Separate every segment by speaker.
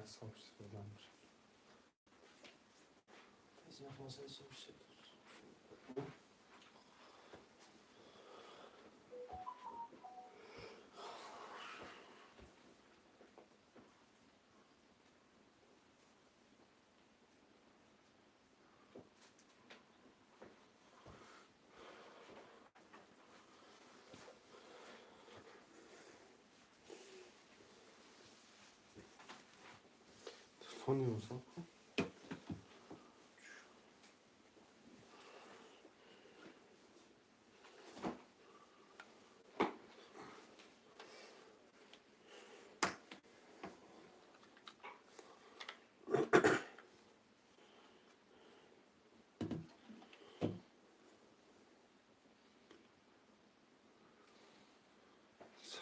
Speaker 1: Сообщество набошад.
Speaker 2: Аз сообщество.
Speaker 1: Телефони озод кун.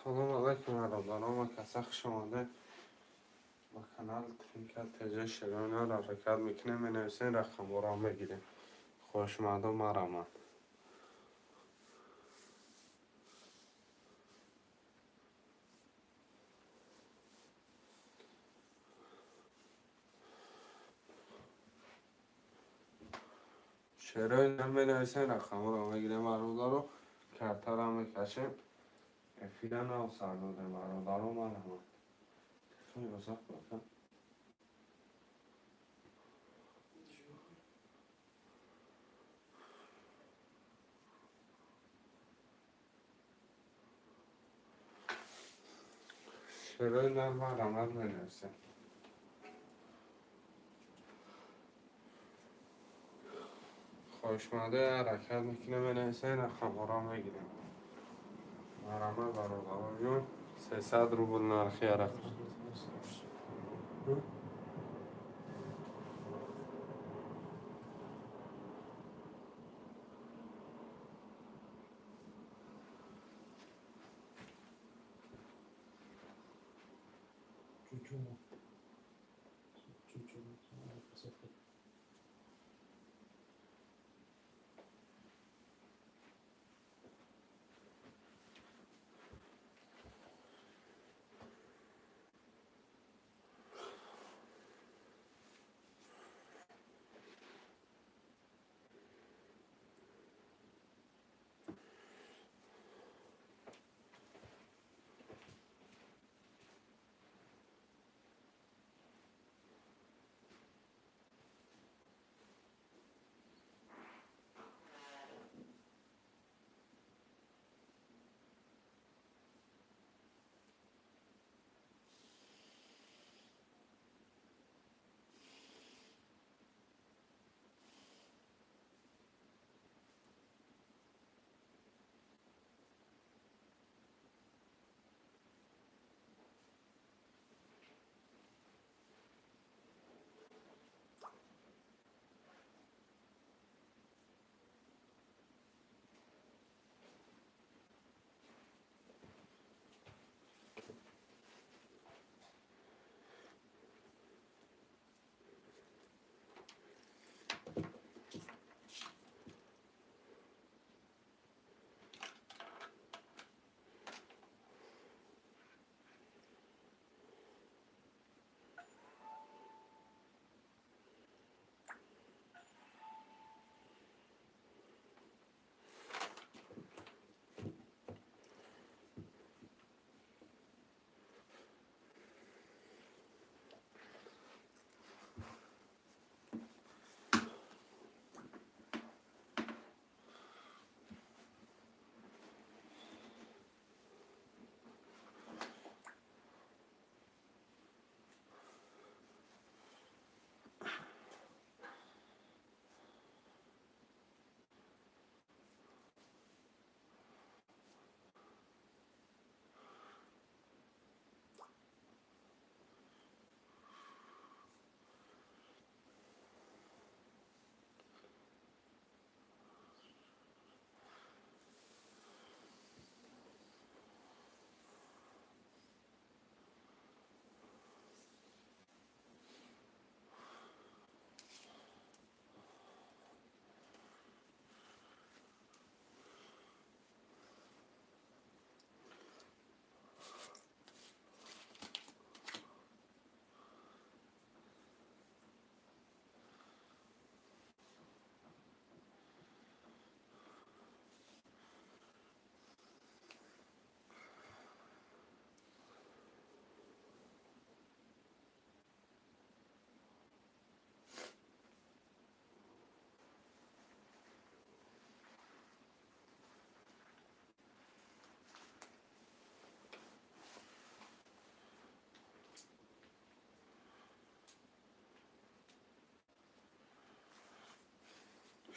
Speaker 1: Салом алайкум, бародарон ва каса, хуш омадед ба канали Тринкал ТЖ. Шероинро ҳаракат мекунем, менависем, рақамҳоро мегирем. Хоҳишмандон, марамад. Шерои менависем, рақамҳоро мегирем, бародаро, картаро мекашем. Эфира нав сар додем, бародаро, марамад. Телефони озод кун. Шерои нар, марамад, менависем. Хоҳишманде ҳаракат мекунем, менависем, рақамҳоро мегирем. Марамад, бародароҷон, 300 рубл нархи ҳаракат.
Speaker 2: Сообщество. Чучума. Чучума. Посмотри.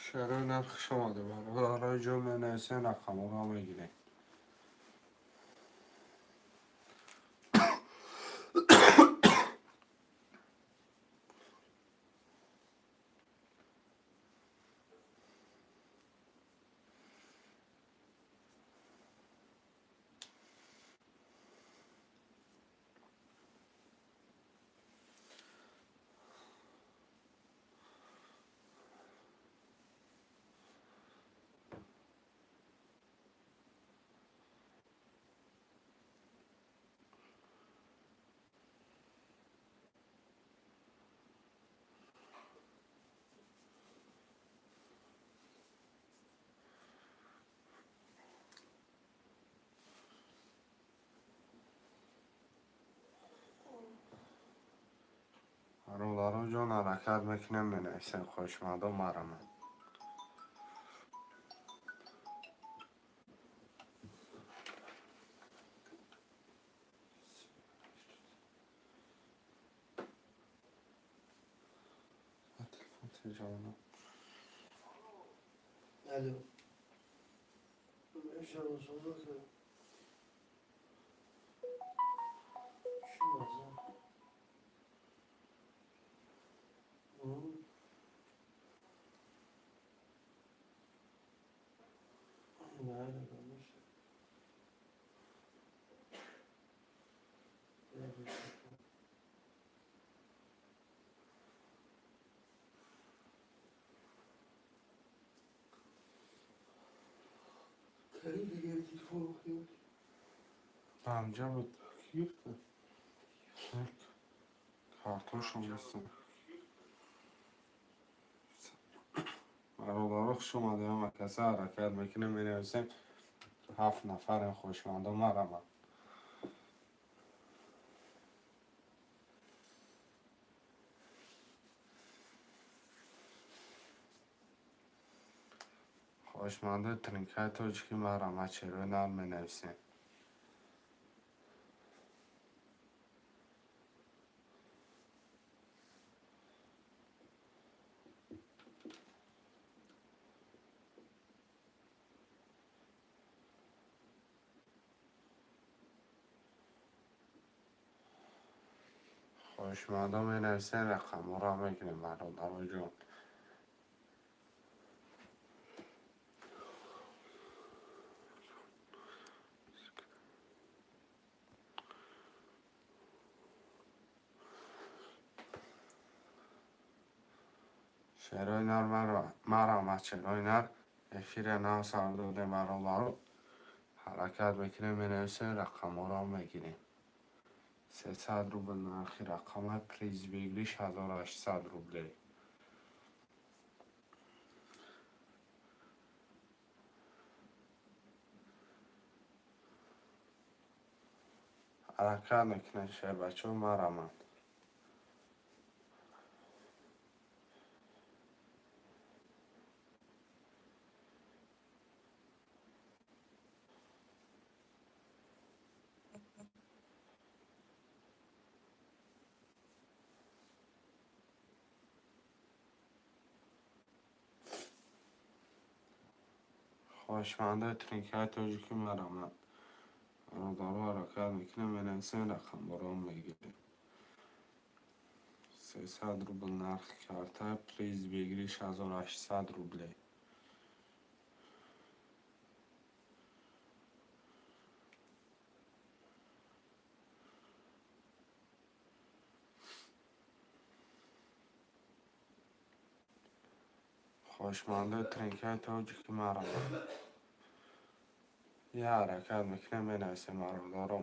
Speaker 1: Шарои нар, хуш омада, бародарои ҷон, менависен, рақамҳоро мегирем. Бародаро ҷон, ҳаракат мекунем, менависем, хоҳишмандо, марамад. Телефон.
Speaker 2: Алло. Иншаллах. Чӣ маза? Nerede kalmış?
Speaker 1: Ҳамҷа буд, картошон бистам. Бародаро, хуш омадем, каса ҳаракат мекунем, менависем, ҳафт нафарем, хоҳишмандо, марамад. Хоҳишмандои тринкаи тоҷикӣ, марамад, шерои нар менависем. Хоҳишмандо менависем, рақамҳоро мегирем, бародаро ҷон. Шерои нар, марамад, шерои нар, эфире нав сар додем, бародаро, ҳаракат мекунем, менависем, рақамҳоро мегирем. 300 рубл нархи рақама, приз выигрыш 1800 рублей. Ҳаракат мекунем, шербачаҳо, марамад. Хоҳишмандои тринкаи тоҷикӣ, марамад, бародаро, ҳаракат мекунем, менависем, рақамҳоро мегирем. 300 рубл нархи карта, приз выигрыш 1800 рублей. Хоҳишмандои тринкаи тоҷикӣ, марамад, я ҳаракат мекунем, менависем, бародаро.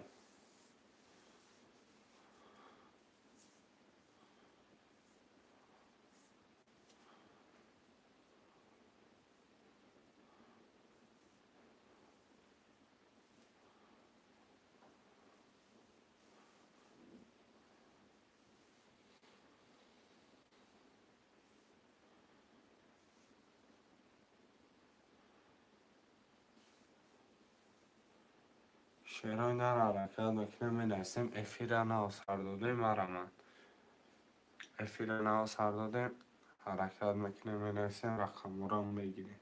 Speaker 1: Шерои нар, ҳаракат мекунем, менависем, эфира нав сар додем, марамад, эфира нав сар додем. Ҳаракат мекунем, менависем, рақамҳоро мегирем.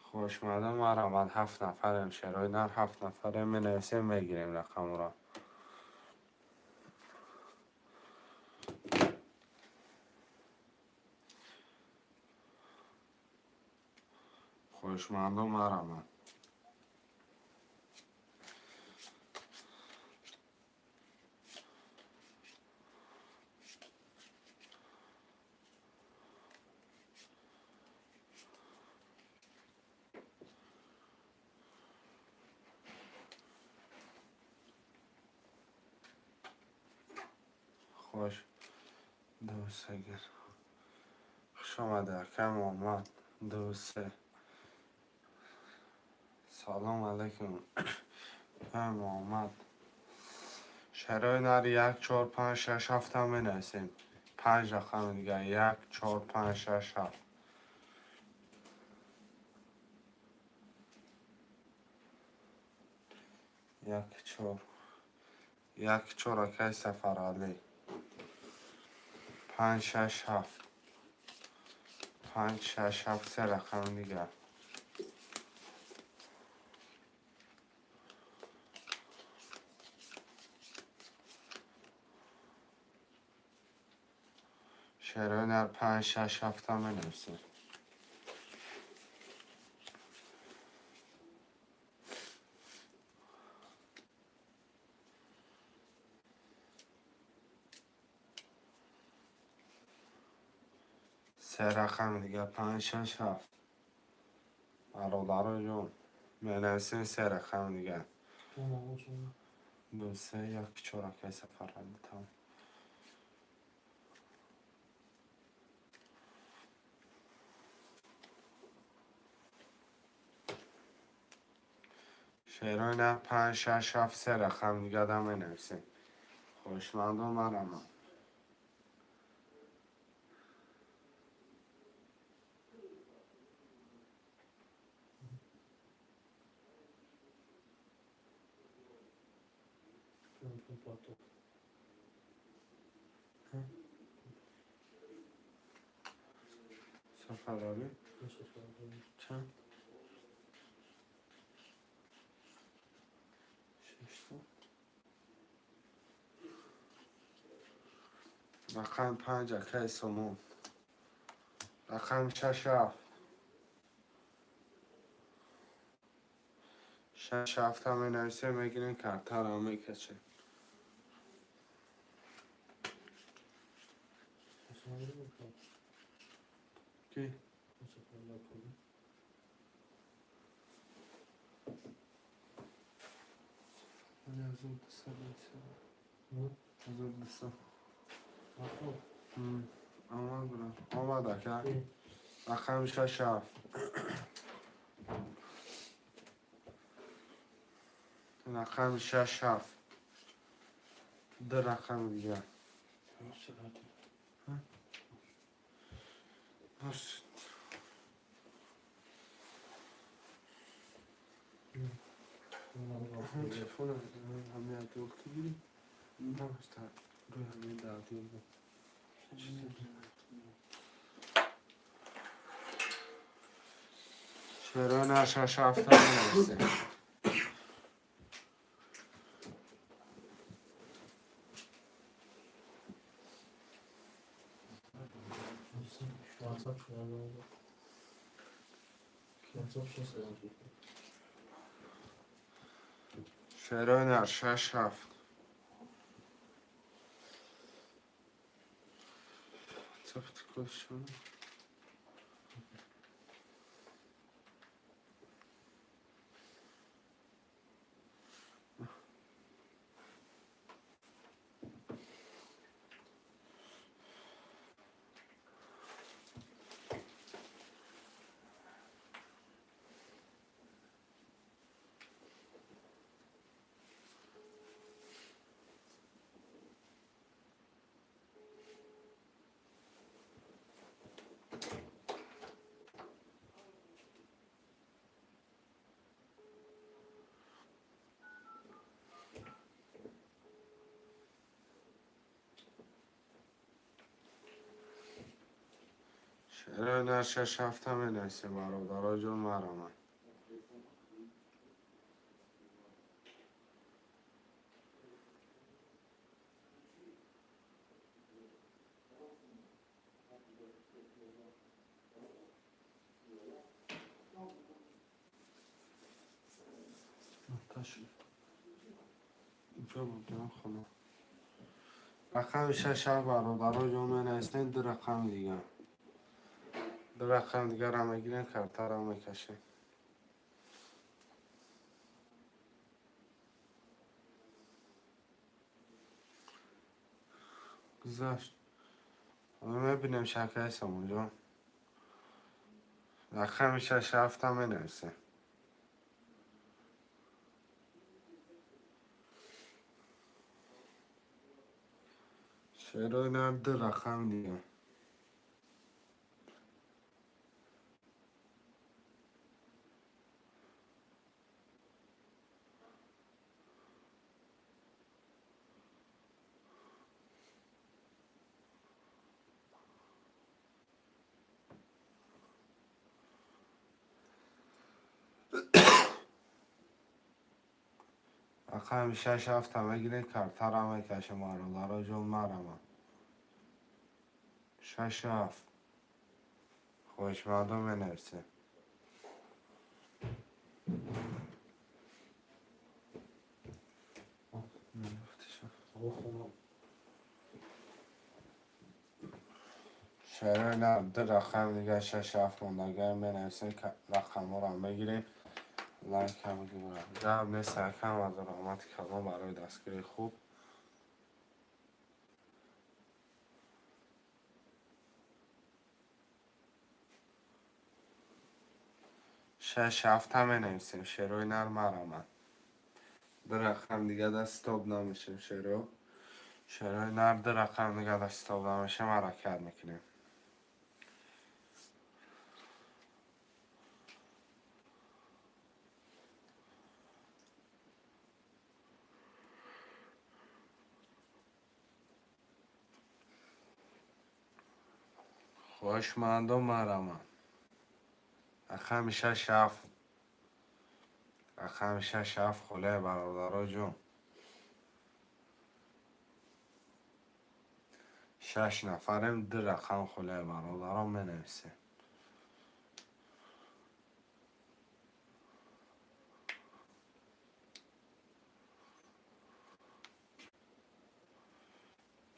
Speaker 1: Хушмадам, марҳамат, ҳафт нафарем, шерои нар ҳафт нафарем, менависем, мегирем рақамҳоро. Хушмандум, марҳамат. Хуш, ду, се гир. Хуш омадед, акай Муҳаммад. Ду, се. Салом алайкум, акай Муҳаммад. Шерои нар як, чор, панҷ, шаш, ҳафтам менависем. Панҷ рақами дигар. Як, чор, панҷ, шаш, ҳафт. Як, чор. Як, чор, акай Сафаралӣ. Панҷ, шаш, ҳафт. Панҷ, шаш, ҳафт, се рақами дигар. Шерои нар панҷ, шаш, ҳафтам менависем. Се рақами дигар. Панҷ, шаш, ҳафт. Бародаро ҷон, менависем се рақами дигар. Ду, се, як, чор, акай Сафаралӣ, тамом. Шерои нар панҷ, шаш, ҳафт, се рақами дигарам менависем. Хоҳишмандон, марҳамат. Сафаралӣ чанд? Шашта. Рақами панҷ, акай Сомон. Рақами шаш, ҳафт. Шаш, ҳафтам менависем, мегирем, картаро мекашем. Ки? 1200. Омад, брат. Омад, ака. Рақами шаш, ҳафт. Рақами шаш, ҳафт. Ду рақами дигар. Телефон ҳамин адёл ки гирӣ? Рӯи ҳамин даъдёл буд. Шерои нар шаш, ҳафтам менависем. Шерои нар шаш, ҳафт. Цафти кошон. Шерои нар шаш ҳафта менависем, бародаро ҷон, марамад. Рақами шаш ҳафт, бародаро ҷон, менависем. Ду рақами дигар, ду рақами дигарро мегирем, картаро мекашем. Гузашт, мебинем. Шакаи Сомонҷон, рақами шаш ҳафта менависем. Шерои нар, ду рақами дигар. Рақами шаш ҳафта мегирем, картаро мекашем, бародаро ҷон, марамад. Шаш ҳафт, хоҳишмандон менависем. Шерои нар, ду рақами дигар, шаш ҳафт мондагар менависем, рақамҳоро мегирем, лайкам мегирем. Гап нест, акам, аз раҳмати калон барои дастгирии хуб. Шаш ҳафта менависем, шерои нар, марамад. Ду рақам дига да стоп намешем, шеро. Шерои нар, ду рақам дига да стоп намешем, ҳаракат мекунем. Хоҳишмандон, марамад. Рақами шаш ҳафт, рақами шаш ҳафт холия, бародаро ҷон. Шаш нафарем, ду рақам холия, бародарон, менависем.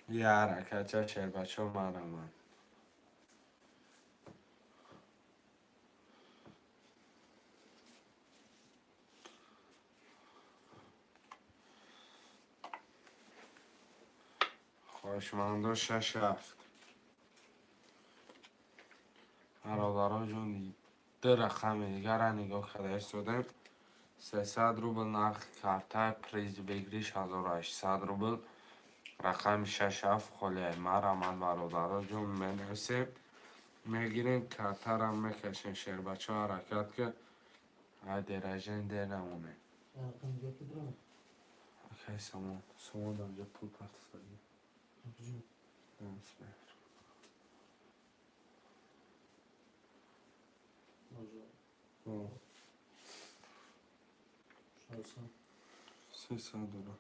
Speaker 1: Я ҳаракатча, шербачо, марамад. Хоҳишмандо, шаш ҳафт, бародаро ҷон, ду рақами дигарро нигоҳ карда истодем. 300 рубл нархи картаи, приз выигрыш 1800 рубл. Рақами шаш ҳафт холия, марамад, бародаро ҷон, менависем, мегирем, картаро мекашем. Шербачо, ҳаракат ки ай деражен дер намонем. Акай Сомон, Сомон дамҷа пул партофтагӣ.
Speaker 2: Куҷо?
Speaker 1: О.
Speaker 2: 600.
Speaker 1: 300 доллар.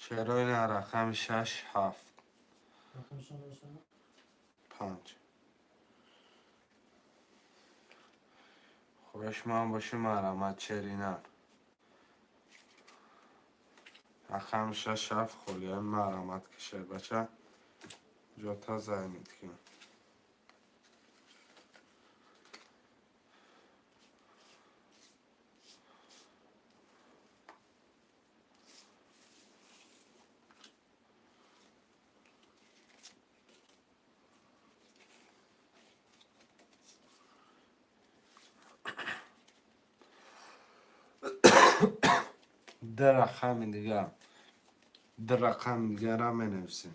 Speaker 1: Шерои на, рақами шаш ҳафт.
Speaker 2: Рақами чанд нависам?
Speaker 1: Панҷ. Хоҳишманд бошӣ, марамад, шеринар. Рақами шаш ҳафт холия, марамад ки, шербача, ҷота зайнид ки. Ду рақами дигар, ду рақами дигарам менависем.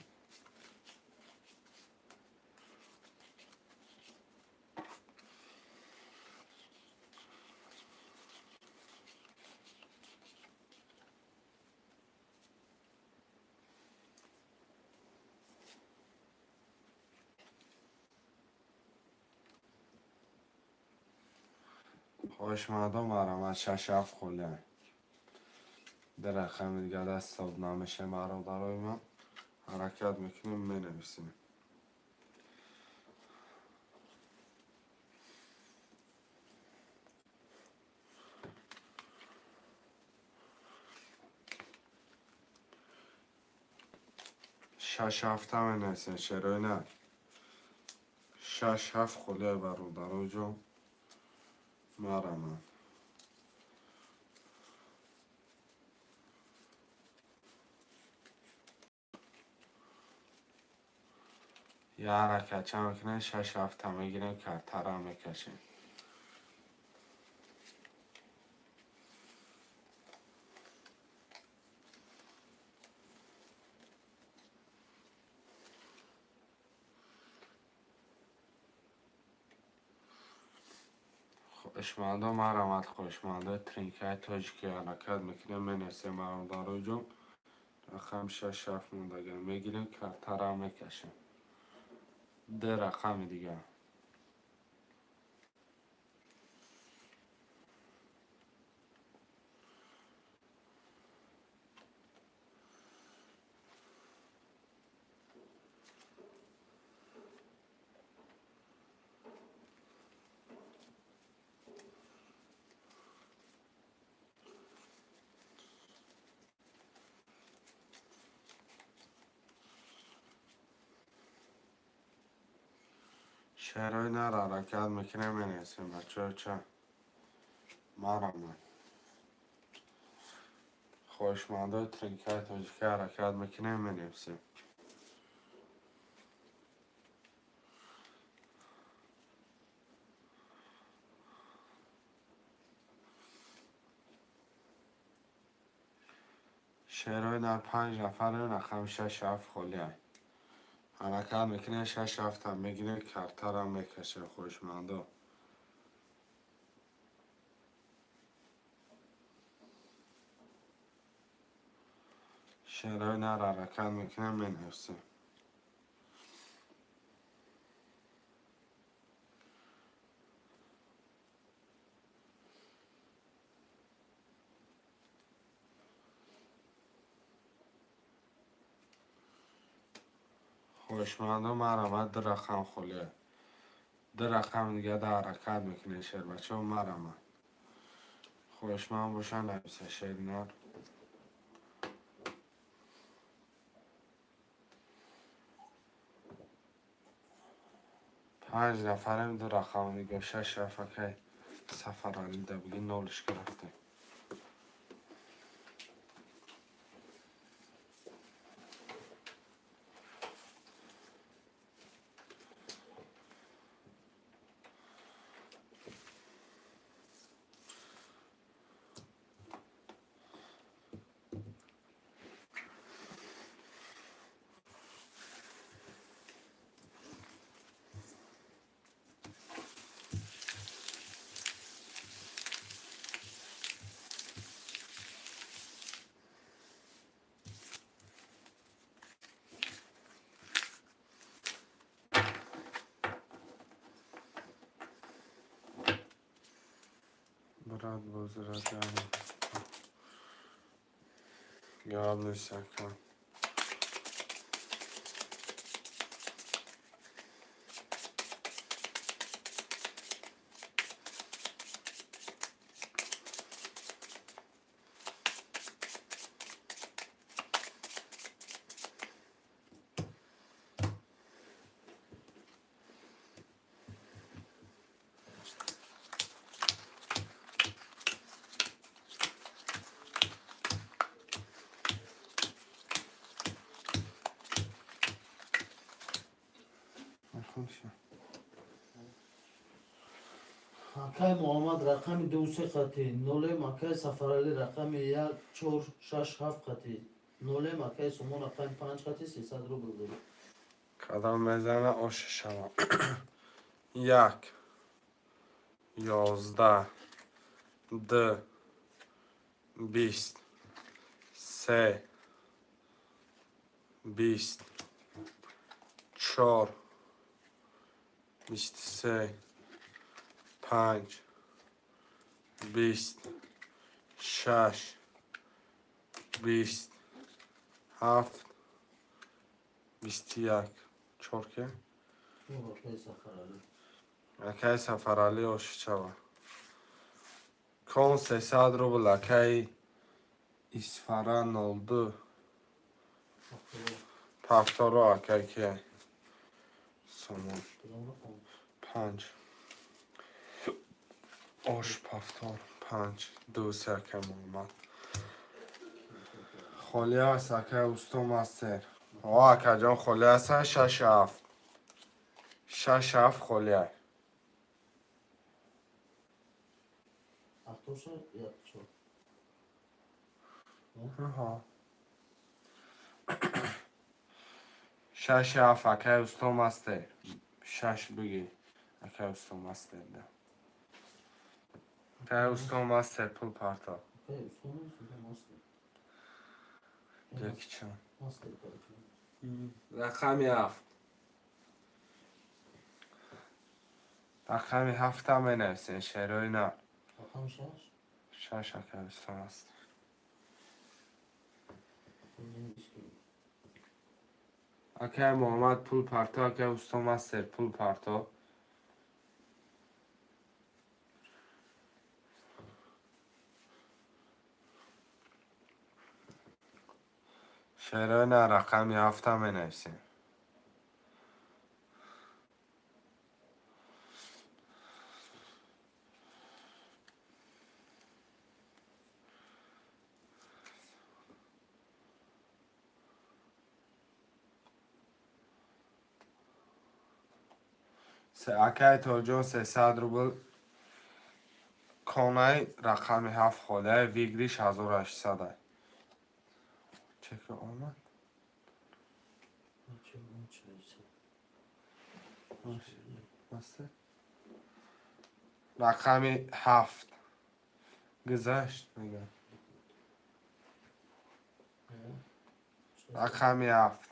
Speaker 1: Хоҳишмандон, марҳамат, шаш ҳафт холиай. Ду рақами дига даст ҳисоб намешавем, бародарои ман. Ҳаракат мекунем, менависем. Шаш ҳафта менависем, шерои нар. Шаш ҳафт холиай, бародароҷон, марҳамат. Я ҳаракатча мекунем, шаш ҳафта мегирем, картара мекашем. Хоҳишмандон, марҳамат, хоҳишмандои тринкаи тоҷикӣ, ҳаракат мекунем, менависем, бародароҷон. Рақам шаш ҳафт мондагар мегирем, картара мекашем. Ду рақами дигар. Шерои нар, ҳаракат мекунем, менависем, бачаҳо ча. Марҳамат. Хоҳишмандои тринкаи тоҷикӣ, ҳаракат мекунем, менависем. Шерои нар, панҷ нафарем, рақами шаш ҳафт холиай. Ҳаракат мекунем, шаш ҳафта мегирем, картара мекашем, хоҳишмандо. Шерои нар, ҳаракат мекунем, менависем. Хоҳишмандон, марҳамат, ду рақам холиай. Ду рақами дига да ҳаракат мекунем, шербачаҳо, марҳамат. Хоҳишманд бошанд, нависа, шери нар. Панҷ нафарем, ду рақами дига, шаш ҳафт акай Сафаралӣ да биги нолишка рафтем. Брат, бозира гап нест, ака.
Speaker 2: Акай Муҳаммад рақами ду се қатӣ нолем, акай Сафаралӣ рақами як чор шаш ҳафт қатӣ нолем, акай Сомон рақами панҷ қатӣ 300 рубл дорӣ.
Speaker 1: Кадом мезана, оша шава. Як, 11, ду, 20, се, 20, чор, 23, панҷ, 20, 6, 20, 7, 21. Чор ке?
Speaker 2: Акаи Сафаралӣ.
Speaker 1: Акаи Сафаралӣ ошичава. Кон 300 рубл, акаи Исфара 02. Пафторо, акаи ки? Сомон. Панҷ. Ош пафтор панҷ. Ду се, акаи Муҳаммад. Холӣ аст, акаи Усто Мастер. О, акаҷон, холӣ аст, шаш ҳафт. Шаш ҳафт холӣ аст.
Speaker 2: Ҳафтоша як чор.
Speaker 1: Аҳо. Шаш ҳафт, акаи Усто Мастер. Шаш бигӣ. Акаи Усто Мастер да. Акаи Усто Мастер пул парто.
Speaker 2: Акаи Усто Мастер.
Speaker 1: Яки чанд?
Speaker 2: Мастер короче.
Speaker 1: Рақами ҳафт. Рақами ҳафтам менависен, шерои на.
Speaker 2: Рақами шаш?
Speaker 1: Шаш, акаи Усто Мастер. Акаи Муҳаммад пул парто, акаи Усто Мастер пул парто. Шерои на, рақами ҳафтам менависем. Акаи Тоҷон 300 рубл конай, рақами ҳафт холиай, выигрыш 1800-ай. Чека омад? Мастер? Рақами ҳафт. Гузашт мегӯям. Рақами ҳафт.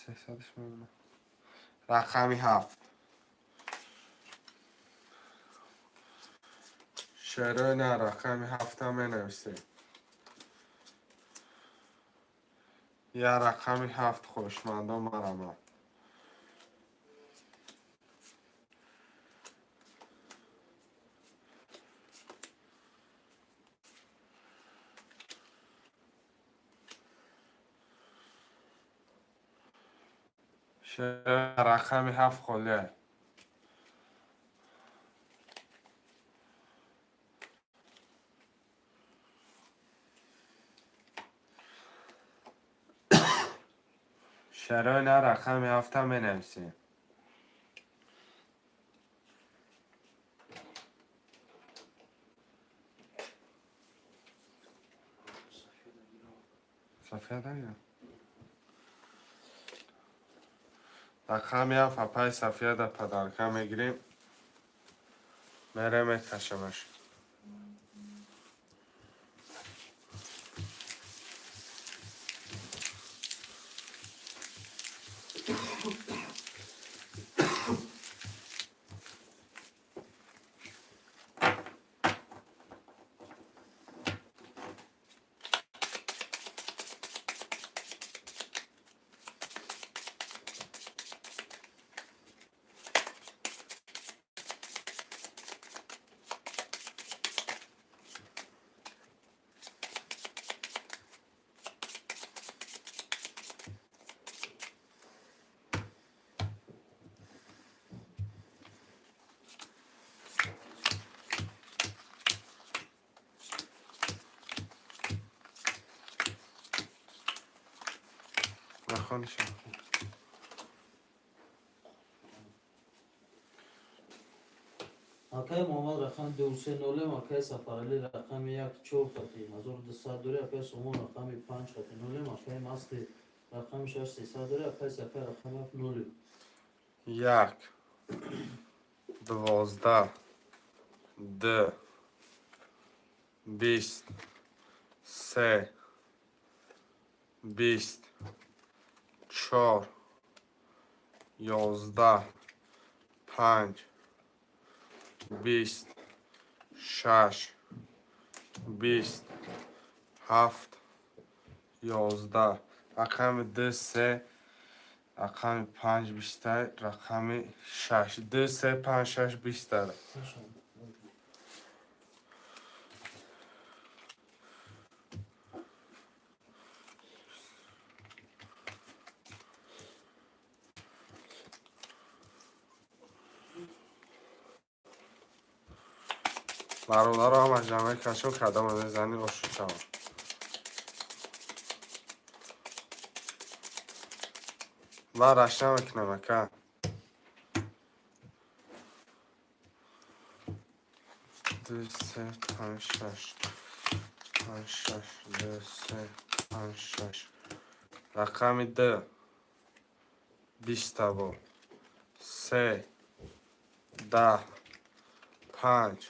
Speaker 1: Сесадаш мебинам. Рақами ҳафт. Шерои на, рақами ҳафтам менависем. Я рақами ҳафт, хоҳишмандон марамад. Шерои рақами ҳафт холиай. Шерои на, рақами ҳафтам менависем. Сафия дагира. Рақами ҳафт, апаи Сафия да подарка мегирем. Мерем мекашамаш. Нахониша.
Speaker 2: Акаи Муҳаммад рақами ду се нолем, акаи Сафаралӣ рақами як чор хати 1200 дори, акаи Сомон рақами панҷ хати нолем, акаи Мастер рақами шаш 300 дори, акаи Сафия рақами ҳафт нолем.
Speaker 1: Як, 12, ду, 20, се, 20, чор, 11, панҷ. 20, 6, 20, 7, 11. Рақами 2, 3, рақами 5, 20, рақами 6. 2, 3, 5, 6, 20. Бародаро, ҳама ҷамъе кашо кадома мезанӣ, ошу чава. Ман раш намекунам, ака. Ду, се, панҷ, шаш. Панҷ, шаш, ду, се, панҷ, шаш. Рақами ду. 20-та бо. Се, 10, панҷ,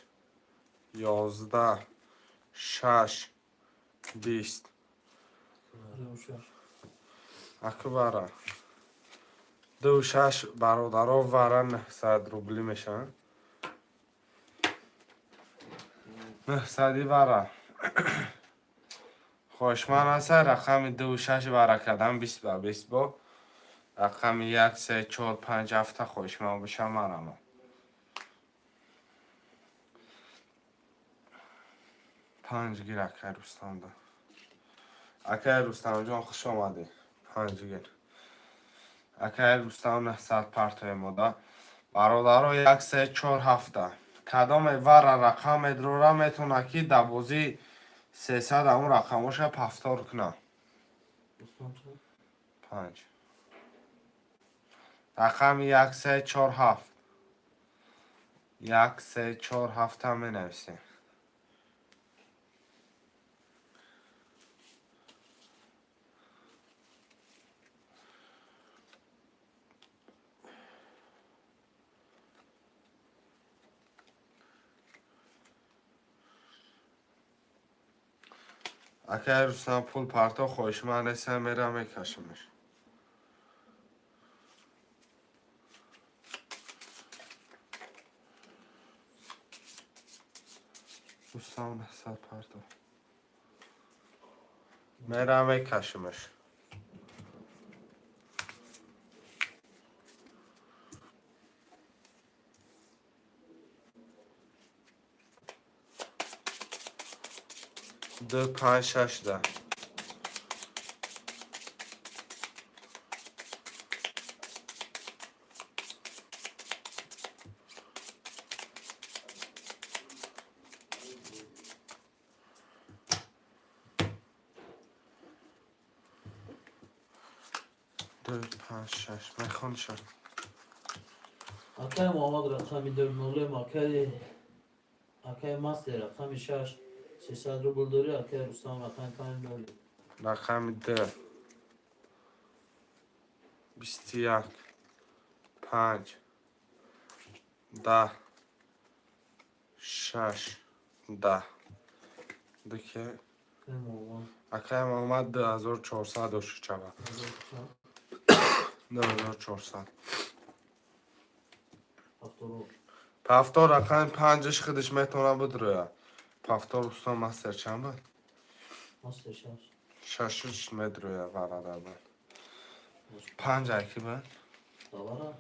Speaker 1: 11, шаш, 20. Аку вара. Ду шаш, бародаро, вара 900 рубли мешаванд. 900-и вара. Хоҳишманд аста рақами ду шаш вара кардан 20 ба 20 бо. Рақами як, се, чор, панҷ, ҳафта хоҳишманд бошам, марама. Панҷ гир, акай Рустамда. Акай Рустамҷон, хуш омадӣ. Панҷ гир. Акай Рустам 900 партои мода. Бародаро, як, се, чор, ҳафта. Кадоме вара рақам медрора, метавона ки дар бозии 300 ҳамун рақамоша повтор кунам. Панҷ. Рақами як, се, чор, ҳафт. Як, се, чор, ҳафта менависем. Акай Рустам, пул парто, хоҳишманд нестам, мерам мекашамаш. Рустам, 900 парто. Мерам мекашамаш. Ду, панҷ, шаш, 10. Ду, панҷ, шаш. Мехонишам.
Speaker 2: Акай Муҳаммад рақами ду нолем, акай Мастер рақами шаш 300 рубл дорӣ, акай Рустам рақами панҷ нолем.
Speaker 1: Рақами ду. 21, панҷ, 10, шаш, 10. Дуке.
Speaker 2: Акай Муҳаммад.
Speaker 1: Акай Муҳаммад 2400 ошучава. 2400.
Speaker 2: Повтору.
Speaker 1: Повтор рақами панҷаш худаш метавона бидроя. Повтор Рустам мастер чанд буд?
Speaker 2: Мастер шаш.
Speaker 1: Шашуш медроя варадаба. Панҷ айки буд?
Speaker 2: Давара?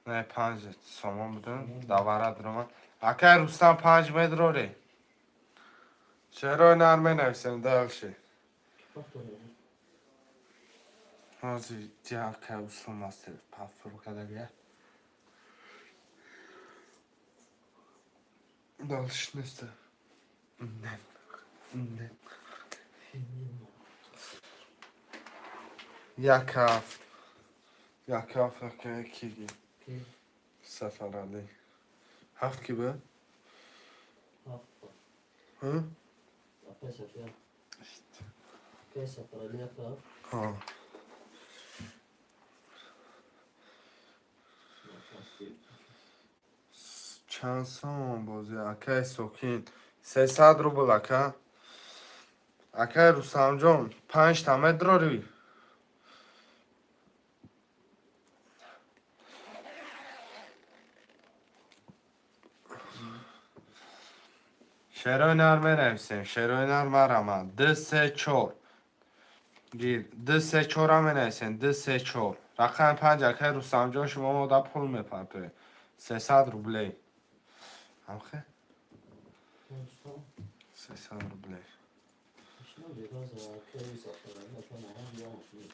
Speaker 1: Не, панҷ сомон будум. Давара дуромад. Акай Рустам, панҷ медрорӣ. Шерои нар менависем дальше.
Speaker 2: Повтору.
Speaker 1: Ҳозир ҷа акай Рустам мастер повтор кардагия. Дальше нест. Не. Не. Як ҳафт. Як ҳафт, акай ки?
Speaker 2: Ки?
Speaker 1: Сафаралӣ. Ҳафт ки буд?
Speaker 2: Ҳафт.
Speaker 1: Ҳа?
Speaker 2: Акай Сафия. Акай Сафарали як ҳафт.
Speaker 1: Ҳа. Чанд сомон бозӣ, акай Сокин? 300 рубл, ака. Акай Рустамҷон, панҷта медрорӣ? Шерои нар менависем. Шерои нар марама. Д се чор. Гир. Д се чора менависем. Д се чор. Рақами панҷ, акай Рустамҷон, шумо мода пул мепартоед. 300 рублей. Ҳамхе?
Speaker 2: Рустам.
Speaker 1: 300 рублей.
Speaker 2: Ишна бегаза акай Сафарали, акай Муҳаммад Ямони.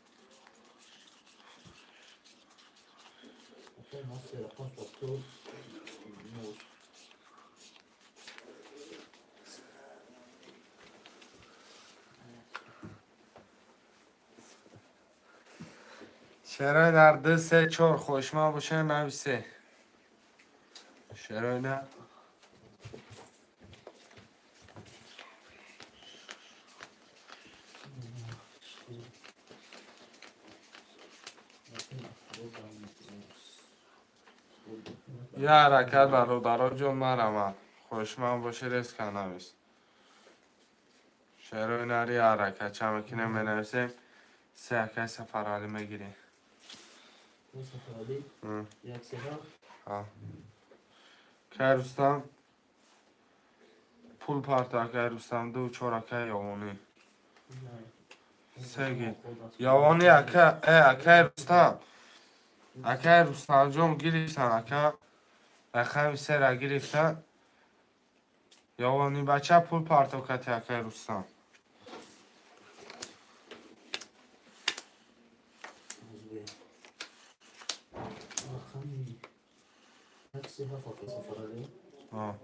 Speaker 2: Акай Масти рақам 69.
Speaker 1: Шерои нар д се чор хошма боше нависе. Шерои нар. Я ҳаракат, бародаро ҷон, марама. Хошман боше резка навис. Шерои нари ҳаракат ча мекунем, менависем. Се акай Сафаралӣ мегирем.
Speaker 2: Сафарали як се ҳафт.
Speaker 1: Ҳа. Акай Рустам пул парто, акай Рустам ду чор, акай Ёвонӣ. Сеги. Ёвонӣ ака, акай Рустам. Акай Рустамҷон гирифтан, ака. Рақами сера гирифтан. Ёвонӣ бача пул парто кати акай Рустам.
Speaker 2: Рақами 137, акай Сафарали.
Speaker 1: Ҳа.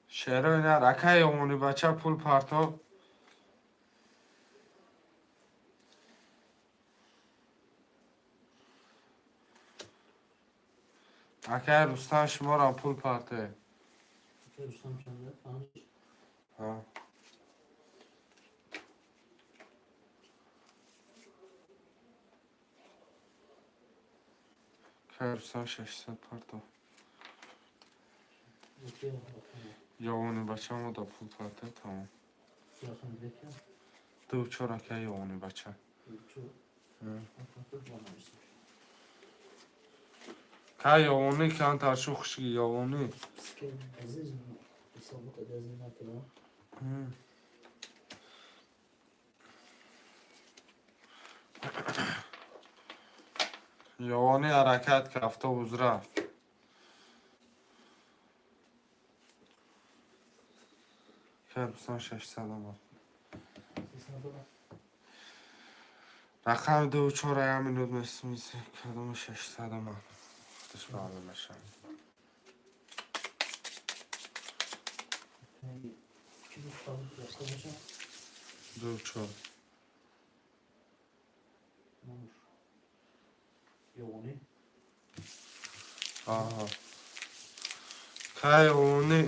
Speaker 1: Шерои нар, акай Ёвонӣ бача пул парто. Акай Рустам, шуморам пул партоед.
Speaker 2: Акай Рустам чанда? Панҷ.
Speaker 1: Ҳа. Акай Рустам 600 парто.
Speaker 2: Яке рақами.
Speaker 1: Ёвонӣ бача мода пул партоед, тамом.
Speaker 2: Рақами бека.
Speaker 1: Ду чор, акай Ёвонӣ бача.
Speaker 2: Чор. Ака нависем.
Speaker 1: Кай Ёвонӣ камтар шухшги Ёвонӣ.
Speaker 2: Ски азиз ҳисобота гази накунам.
Speaker 1: Ёвонӣ ҳаракат ки автобус рафт. Акай Рустам 600 омад.
Speaker 2: 300 омад.
Speaker 1: Рақами ду чора як минут месмисе кадоми 600 омад. Худаш маълум мешавад.
Speaker 2: Акай чӣ гуфтам рақамаша?
Speaker 1: Ду чор.
Speaker 2: Номуш. Ёвонӣ.
Speaker 1: Аҳа. Кай Ёвонӣ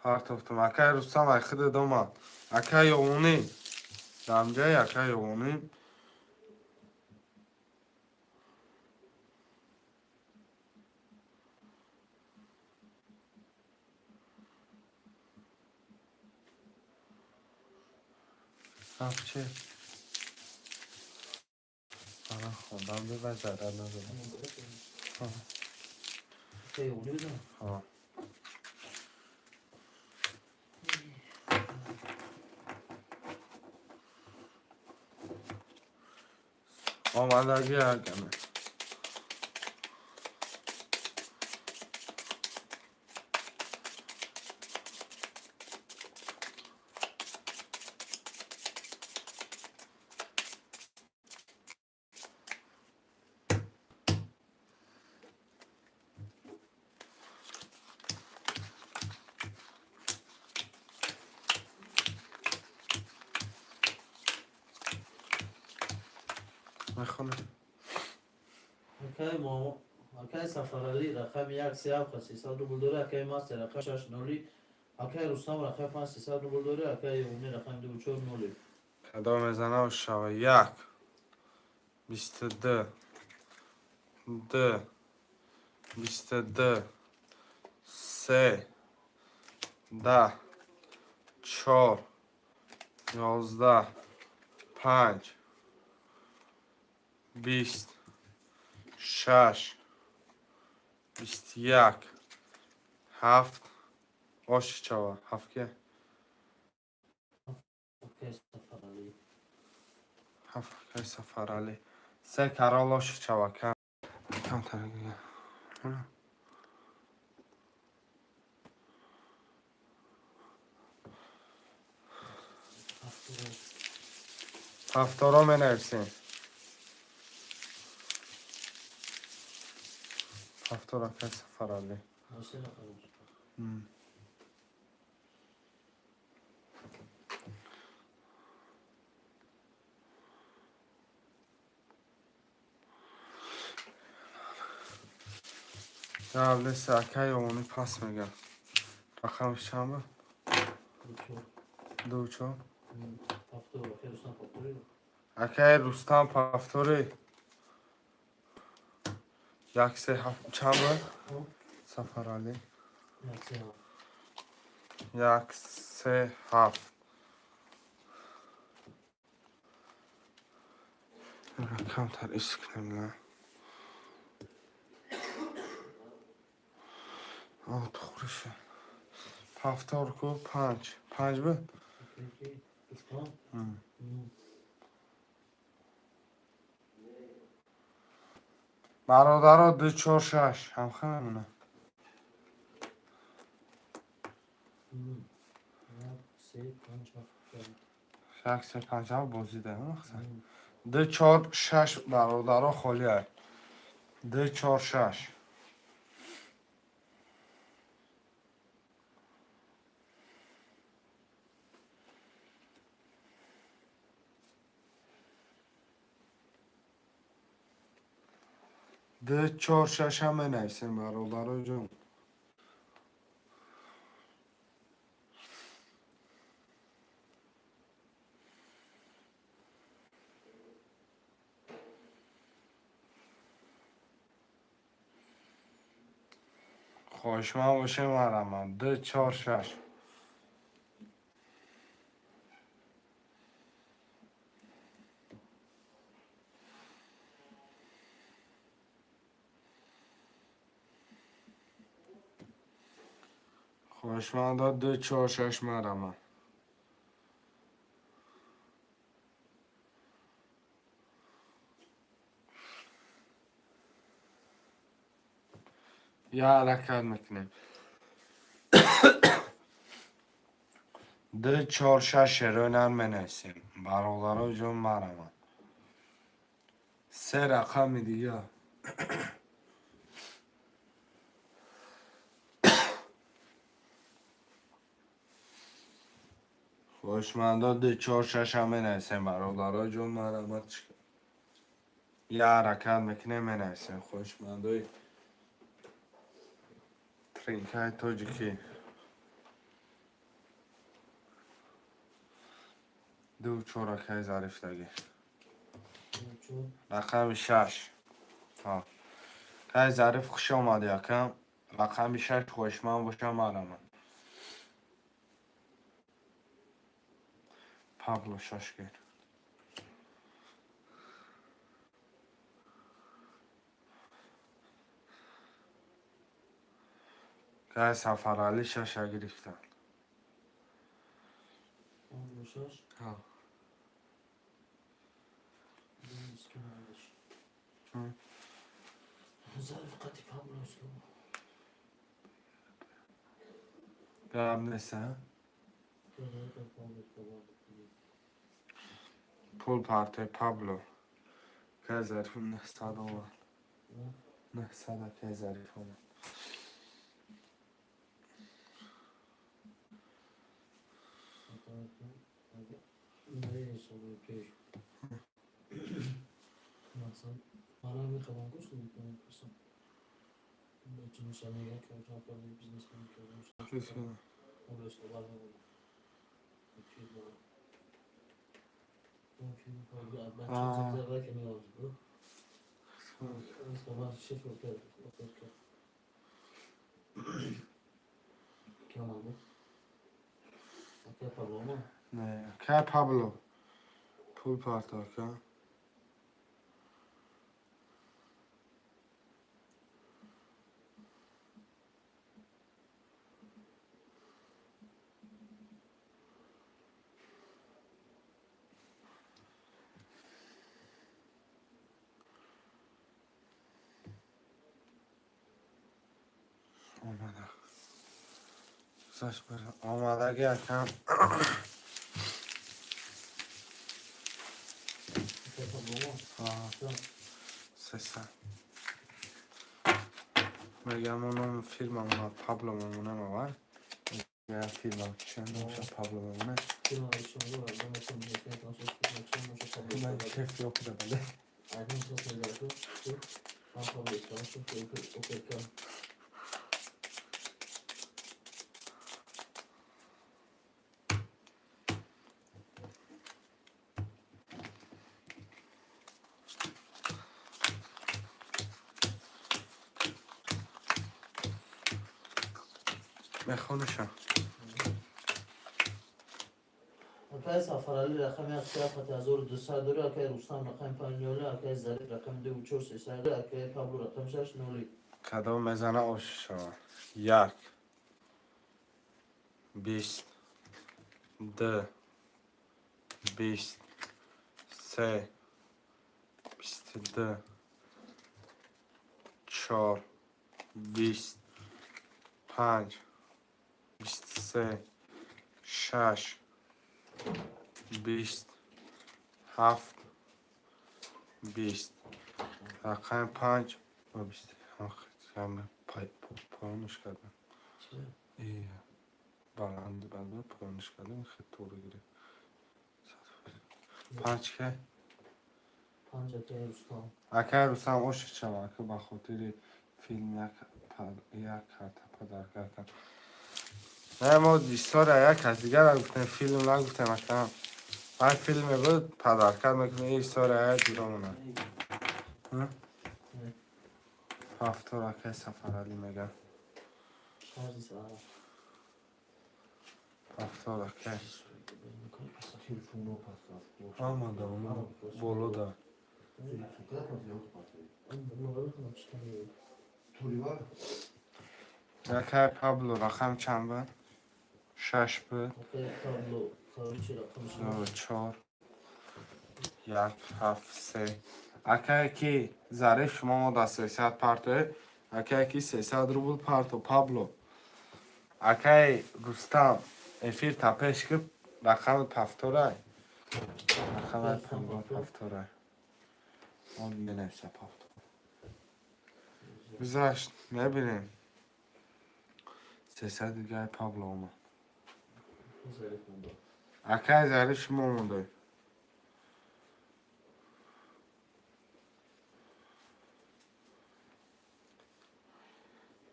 Speaker 1: партофтам. Акай Рустам ай худат омад. Акай Ёвонӣ. Дамҷаи акай Ёвонӣ. Рафт че? Ана хондам бива зарар надорам.
Speaker 2: Акай Ёвонӣ бизанам.
Speaker 1: Ҳа. Омадагӣ ягане. Мехонем.
Speaker 2: Акай мо акай Сафаралӣ рақами 137 300 рубл дора, акай Мастер рақами шаш ноли, акай Рустам рақами панҷ 300 рубл дора, акай Ёвонӣ рақами ду чор ноли.
Speaker 1: Кадом мезанам шава? Як. 22. Ду, 22, се, 10, чор, 11, панҷ, 20, шаш, 21, ҳафт. Оши чава, ҳафт ке?
Speaker 2: Акай Сафаралӣ.
Speaker 1: Ҳафт, акай Сафаралӣ. Се карол оши чава, кам. Камтар дига.
Speaker 2: Ҳафтуро.
Speaker 1: Ҳафторо менависем. Ҳафтор, акай Сафаралӣ.
Speaker 2: Се нафар.
Speaker 1: Гап нест, акай Омонӣ пас мегӯяд. Рақамаш чанд буд?
Speaker 2: 2, 4.
Speaker 1: 2, 4.
Speaker 2: Ҳафтуро, акай Рустам Пафторӣ.
Speaker 1: Акай Рустам Пафторӣ. 1, 3, 7 чанд буд? Сафаралӣ.
Speaker 2: 1, 3, 7.
Speaker 1: 1, 3, 7. Камтар ис кунем, на? Тухри шуд. Пафтор ку, панҷ. Панҷ буд?
Speaker 2: Акай Рустам.
Speaker 1: Бародаро, 2, 4, 6. Ҳамха мемонад.
Speaker 2: 1, 3, 5, 7.
Speaker 1: 1, 3, 5, 7 бозӣ да, мақсад. 2, 4, 6, бародаро, холиай. 2, 4, 6. 2, 4, 6 ҳам менависем, бародаро ҷон. Хоҳишманд бошем, мараман. 2, 4, 6. Хоҳишмандо, 2, 4, 6, мараман. Я ҳаракат мекунем. 2, 4, 6 шерои менависем. Бародаро ҷон, мараман. Се рақами дига. Хоҳишмандо, 2, 4, 6 ҳам менависем, бародаро ҷон, марамат. Я ҳаракат мекунем, менависем. Хоҳишмандои тринкаи тоҷикӣ. 2, 4, акаи Зарифдагӣ.
Speaker 2: 2, 4.
Speaker 1: Рақами шаш. Акаи Зариф, хуш омадӣ, акам. Рақами шаш, хоҳишманд бошам, мараман. Пабло шаш гир. Акаи Сафаралӣ шаша гирифтанд.
Speaker 2: Пабло шаш.
Speaker 1: Ҳа.
Speaker 2: Мискин алиш. Зариф қати Пабло искин.
Speaker 1: Гап нест, а? Пул парте Пабло. Акаи Зариф 900 омад. 900, акаи Зариф омад.
Speaker 2: Солҳои пеш. Мақсад мара мехоҳам гӯшт мепурсам. Бача мега ки бизнесмен кардам. Ӯро суҳбат мебурдам. Фирма. Он фирма бача зава ки меовард. Шифр кард, охир кард. Ки омад буд? Акай Пабло омад?
Speaker 1: Не, акай Пабло. Пул парто, ака. Омада. Гузашт бар омадаги, акам.
Speaker 2: Акай Пабло омад?
Speaker 1: Ҳа, 300. Мегам оном фирмамона Пабло мемонем аввал. Мегам фирмам чанд номша Пабло мемонем.
Speaker 2: Фирма шумо
Speaker 1: Ман шеф ёкуда бале.
Speaker 2: Айнан сос мегарду. Ман Пабло Ислам ОКК.
Speaker 1: Мехонаша.
Speaker 2: Акай Сафарали рақами як се хати 1200 дори, акай Рустам рақами панҷ ноли, акай Зариф рақами ду чор сесад, акай Пабло рақами шаш ноли.
Speaker 1: Кадом мезана, ош шава. Як. 20. Д. 20. Се. 22. Чор. 20. Панҷ. 23. Шаш. 20. Ҳафт. 20. Рақами панҷ ва 20. Поёнаш кардам. Баланд баланд поёнаш кардам, хел туғри гирифт. Панҷ ке?
Speaker 2: Панҷ акай Рустам.
Speaker 1: Акай Рустам, оши шава, ака, ба хотири филм як карта подарка кардам. Не, мо история як кас дигара гуфтем, филм нагуфтем, ака. Ҳар филме буд, подарка мекунем, история як ҷудо монад. Ҳафтор, акай Сафаралӣ мегам.
Speaker 2: Шарзи сара.
Speaker 1: Ҳафтор, акай. Омада, боло да.
Speaker 2: Наверное, читание.
Speaker 1: Акай Пабло рақам чанд буд? Шаш буд.
Speaker 2: Акай Пабло, короче, рақами
Speaker 1: Ду,
Speaker 2: шаш.
Speaker 1: чор. Як, ҳафт, се. Акае ки Зариф, шумо мо да 300 партое. Акае ки 300 рубл парто, Пабло. Акаи Рустам, эфир та пеш ки рақами пафторай. Рақами пафторай. Он менависа пафтор. Гузашт, мебинем. 300 дигаи Пабло омад.
Speaker 2: Зариф монда.
Speaker 1: Акаи Зариф, шумо монда.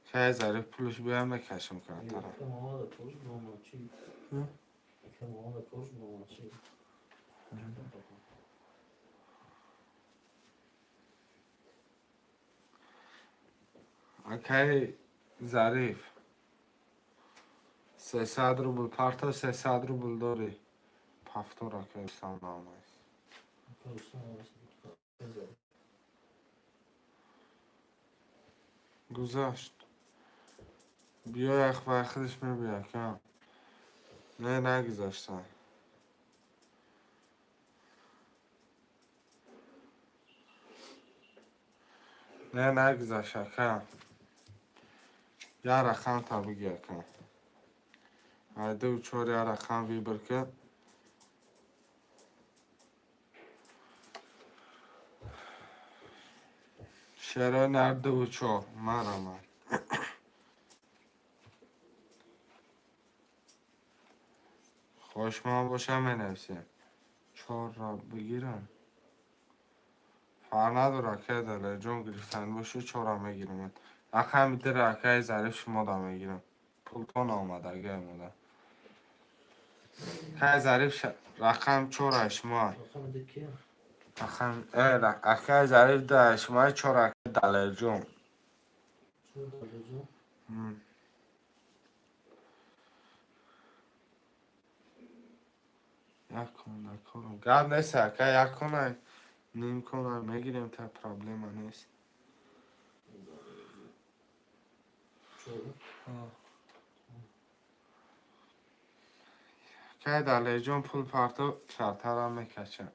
Speaker 1: Акаи Зариф, пулш биям, мекашам картара.
Speaker 2: Акай Муҳаммад корш номад чи? Акай Муҳаммад корш номад чи?
Speaker 1: Акаи Зариф. 300 рубл парто, 300 рубл дорӣ. Пафтор, акаи Рустам наомад.
Speaker 2: Акай Рустам омад. Акай Зариф.
Speaker 1: Гузашт. Биё, ях вай худаш мебия, ака. Не, нагузашта. Не, нагузашт, ака. Як рақам та биги, ака. Ай ду чор як рақам выбор ки. Шерои нар дуву чор. Марамад. Хоҳишманд бошам, менависем. Чорро бигирам. Фарқ надорад, акаи Далерҷон, гирифтанӣ бошӣ, чорро мегирам. Рақами дира, акаи Зариф, шумо да мегирам. Пултон омада, акаи мода. Акаи Зариф, рақам чора шумо.
Speaker 2: Рақами ду кия?
Speaker 1: Акай Зариф да шумои чор, акай Далерҷон.
Speaker 2: Чор, Далерҷон.
Speaker 1: Як кон корам. Гап нест, ака, як кона, ним кона мегирем, та проблема нест.
Speaker 2: Чор.
Speaker 1: Акай Далерҷон пул парто шартарам мекачам.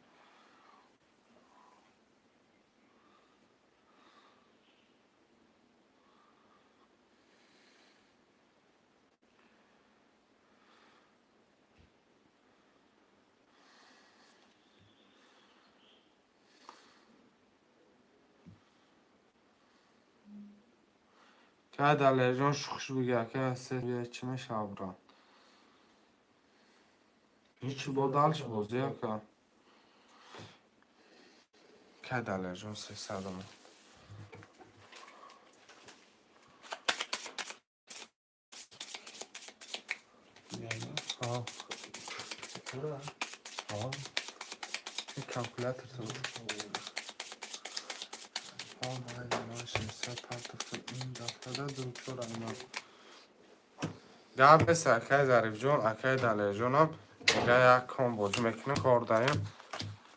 Speaker 1: Акай Далерҷон шухш буги, ака, се чӣ мешава, брат? Ҳичи бо дальше бозӣ, ака. Акай Далерҷон 300 омад.
Speaker 2: Чора.
Speaker 1: Ҳа. Ин калкулятор ту. Ҳа, ман 600 партофтам ин дафъада ду чор аймад. Гап нест, акай Зарифҷон, акай Далерҷонам мега як кон бозӣ мекунем, кор даем.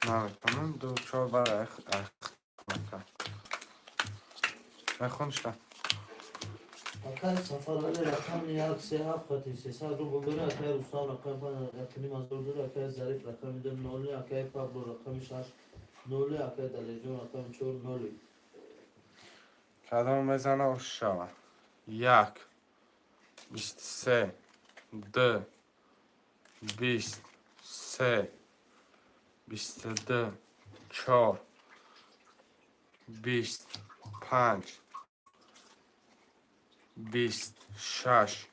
Speaker 1: Наметонам ду чор бар ака. Мехоништа.
Speaker 2: Акай Сафарали рақами як се ҳафт қати 300 рубл дора, акай Рустам рақами панҷ 1,5 ҳазор дора, акай Зариф рақами ду ноли, акай Пабло рақами шаш ноли, акай Далерҷон рақами чор ноли.
Speaker 1: Кадом мезана ош шава. Як, 23, ду, 20, се, 22, чор, 20, панҷ, 20, шаш,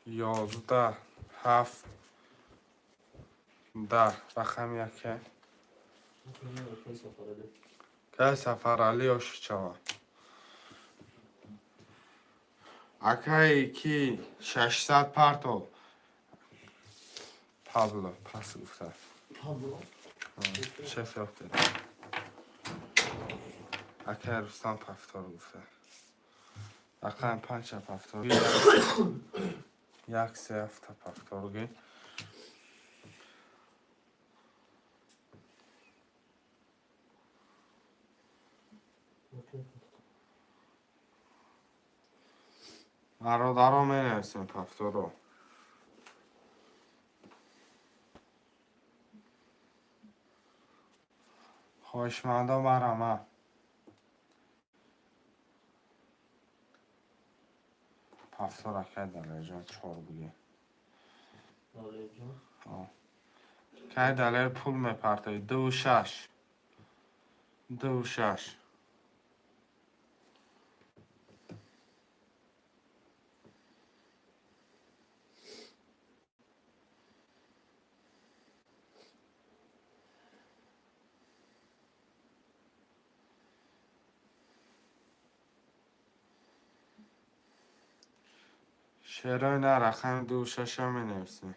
Speaker 1: 11, ҳафт, 10. Рақами яке.
Speaker 2: Акай Сафарали.
Speaker 1: Акай Сафаралӣ оши шава. Акай ки 600 партов. Пабло пас гуфта.
Speaker 2: Пабло.
Speaker 1: Шеф ёфта. Акай Рустам повтор гуфта. Рақами панҷа повтор. Як се ҳафта повтор ги.
Speaker 2: Акай
Speaker 1: Бародаро менависем повторо. Хоҳишмандо марама. Повтор, акай Далерҷон чор буги.
Speaker 2: Далерҷон.
Speaker 1: Акай Далер пул мепартои дуву шаш. Дуву шаш. Шерои на рақами дуву шаша менависем.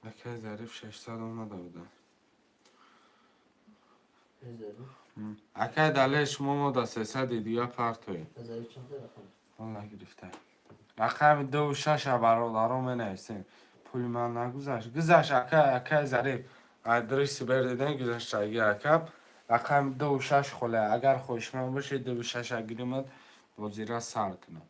Speaker 1: Акай Зариф 600 омада буда.
Speaker 2: Акай Зариф.
Speaker 1: Акай Далер шумо мо да 300 дига партоед.
Speaker 2: Акай Зариф чанд рақам?
Speaker 1: Он нагирифта. Рақами дуву шаша бародаро менависем. Пули ман нагузашт. Гузашт, акай, акай Зариф. Адреси бердиден гузаштаги ака. Рақами дуву шаш холе. Агар хоҳишманд бошед дуву шаша гиримад бозира сар кунам.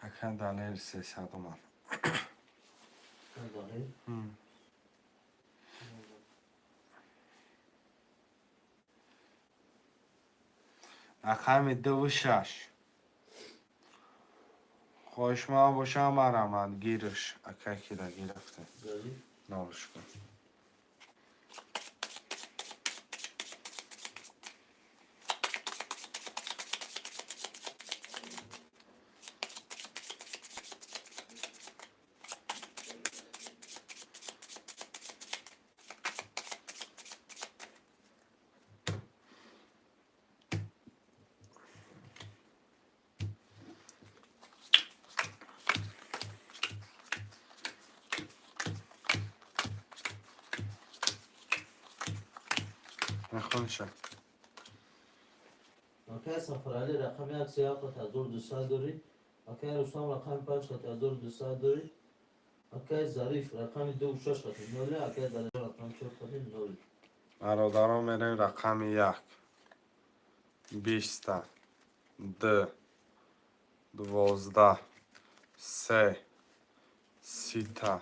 Speaker 1: Акай Далер 300 омад.
Speaker 2: Акай Далер.
Speaker 1: Рақами дуву шаш. Хоҳишманд бошам марамад гирш. Акай кида гирифта.
Speaker 2: Зариф.
Speaker 1: Нолш кун. Мехониша.
Speaker 2: Акай Сафаралӣ рақами як се ҳафт қати 1200 дорӣ. Акай Рустам рақами панҷ қати 1200 дорӣ. Акай Зариф рақами ду шаш қати ноль, акай Далер рақами чор қати ноль.
Speaker 1: Бародарон, мерем рақами як. Биста. Д. 12. Се. Сита.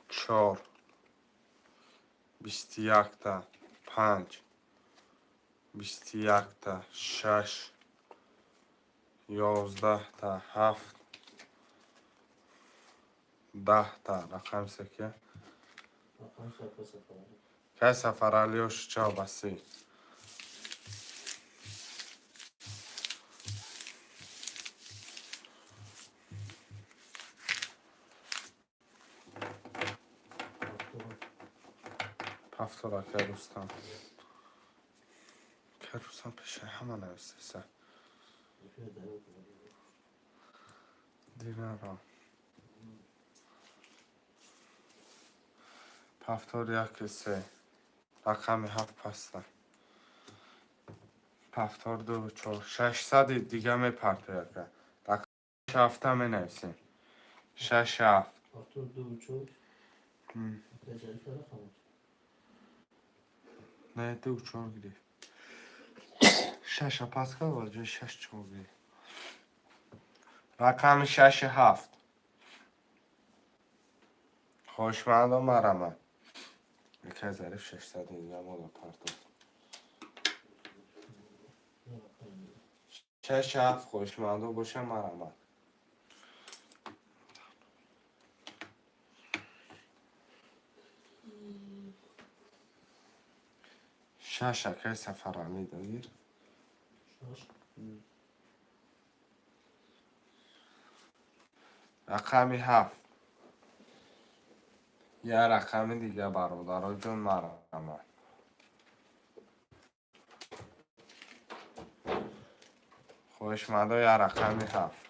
Speaker 1: Чор. 21-та. Панҷ. 21-та. Шаш. 11-та. Ҳафт. 10-та. Рақами се ки?
Speaker 2: Рақами се акай Сафаралӣ.
Speaker 1: Кай Сафаралиёш чао басӣ. Повтор акай Рустам. Акай Рустам пешаи ҳама нависеса.
Speaker 2: Эфир даёт.
Speaker 1: Динарам. Повтор яки се. Рақами ҳафт паста. Повтор ду чор. 600-и дига мепартояд ака. Рақами ҳафта менависем. Шаш ҳафт.
Speaker 2: Повтор ду чор. Акай Зариф рақамаш.
Speaker 1: Не, ду чор гирифт. Шаша пас кард ва ҷои шаш чор гирифт. Рақами шаши ҳафт. Хоҳишмандон марама. Акай Зариф 600-и дига мола партофт. Шаш ҳафт хоҳишмандон боша марама. Шаш акай Сафаралӣ дагир.
Speaker 2: Шаш.
Speaker 1: Рақами ҳафт. Я рақами дига бародароҷон марама. Хоҳишмандо я рақами ҳафт.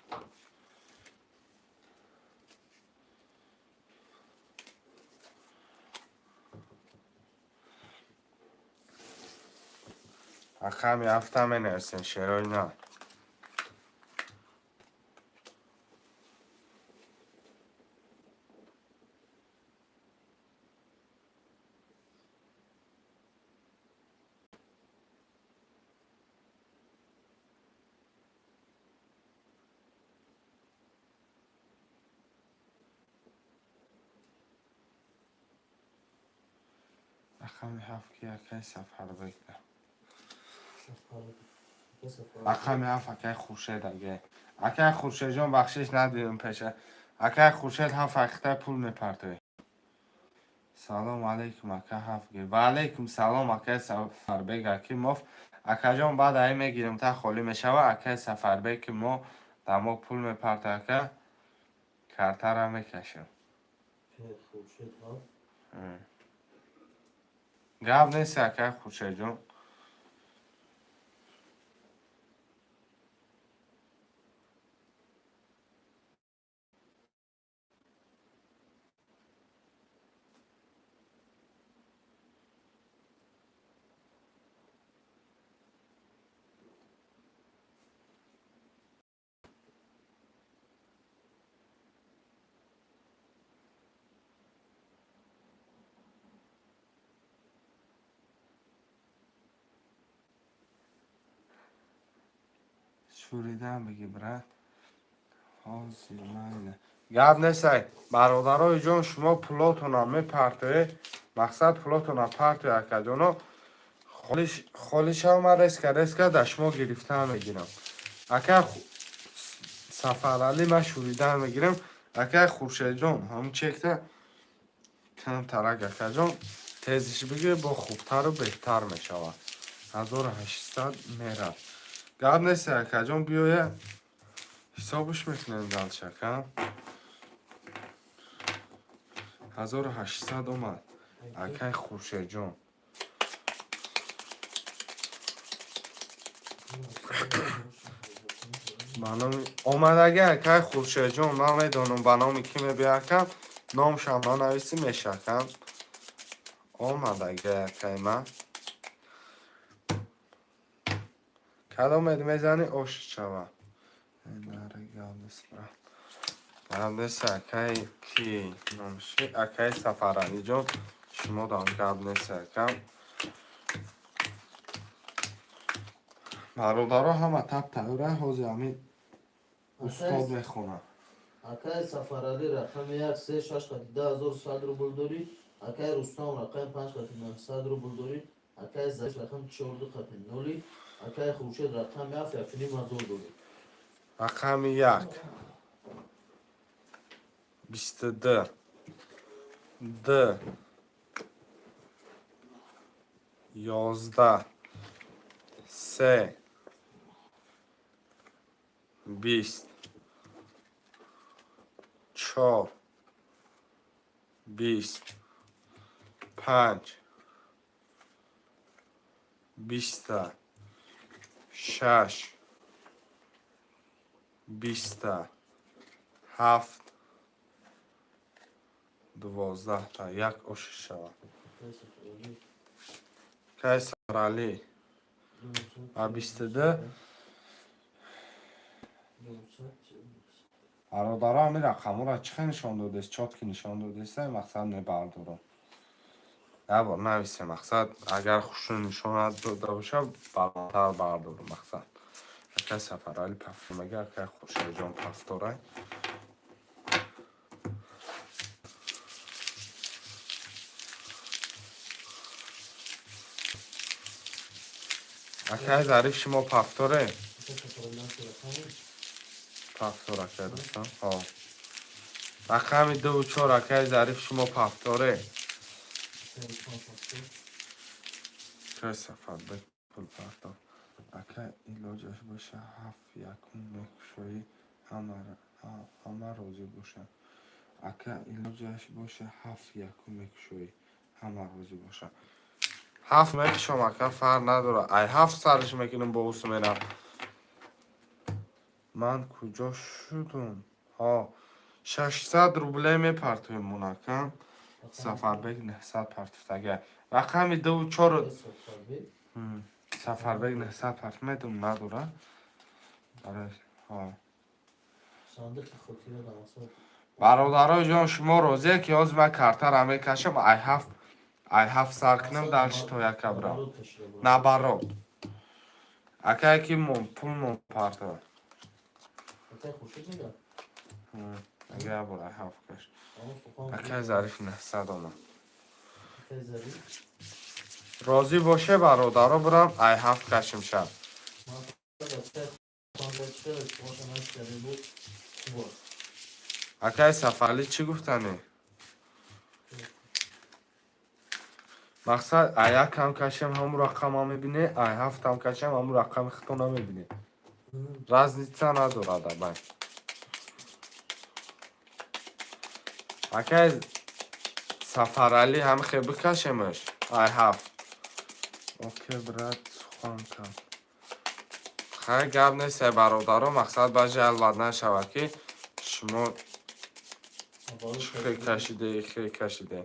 Speaker 1: Рақами ҳафта менависем шерои на. Рақами ҳафт ки акай Сафарбек.
Speaker 2: Сафаралӣ. Акай Сафаралӣ.
Speaker 1: Рақами ҳафт акай Хуршед аге. Акай Хуршедҷон бахшиш надидем пеша. Акай Хуршед ҳафт ҳақиқатай пул мепартоед. Салом алейкум ака ҳафт ге. Ва алейкум салом акай Сафарбек Акимов. Акаҷон баъд ай мегирем та холӣ мешава. Акай Сафарбек ки мо дар мо пул мепарта ака картара мекашем.
Speaker 2: Акай Хуршед ҳафт.
Speaker 1: Гап нест акай Хуршедҷон. Шӯридан бигӣ брат. Ҳозир майли. Гап нестай. Бародарои ҷон шумо пулотона мепартоед. Мақсад пулотона партоед акаҷоно. Холишав ман резка резка дар шумо гирифтан мегирам. Ака Сафаралӣ ман шӯридан мегирам. Акай Хуршедҷон ҳамун чекта камтарак акаҷон тезиш бигир бо хубтару беҳтар мешавад. 1800 меравд. Гап нест акаҷон биёя ҳисобш мекунем дальше ака. 1800 омад. Акай Хуршедҷон. Ба номи омадаги акай Хуршедҷон ман медонам ба номи кӣ мебиёд акам. Номшам нанависӣ мешакам. Омадага якайма. Кадомед мезанӣ, ош шава. Гап нест, акай, ки номши, акай Сафаралиҷон, шумо дам гап нест, акам. Бародаро, ҳама тап тайёра, ҳозир ҳамин устод мехонад.
Speaker 2: Акай Сафаралӣ, рақами як, се, шаш қати 2100 рубл дорӣ. Акай Рустам, рақами панҷ қати 900 рубл дорӣ. Акай Зариф, рақами чор, ду қати ноли. Акай Хуршед, рақами ҳафт, 1500 дорӣ.
Speaker 1: Рақами як, 22, д, 11, се, 20, чор, 20, панҷ, 20-та, шаш, 20-та, ҳафт, 12-та, як оши шавад.
Speaker 2: Акай Сафаралӣ.
Speaker 1: Кай Сафаралӣ а 22. Бародаро, ҳамин рақамҳоро чӣ хел нишон додест? Чётко нишон додеста, мақсад мебардорам. Як бор нависе, мақсад, агар хушрӯ нишон дода боша, баландтар бардорам. Мақсад, акай Сафарали пафтор мега, акай Хуршедҷон пафторай. Акай Зариф, шумо пафторе? Пафтор, акай Рустам. Ҳо, рақами дуву чор, акай Зариф, шумо пафторе? Акай Сафарбек пул партов. Акай, илоҷаш боша, ҳафт якум мекушоӣ, ҳама розӣ бошанд. Ака, илоҷаш боша, ҳафт якум мекушоӣ, ҳама розӣ бошанд. Ҳафт мекушом, ака, фарқ надорад. Ай ҳафт сариш мекунем, бо усу мерам. Ман куҷо шудум? Ҳо, 600 рубле мепартоем, ака. Сафарбек 900 партофтага. Рақами дуву чору Сафарбек 900 парт медум надора. Барои ҳо. Бародарои ҷон, шумо розие, ки ҳозир ман картара мекашам, ай ҳафт сар кунам, дальше то яка бирам? Наоборот. Акае ки пул мон партова. Ага, як бор ай ҳафт каш. Акай Зариф 900 омад. Розӣ боше, бародаро, бирам ай ҳафт кашим шаб. Акай Сафаралӣ, чӣ гуфтанӣ? Мақсад, ай якам кашем, ҳамун рақама мебинӣ, ай ҳафтам кашем, ҳамун рақами худто намебинӣ. Разница надорад абай. Акай Сафаралӣ, ҳам хе бикашемаш ай ҳафт. Окей, брат, сухан кард. Хай, гап нест, ай бародаро, мақсад, ба жалбат нашавад, ки шумо хе кашиде, хе кашиде.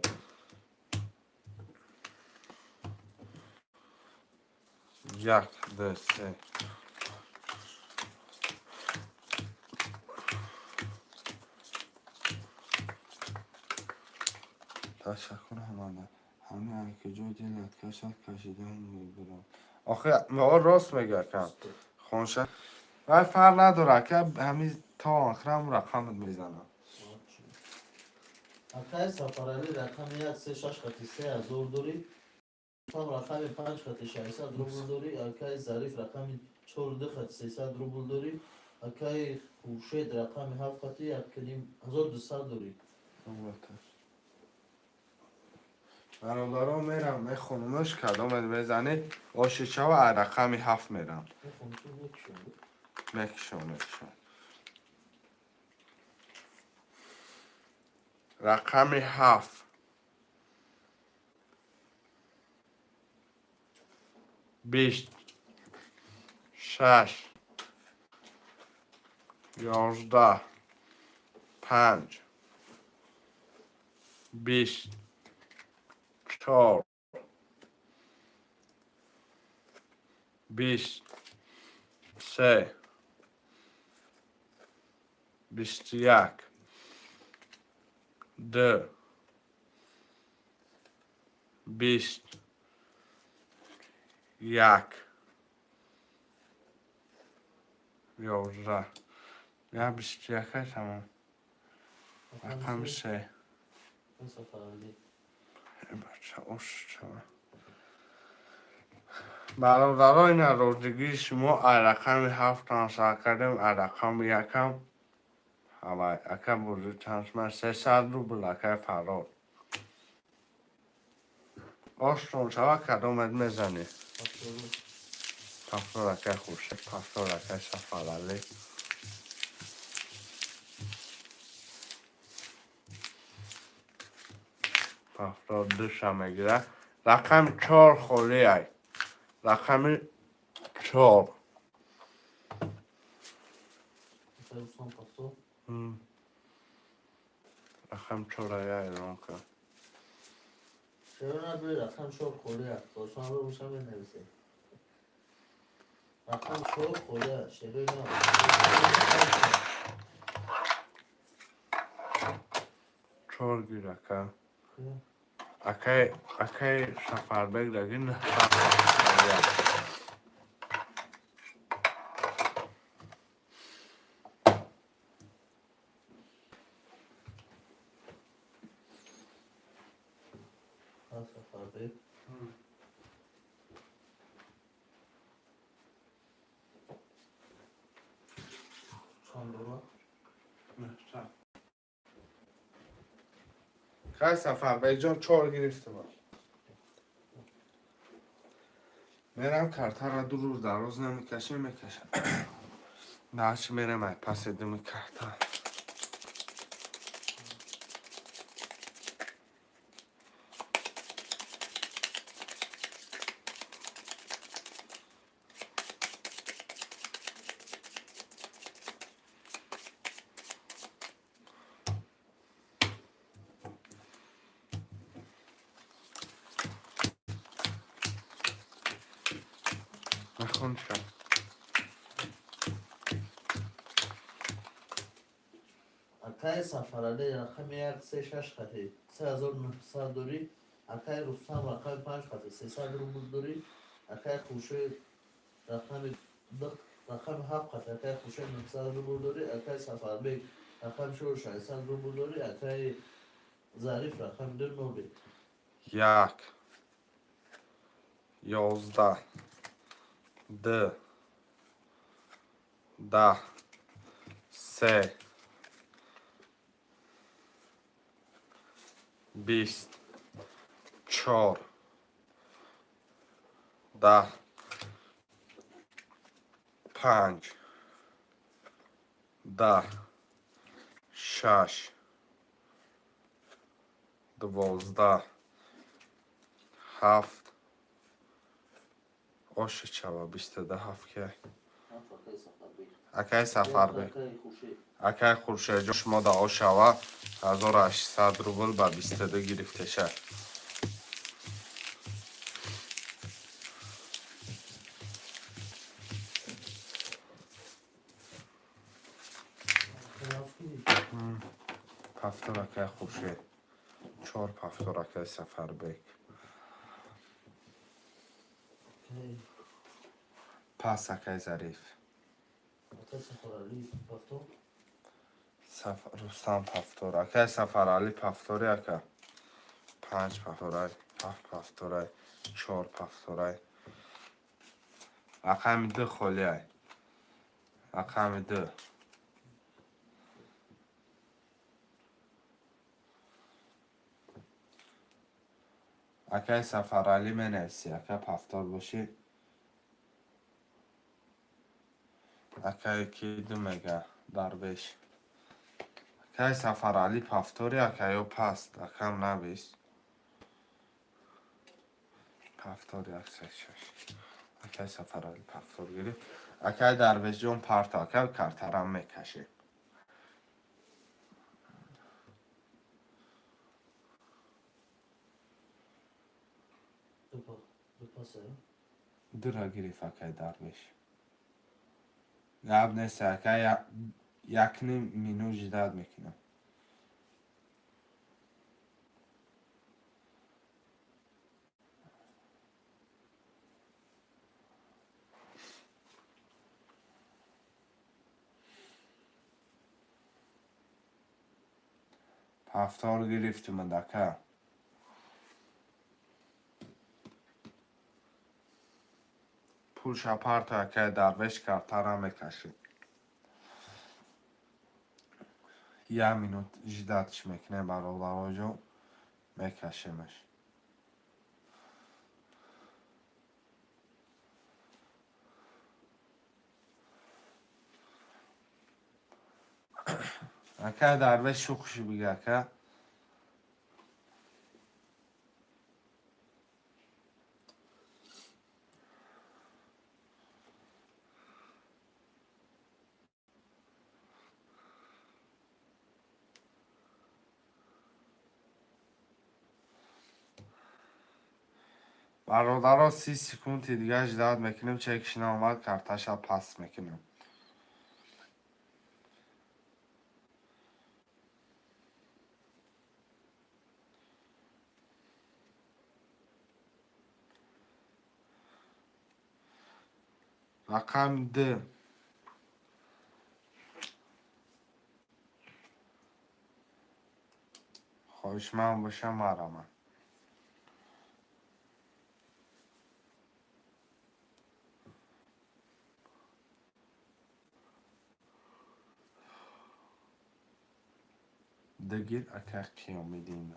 Speaker 1: Як, ду, се. Ташаккур ҳамада. Ҳамин ай куҷо дилат кашад, кашидан мебурам. Охи, рост мега, ака. Хонша. Вай, фарқ надорад, ака, ҳамин то охирам рақамат мезанам.
Speaker 2: Акай Сафаралӣ, рақами як, се, шаш қати 3000 дорӣ. Рустам, рақами панҷ қати 600 рубл дорӣ. Акай Зариф, рақами чор, ду қати 300 рубл дорӣ. Акай Хуршед, рақами ҳафт қати 1500 дорӣ.
Speaker 1: Бародаро, мерам, мехонумаш, кадомет мезанед, ошичава, ай рақами ҳафт мерам. Мекушам, мекушам. Рақами ҳафт. 20, шаш, 11, панҷ, 20, Чор, 20, се, 21, ду, 20, як, 11. Я 21-а тамом. Рақами се.
Speaker 2: Сафаралӣ.
Speaker 1: Бача, ош чава. Бародарои нарозигии шумо ай рақами ҳафтам сар кардем, ай рақами якам. Ҳавай, ака бозӣ чанд шума? 300 рубл, акай Фарод. Оштон шава, кадомет мезанӣ?
Speaker 2: 70.
Speaker 1: 70, акай Хуршед, 70, акай Сафаралӣ. 72-ша мегира. Рақами чор холӣ ай. Рақами чор.
Speaker 2: Акай Рустам 70.
Speaker 1: Рақами чора я эълон кун.
Speaker 2: Чаро набири рақам чор холӣ аст? Дошанбе боша менависем. Рақам чор холӣ аст. Шерои нав.
Speaker 1: Чор гир, ака. Акай Сафарбек даги 900 холӣ аст.
Speaker 2: Сафарбек. Чанд дора?
Speaker 1: Кай Сафарбекҷон, чор гирифтам. Мерам картаро ду рӯз дароз намекашем, мекашам. Дальше мерем ай паси думи карта. Нахонша.
Speaker 2: Акай Сафаралӣ рақами як се шаш хати 3900 дорӣ. Акай Рустам рақами панҷ хати 300 рубл дорӣ. Акай Хуршед рақами ду рақами ҳафт хати акай Хуршед 900 рубл дорӣ. Акай Сафарбек рақами чор 600 рубл дорӣ. Акай Зариф рақами ду ноле.
Speaker 1: Як, 11, ду, 10, се, 20, чор, 10, панҷ, 10, шаш, 12, ҳафт. Оша чава, 22 ҳафт ки?
Speaker 2: Ҳафт акай Сафарбек.
Speaker 1: Акай Сафарбек.
Speaker 2: Акай Хуршед.
Speaker 1: Акай Хуршедҷон, шумо да ошава 1800 рубл ба 22 гирифтеша.
Speaker 2: Ҳафт ки?
Speaker 1: 70, акай Хуршед. Чор 70, акай Сафарбек.
Speaker 2: Акай
Speaker 1: Пас, акай Зариф.
Speaker 2: Акай Сафаралӣ 70.
Speaker 1: Рустам 70. Акай Сафаралӣ 70-и, ака. Панҷ 70-ай, ҳафт 70-ай, чор 70-ай. Рақами ду холиай. Рақами ду. Акай Сафаралӣ менависӣ, ака 70 бошӣ. Акай ки ду мега Дарвеш. Акай Сафаралӣ 70-и, ака ё паст, акам навис. 70 як се шаш. Акай Сафаралӣ 70 гирифт. Акай Дарвешҷон парто, ака картарам мекашем.
Speaker 2: Ду паса.
Speaker 1: Дура гирифт, акай Дарвеш. Гап нест, ака, якним минут ждать мекунам. Ҳафтор гирифтимад, ака. Пулша парто, акай Дарвеш, картара мекашид. Як минут ждать ш мекунем, бародароҷон, мекашемаш. Акай Дарвеш, шухши бига, ака. Бародаро, 30 секунди дига ждать мекунем, чекш наомад, карташа паст мекунем. Рақами д. Хоҳишманд бошам, мараман. Дигир, ака Қиёмиддин.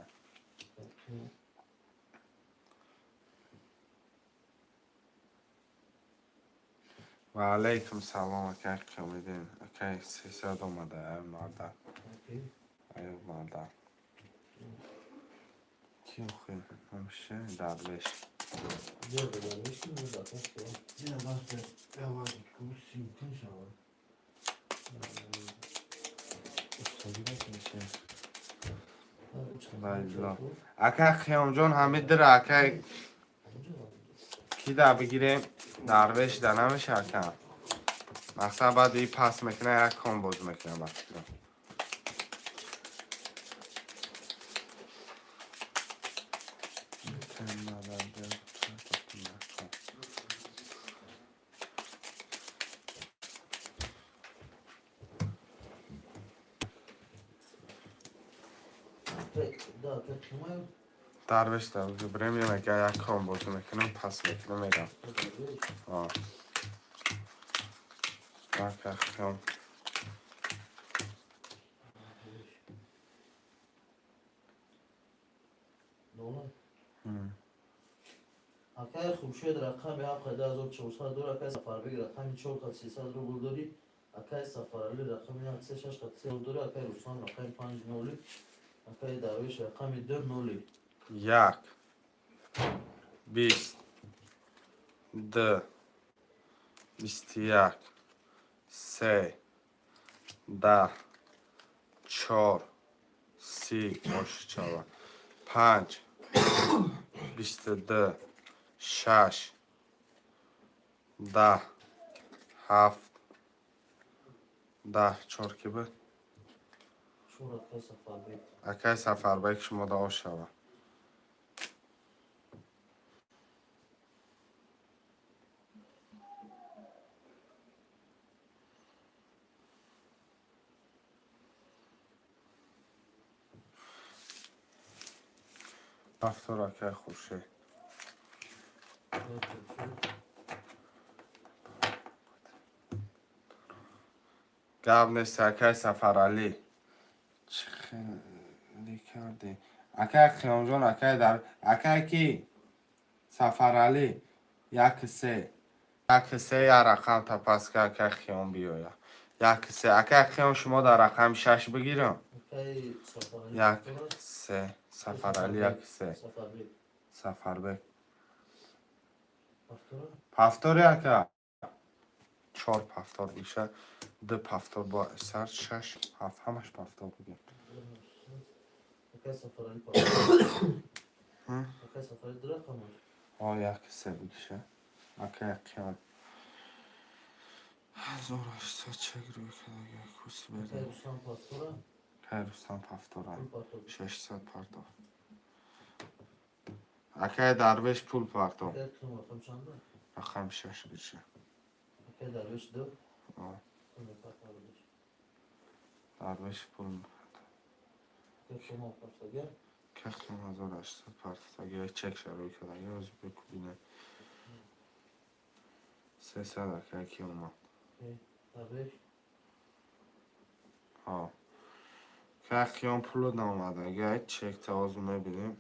Speaker 1: Ва алайкум салом, акай Қиёмиддин. Акай, 300 омада, ай марда. Ай марда. Ки охи? Ҳамиша Дарвеш.
Speaker 2: Дарвеш ки муда
Speaker 3: Я вақте аввал курси шавад.
Speaker 1: Устодӣ мекунӣ? Ака Қиёмҷон, ҳамидира, акай, ки да бигирем? Дарвеш да намеша, ака. Мақсад, баъд и пас мекуна, як кон боз мекуна, ба фикрам. Дарвеш да бирем, ямака як кон бозӣ мекунам, пас мекунам, мерам. Ака Қиём.
Speaker 2: Акай Хуршед, рақами ҳафт 1400 дор. Акай Сафарбек, рақами чор қад 300 рубл дорӣ. Акай Сафаралӣ, рақами як се шаш қад се рубл дорӣ. Акай Рустам, рақами панҷ ноли. Акай Дарвеш, рақами ду ноли.
Speaker 1: Як, бист, ду, 21, се, 10, чор, 30 ошчава, панҷ, 22, шаш, 10, ҳафт, 10, чор ки буд?
Speaker 2: Чор, акай Сафарбек.
Speaker 1: Акай Сафарбек, шумо да ошава. Ҳафтор, акай Хуршед. Гап нест, акай Сафаралӣ. Чӣ хеле кардӣ, акай Қиёмҷон? Акай дар, акай ки Сафаралӣ, як се, як се, як рақам та пас ка, акай Қиём биёя. Як се, акай Қиём, шумо дар рақами шаш бигирам. Як се, Сафаралӣ, як се. Сафарбек пафтори, ака, чор пафтор биша, ду пафтор бо сар, шаш, ҳафт, ҳамаш пафтор бигир.
Speaker 2: Акай Сафаралӣ. Акай Сафаралӣ ду рақам.
Speaker 1: О, як се бикиша. Акай Қиём. 1800 чек рӯй кардага куси
Speaker 2: Акай
Speaker 1: берда.
Speaker 2: Рустам повтора.
Speaker 1: Акай Рустам повтора.
Speaker 2: Пул партов.
Speaker 1: 600 партов. Акай Дарвеш пул партов.
Speaker 2: Акай Қиём рақам чанда?
Speaker 1: Рақами шаш биша.
Speaker 2: Акай Дарвеш ду.
Speaker 1: О,
Speaker 2: Пул мепартовидиш.
Speaker 1: Дарвеш пул.
Speaker 2: Акай Қиём партага.
Speaker 1: Акай Қиём 1800 партовтага чек шарӯй кардага оз бикубине. 300 акай Қиёма.
Speaker 2: Дарвеш.
Speaker 1: Ҳо. Акай Қиём пуло наомадага чек тавозу мебинем.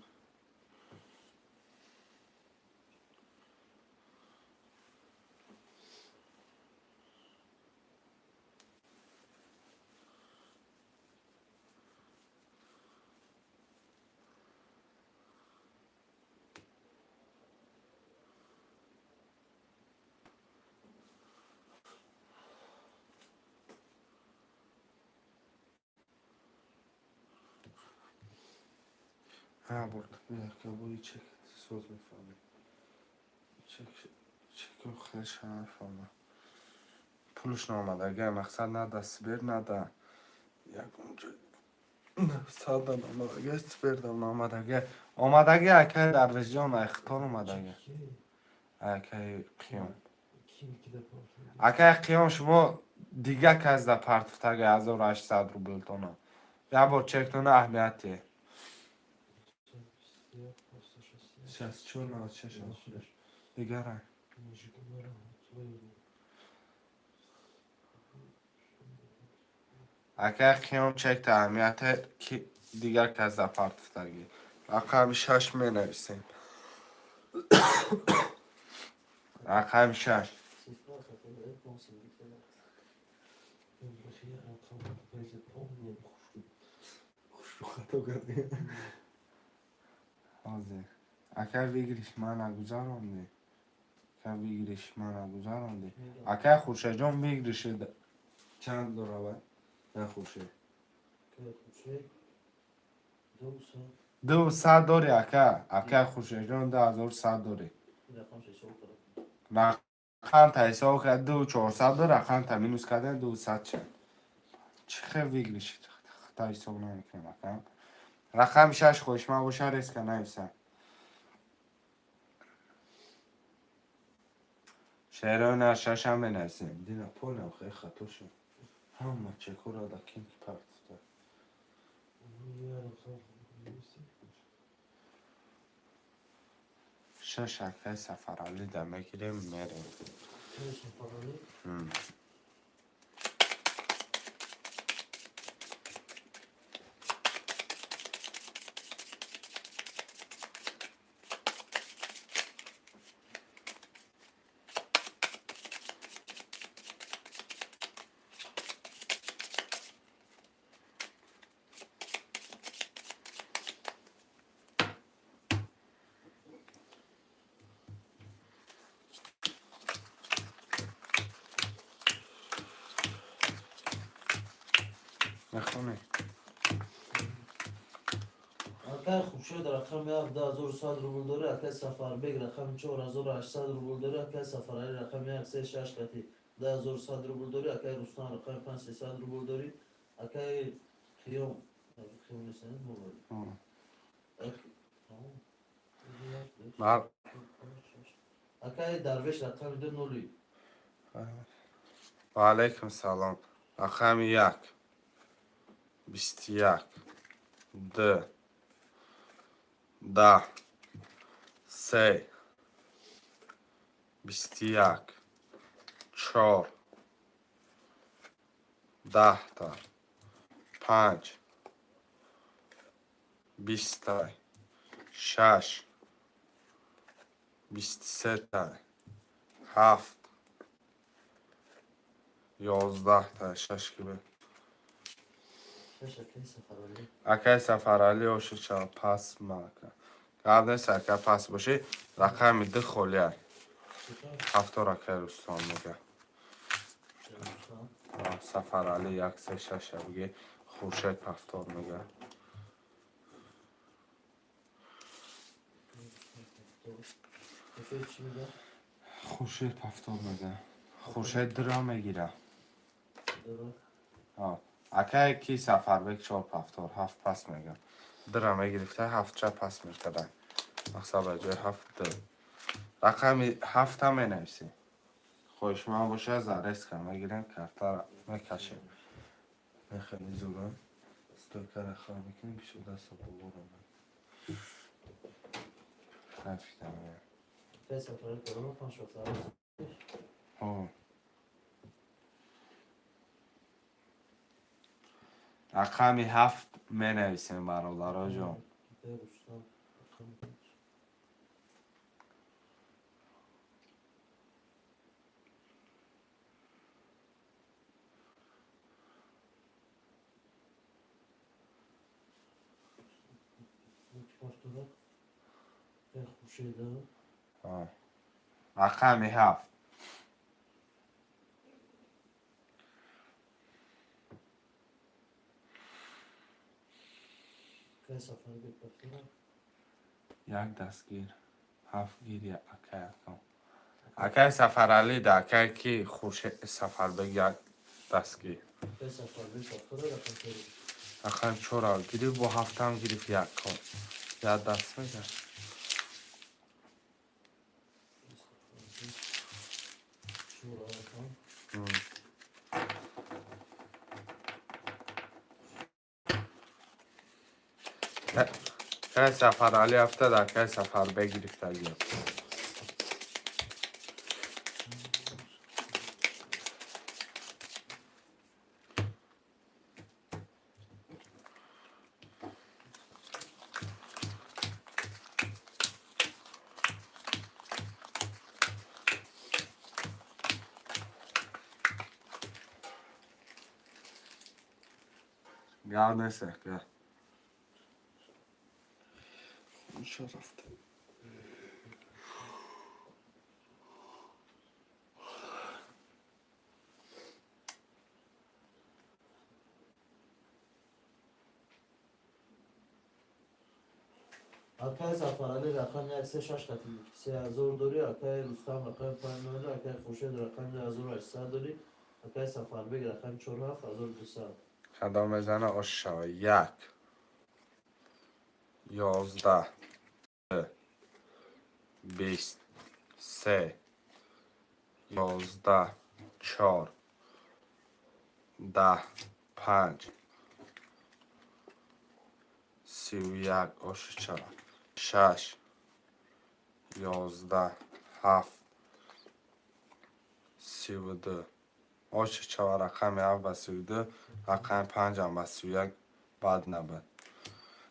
Speaker 1: Ҳа, бурд. Яка буи чек соз мефаҳмем. Чек чеку хелша нафаҳмам. Пулш наомадага мақсад на да Сбер, на да ягон ҷой. Сада наомадага, Сберда наомадага. Омадаги акай Дарвешҷон, ай Хитор омадаги. Акай Қиём.
Speaker 3: Ким кида партов?
Speaker 1: Акай Қиём, шумо дига кас да партовтага 1800 рублтона. Як бор чектона аҳамияте. 64 96 дигарай. Акай Қиём, чекта аҳамияте ки дигар кас да партовтагӣ. Рақами шаш менависем. Рақами шаш.
Speaker 2: Сестра хатои понсим бикада.
Speaker 1: Хато кардем. Ҳозир. Акай выигрыш мана гузаронди. Акай выигрыш мана гузаронди. Акай Хуршедҷон выигрыш чанд дорава? На Хуршед.
Speaker 2: Акай Хуршед. Ду сад.
Speaker 1: 200 дори ака. Акай Хуршедҷон 2100 дори.
Speaker 2: Рақам ҳисоб кардам.
Speaker 1: Рақамта ҳисоб кард 2400 дор, рақамта минус кардан 200 чанд. Чӣ хел выигрыш хата ҳисоб намекунем ака. Рақами шаш хоҳишманд боша резко нависам. Шерои на шашам менависем. Дина понял, хеле хато шуд. Ҳама чекора да ким ки партофта. Шаш акай Сафаралӣ да мегирем, мерем.
Speaker 2: Акай Сафаралӣ.
Speaker 1: Мехонӣ?
Speaker 2: Акай Хуршед рақами ҳафт 2100 рубл дорӣ. Акай Сафарбек рақами 4800 рубл дорӣ. Акай Сафаралӣ рақами як се шаш қати 2100 рубл дорӣ. Акай Рустам рақами панҷ 300 рубл дорӣ. Акай Қиём Қиём нест, мобайл.
Speaker 1: Бар.
Speaker 2: Акай Дарвеш рақами ду нули.
Speaker 1: Ва алайкум салом. Рақами як. 21. Д. 10. Се. 21. Чор. 10-та. Панҷ. 20-та. Шаш. 23-та. Ҳафт. 11-та. Шаш ки бе.
Speaker 2: Шаш акай Сафаралӣ.
Speaker 1: Акай Сафаралӣ ошича пас мака. Гап нест ака пас бошӣ. Рақами ду холия. Ҳафтор акай Рустам мега.
Speaker 2: Рустам.
Speaker 1: Сафаралӣ як се шаша биги. Хуршед ҳафтор мега.
Speaker 2: Хуршед чӣ мега?
Speaker 1: Хуршед повтор мега. Хуршед дра мегира. Акае ки Сафарбек чор повтор, ҳафт пас мега. Дра мегирифта, ҳафтча пас мекарда. Мақсад, ба ҷои ҳафт д. Рақами ҳафта менависӣ. Хоҳишманд боша, зарезка мегирем, картара мекашем. Мехеле зурам. Стойкара хар мекунем, бисёр даста болоро. Нафиктам.
Speaker 2: Акаи Сафарали кадома панҷ повтор?
Speaker 1: Ҳо. Рақами ҳафт менависем, бародароҷон.
Speaker 2: Акаи Рустам рақами панҷ. Повтора. Акаи Хуршеда.
Speaker 1: Ҳо. Рақами ҳафт.
Speaker 2: Акаи Сафарбек повтора.
Speaker 1: Як дастгир. Ҳафт гир, акай акам. Акай Сафаралӣ да акай ки Хуршед Сафарбек як дастгир.
Speaker 2: Акаи Сафарбек повтора, рақами чор.
Speaker 1: Рақами чора гирифт, бо ҳафтам гирифт, як кор. Як даст мега.
Speaker 2: Сафарбек чор рақам.
Speaker 1: Акай Сафаралӣ ҳафта да акай Сафарбек гирифтагӣ. Гап нест, ака. Хуша рафта.
Speaker 2: Акаи Сафаралӣ рақами як се шаш қати 3000 дорӣ, акаи Рустам рақами панҷ ноль, акаи Хуршед рақами 2800 дорӣ, акаи Сафарбек рақами чор ҳафт 1200.
Speaker 1: Кадом мезана, ош шава. Як. 11. 20. Се. 11. Чор. 10. Панҷ. 31 оши чава. Шаш. 11. Ҳафт. 32. Оши чава, рақами ҳафт ба 32, рақами панҷам ба 31 бад набуд.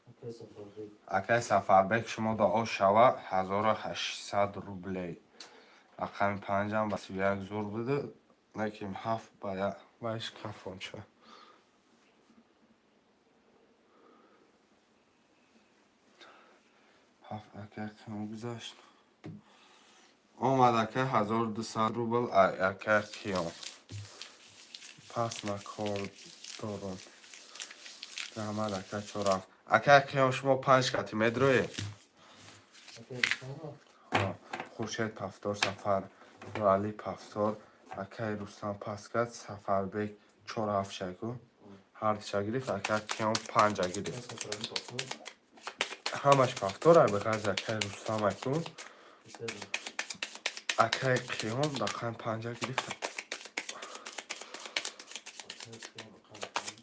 Speaker 2: Акаи Сафарбек.
Speaker 1: Акай Сафарбек, шумо да ош шава, 1800 рублей. Рақами панҷам ба 31 зур буду, лекин ҳафт ба вайш кафонча. Ҳафт акай қиём гузашт. Омад, акай, 1200 рубл акай қиём. Пас ма кор дорам. Раҳмат, ака, чор ҳафт. Акай қиём, шумо панҷ кати медроед?
Speaker 2: Акаи Рустам.
Speaker 1: Хуршед повтор, Сафар Али повтор, акай Рустам пас кард, Сафарбек чор ҳафт шайку. Ҳардуша гирифт, акай Қиём панҷа гирифт.
Speaker 2: Акаи Сафаралӣ повтор.
Speaker 1: Ҳамаш повтор ай, ба ғайри акай Рустам айку. Акай Қиём рақами панҷа гирифт.
Speaker 2: Акаи Қиём рақами панҷ.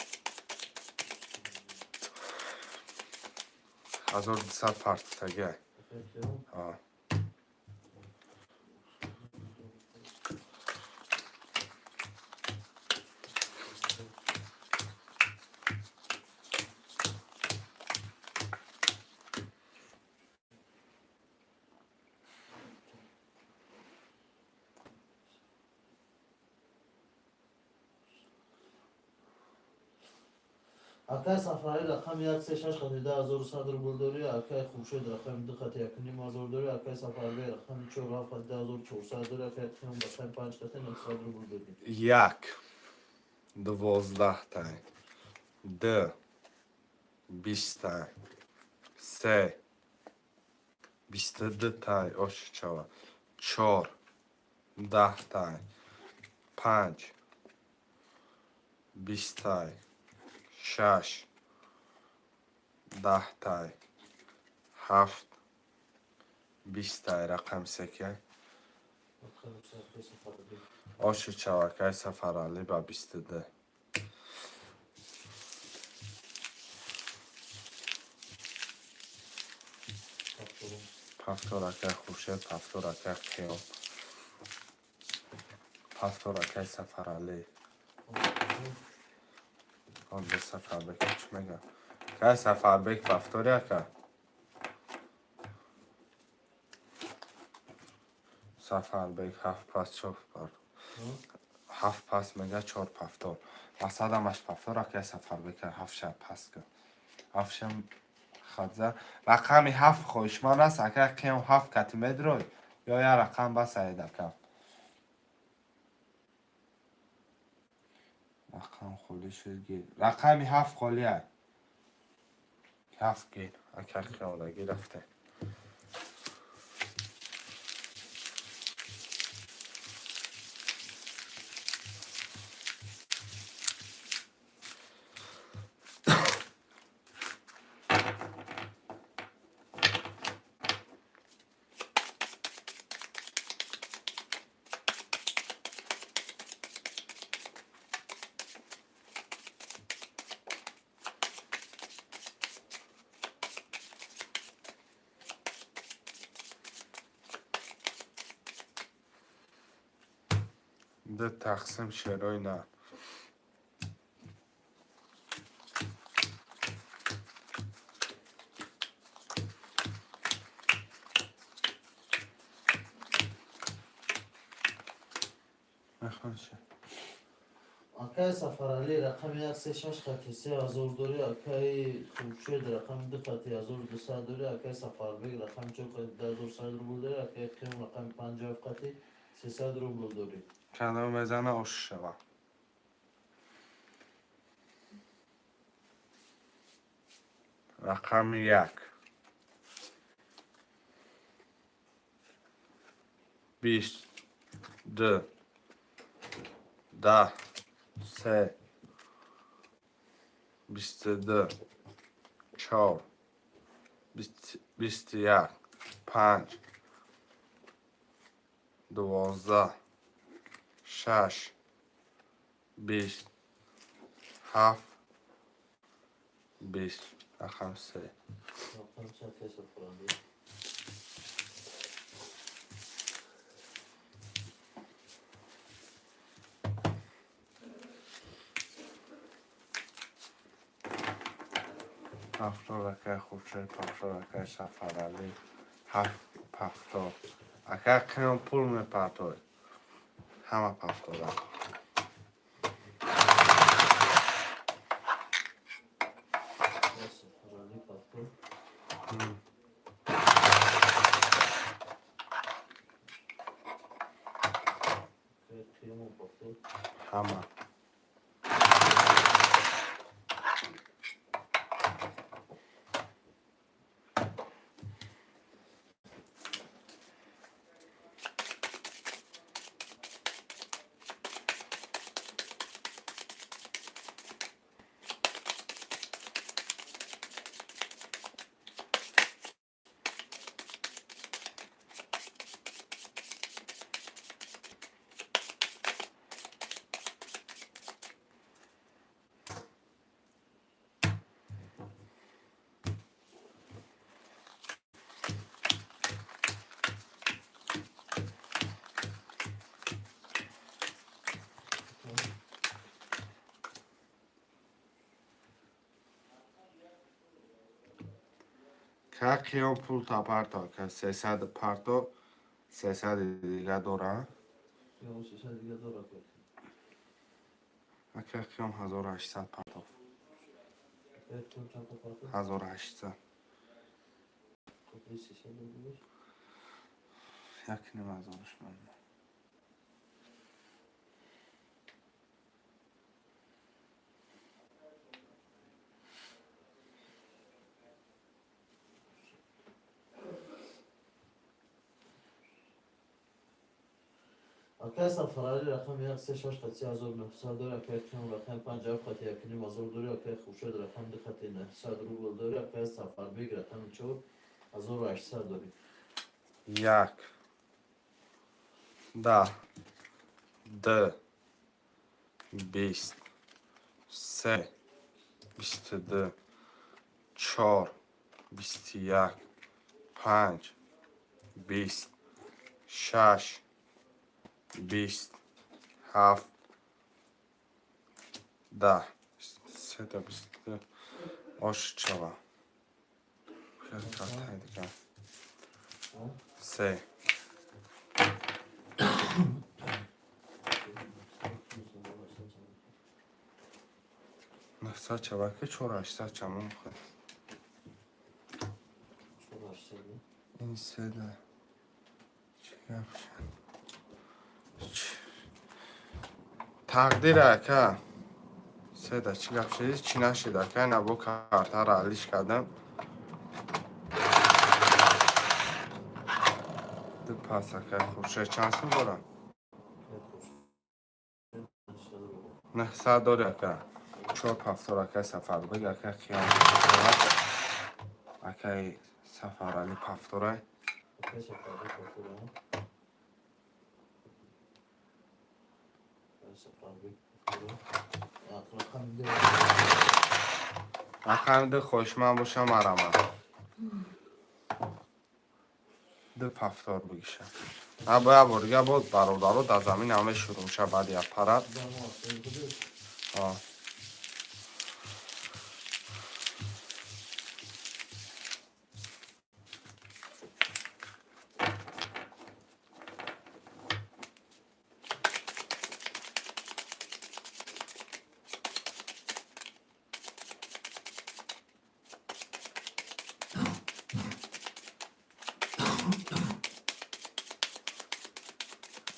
Speaker 1: 1200 партитаги ай.
Speaker 2: Акаи Қиём.
Speaker 1: Ҳа.
Speaker 2: Акаи Сафаралӣ рақами як се шаш қати 10100 рубл дорӣ, акаи Хуршед рақами ду қати 1500 дорӣ, акаи Сафарбек рақами чор ҳафт қати 10400 дорӣ, акаи Қиём рақами панҷ қати 900 рубл дорӣ.
Speaker 1: Як. 12-тай. Д. 20-тай. Се. 22 тай ошичава, чор, 10 тай, панҷ, 20 тай, шаш, 10 тай, ҳафт, 20 тай. Рақами секия?
Speaker 2: Рақами се, акай Сафаралӣ.
Speaker 1: Ошичава, акай Сафаралӣ, ба 22.
Speaker 2: Пафторум.
Speaker 1: Пафтор, акай Хуршед, пафтор, акай Қиём, пафтор, акай Сафаралӣ. Он бе Сафарбек чӣ мега? Акай Сафарбек, пафтори, ака Сафарбек, ҳафт пас, чор пар, ҳафт пас мега, чор пафтор, масадамаш пафтор. Акай Сафарбек, ҳафт ша пас кун, ҳафтшам хадза. Рақами ҳафт хоҳишманд аст, акай Қиём. Ҳафт кати медрой ё я рақам бас аед, ака? Рақам холӣ шуд, гир. Рақами ҳафт холӣ ай. Ҳафт гир, ака Қиёмдаги рафте. Ду тақсим шерои нар. Мехонша.
Speaker 2: Акай Сафаралӣ, рақами як, се, шаш хати 3000 дорӣ. Акаи Хуршед, рақами ду хати 1200 дорӣ. Акаи Сафарбек, рақами чор хати 2100 рубл дорӣ. Акаи Қиём, рақами 57 хати 300 рубл дорӣ.
Speaker 1: Чандум мезана, ош шава? Рақами як, 20, ду, 10, се, 22, чор, 21, панҷ, 12, шаш, 20, ҳафт, 20. Рақами се.
Speaker 2: Рақами се, акаи Сафаралӣ.
Speaker 1: 70, акай Хуршед, 70, акай Сафаралӣ, ҳафт пафтор. Акай Қиём пул мепартоед, ҳама пафтора.
Speaker 2: Акаи Сафаралӣ, пафтор. Акаи Қиёмов, пафтор.
Speaker 1: Ҳама. Ка Қиём, пул та парто, ка 300 парто, 300-и дига дора.
Speaker 2: Қиём 300 дига дора, акаи.
Speaker 1: Ака Қиём, 1800 партоф.
Speaker 2: Акаи Қиём чанд та партоф?
Speaker 1: 1800.
Speaker 2: Копи 300 рубл.
Speaker 1: Як ним ҳазораш ман.
Speaker 2: Акай Сафарали рақами як се шаш хати 1900 дори, акай Қиём рақами панҷ ҳафт хати 1500 дори, акай Хуршед рақами ду хати 900 рубл дори, акай Сафарбек рақами чор 1800 дори.
Speaker 1: Як, 10, ду, 20, се, 22, чор, 21, панҷ, 20, шаш, 20, ҳафт, 10, сета 22 ош чава. Картаи дигар. Се. 900 чава ки чор 800 чамон хӯрд.
Speaker 2: Чор 800.
Speaker 1: Ин седа. Чӣ гап шуд? Тақдир, ака. Седа чӣ гап шуд? Чӣ нашид, ака? Ина бо картаро алиш кардам. Ду пас, акай Хуршед чанд сум дорам?
Speaker 2: Акай Хуршед 900 рубл.
Speaker 1: 900 дори, ака. Чор пафтор, акай Сафарбек, акай Қиём. Акай Сафарали пафторай.
Speaker 2: Акай Сафарбек пафтора. Акай Сафарбек пафтора. Як рақами ду.
Speaker 1: Рақами ду хоҳишманд бошам марамад. Ду пафтор бигиша. На бо як бор дига боз бародаро дар замин ҳаме шурӯъ мешавад баъди аппарат.
Speaker 2: Дамо астани худаш.
Speaker 1: А.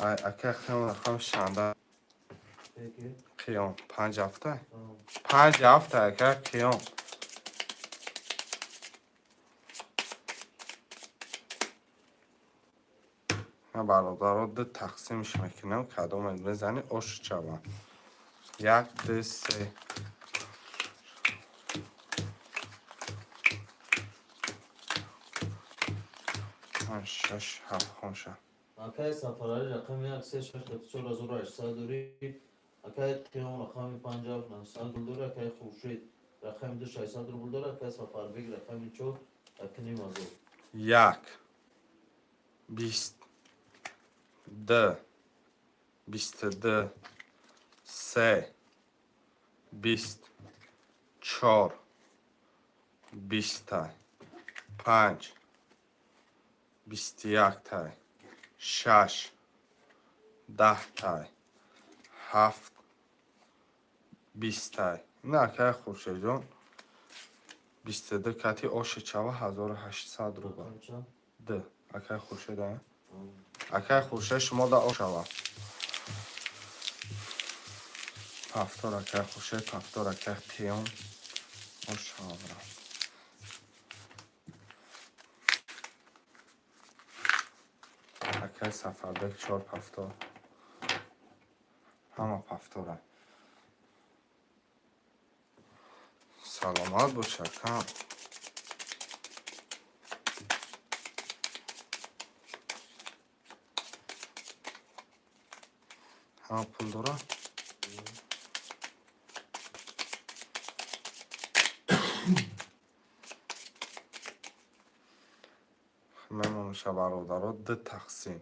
Speaker 1: Ай, ака Қиём рақам шанда.
Speaker 2: Пеки.
Speaker 1: Қиём панҷ ҳафта.
Speaker 2: Тамом.
Speaker 1: Панҷ ҳафта, ака Қиём. Ман бародаро ду тақсимш мекунам, кадоме мезани ош чава. Як, ду, се. Панҷ, шаш, ҳафт хонша.
Speaker 2: Акай Сафарали рақами як се шаш хати 4800 дори. Акай Қиём рақами панҷ ҳафт 900 рубл дори. Акай Хуршед рақами ду 600 рубл дори. Акай Сафарбек рақами чор 1500.
Speaker 1: Як, 20, ду, 22, се, 20, чор, 20-тай, панҷ, 21-тай, шаш, 10-тай, ҳафт, 20-тай. Ина, акай Хуршедҷон, 22 кати оши чава 1800 рубл.
Speaker 2: Рақами чанд?
Speaker 1: Д. Акай Хуршед, а? Акай Хуршед, шумо да ош шава. Пафтор, акай Хуршед, пафтор, акай Қиём. Ош шава брат. Акай Сафарбек чор пафтор. Ҳама пафтора. Саломат бош, ака. Ҳама пул дора? Мемонуша, бародаро, ду тақсим.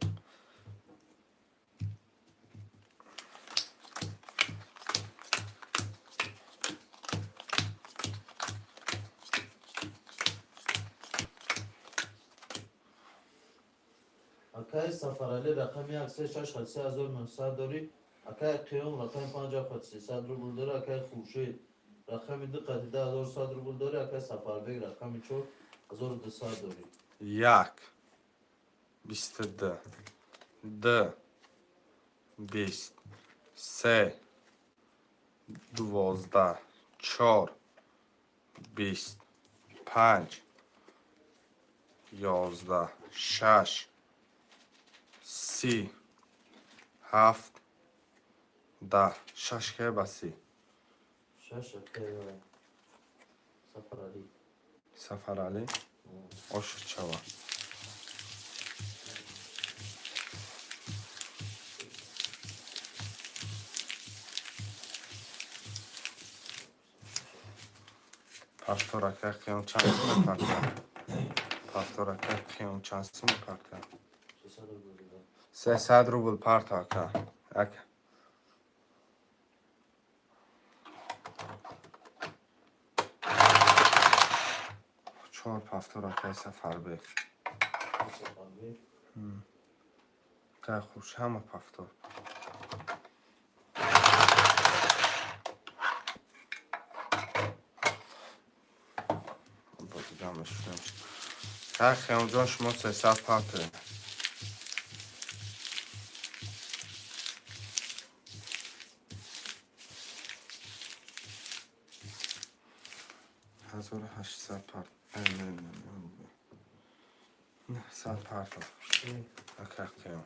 Speaker 2: Акай Сафарали рақами як се шаш хати 3900 дори. Акай Қиём рақами панҷ ҳафт хати 300 рубл дори. Акай Хуршед рақами ду хати 1100 рубл дори. Акай Сафарбек рақами чор 1200 дори.
Speaker 1: Як, 22, ду, 20, се, 12, чор, 20, панҷ, 11, шаш, 30, Ҳафт, 10, шаш ке ба 30.
Speaker 2: Шаш, акай Сафаралӣ.
Speaker 1: Сафаралӣ, ошу чава. Повтор, акай Қиём, чанд сум мепарта? Повтор, акай Қиём, чанд сум мепарта?
Speaker 2: 300 рубл додам.
Speaker 1: 300 рубл парта, ака. Ака. Чор повтор, акай Сафарбек.
Speaker 2: Сафарбек.
Speaker 1: Акай Хурш, ҳама повтор. Бо дигар мешунем. Акай Қиёмҷон, шумо 300 партоед. 1800 парт. Не, не, не. 900 парто. Акай Қиём.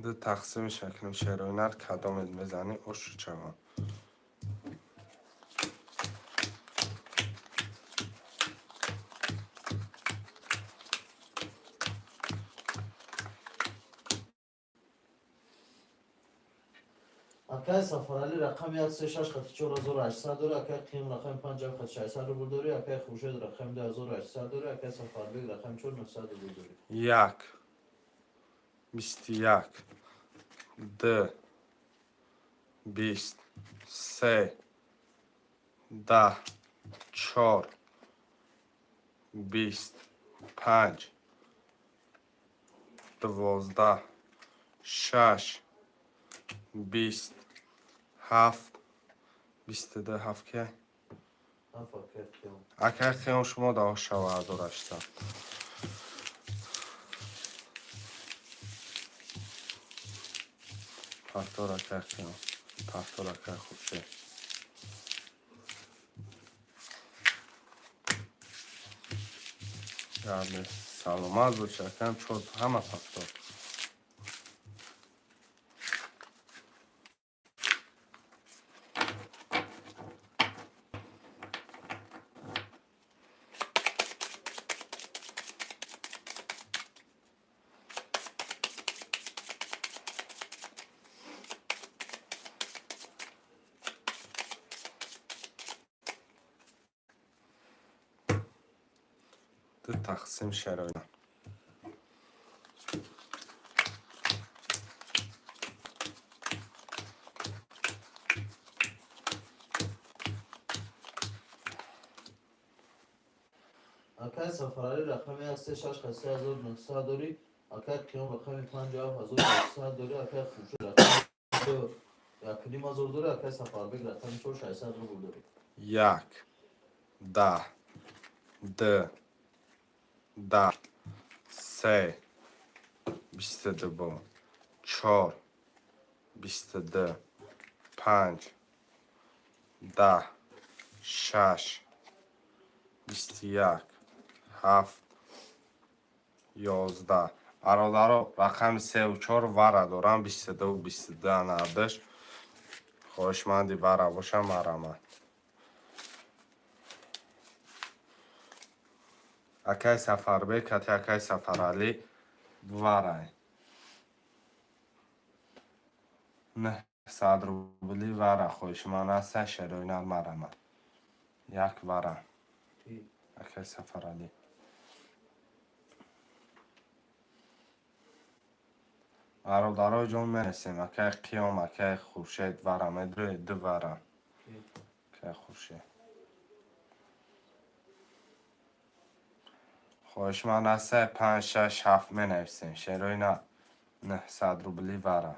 Speaker 1: Ду тақсими шаклим, шероинар, кадомед мезанӣ, ошу чава.
Speaker 2: Акай Сафаралӣ рақами як се шаш хати 4800 дорӣ, акай Қиём рақами панҷ ҳафт хати 600 рубл дорӣ, акай Хуршед рақами 2800 дорӣ, акай Сафарбек рақами чор 900 рубл дорӣ.
Speaker 1: Як, 21, ду, 20, се, 10, чор, 20, панҷ, 12, шаш, 20, ҳафт, 22, ҳафт ки?
Speaker 2: Ҳафт, акай Қиём.
Speaker 1: Акай Қиём, шумо даҳо шава 1800. Повтор, акай Қиём. Повтор, акай Хуршед. Гарди саломат бош, акам, чор ҳама повтор. Ду тақсим, шароина.
Speaker 2: Акай Сафаралӣ рақами як се шаш хати 3900 дорӣ, акай Қиём рақами панҷ ҳафт 1800 дорӣ, акай Хуршед рақами ду 1500 дорӣ, акай Сафарбек рақами чор 600 рубл дорӣ.
Speaker 1: Як, 10, ду, 10, се, 22, чор, 22, панҷ, 10, шаш, 21, ҳафт, 11. Бародаро, рақами севу чор вара дорам, 22, 22 анардаш. Хоҳишманди вара бошам, марамад. Акай Сафарбек кати акай Сафаралӣ варай. 900 рубли вара хоҳишманд аста, шероинар, марамад. Як вара. Акай Сафаралӣ. Бародарои ҷон, мерасем. Акай Қиём, акай Хуршед вара медроед, ду вара. Акай Хуршед. Хоҳишманд аста, панҷ, шаш, ҳафт менависем. Шероина, 900 рубли вара.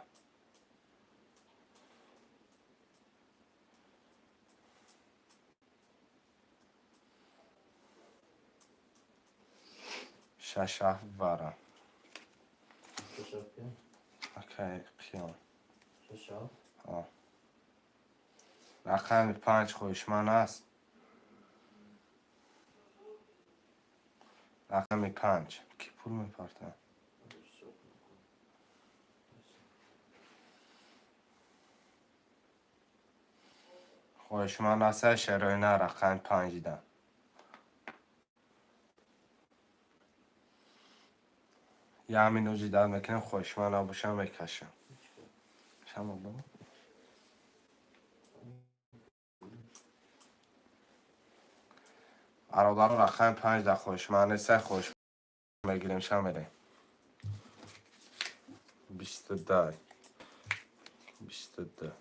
Speaker 1: Шаш ҳафт бара.
Speaker 2: Шаш ҳафт ки?
Speaker 1: Акай Қиём.
Speaker 2: Шаш ҳафт.
Speaker 1: Рақами 5 хоҳишманд аст. Рақами 5. Кӣ пул мепартад?
Speaker 2: Ҳисоб мекунам.
Speaker 1: Хоҳишманд аст шероина рақами 5-да. Як минут ждать мекунем, хоҳишманд набошам, мекашам. Шама бо? Бародаро, рақами 5-да хоҳишманд нест, хоҳиш мегирем, ша мерем. 22. 22.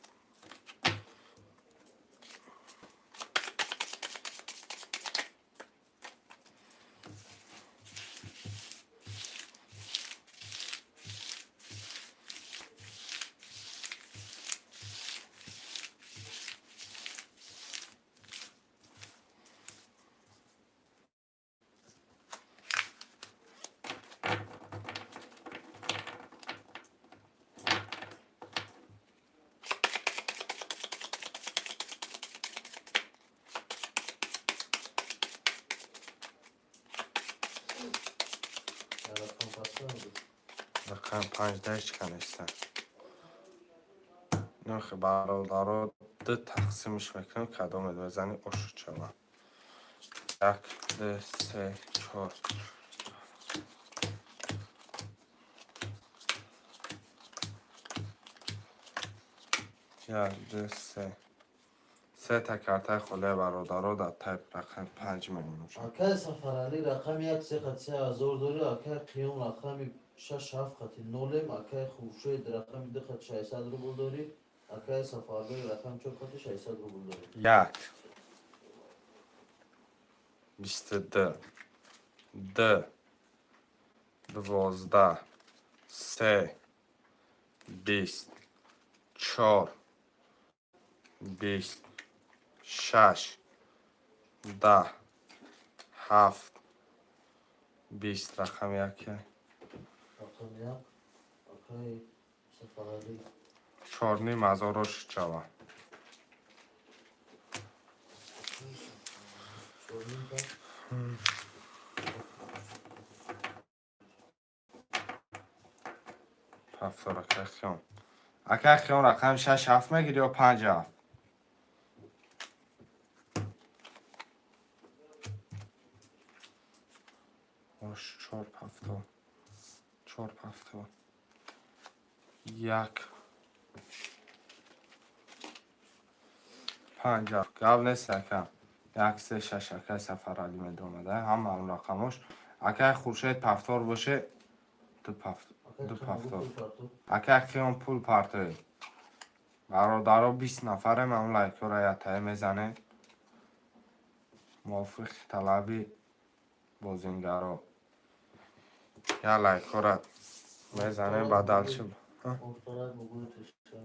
Speaker 2: Я рақам паста буд.
Speaker 1: Рақами 5-да ҳеҷ ка нестан. Нохи бародаро, ду тақсимш мекунем, кадомед бизанӣ, ошу шава. Як, ду, се, чор. Як, ду, се. Сета картаи холия, бародаро, дар тай рақами 5 мемонад.
Speaker 2: Акай Сафаралӣ, рақами як се қати 3000 дорӣ, акай Қиём, рақами шаш ҳафт қати нолем, акай Хуршед, рақами ду қати 600 рубл дорӣ, акай Сафарбек, рақами чор қати 600 рубл дорӣ.
Speaker 1: Як. 22. Ду. 12. Се. 20. Чор. 20. Шаш. 10. Ҳафт. 20. Рақами яке.
Speaker 2: Рақами як акай Сафаралӣ.
Speaker 1: 4500-ро шава.
Speaker 2: Чорнимта.
Speaker 1: Ҳафтор, акай Хиём. Акай Хиём, рақами шаш ҳафт мегирӣ ё панҷ ҳафт? Ош чор ҳафтор. Чор ҳафтор. Як. Панҷ ҳафт. Гап нест, ака. Як, се, шаш, акай Сафаралӣ медомада. Ҳама он рақамош. Акай Хуршед пафтор боше, ду пафт,
Speaker 2: Акай
Speaker 1: ду
Speaker 2: Қиём
Speaker 1: пафтор.
Speaker 2: пул парту.
Speaker 1: Акай Қиём пул партоед. Бародаро, 20 нафарем, ам лайкҳоро ятае мезанем. Мувофиқи талаби бозингаро. Я лайкҳоро мезанем, бадал шуд.
Speaker 2: Ортарак бугӯи теша.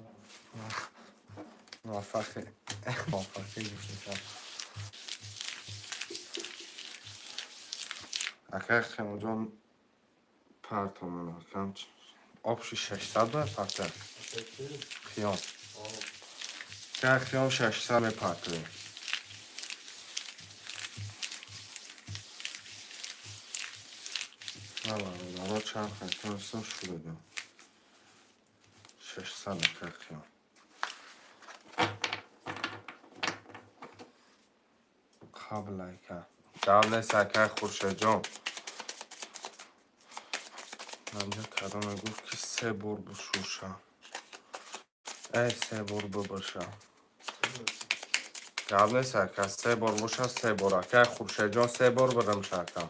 Speaker 1: Муваффақи муваффақӣ гуфтам. Акай Қиёмҷон, партомон акам общий 600 ба парта.
Speaker 2: Акай чӣ?
Speaker 1: Қиём.
Speaker 2: О,
Speaker 1: Акай Қиём 600 мепартоем. На, бародаро, чанд хайтонистон шудедем. 600, акай Қиём. Қабл ака. Гап нест, акай Хуршедҷон. Анҷа кадоме гуфт, ки се бор бушӯша. Э, се бор бубурша. Гап нест, ака, се бор боша, се бор. Акай Хуршедҷон, се бор биримша, ака.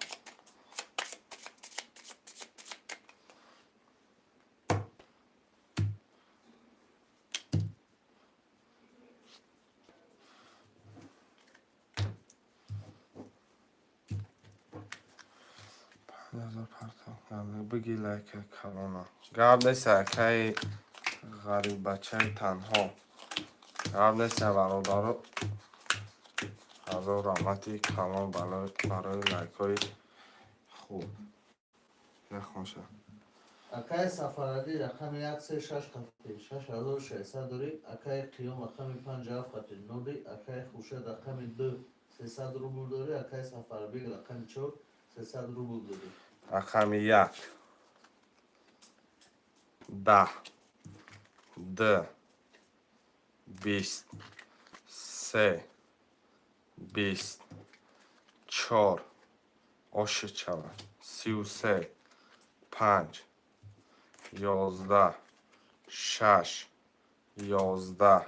Speaker 1: 5000 партов. Биги лайка калона. Гап нест, акаи ғариббачаи танҳо. Гап нест, бародаро. Ҳазор раҳмати калон барои лайкҳои хуб. Яхонша.
Speaker 2: Акаи Сафаралӣ рақами як се шаш қати 6600 дорӣ. Акаи Қиём рақами панҷ ҳафт қати ноли. Акаи Хуршед рақами ду 300 рубл дорӣ. Акаи Сафарбек рақами чор 300 рубл дорӣ.
Speaker 1: Рақами як, 10, ду, 20, се, 20, чор, ошид шавад, 33, панҷ, 11, шаш, 11,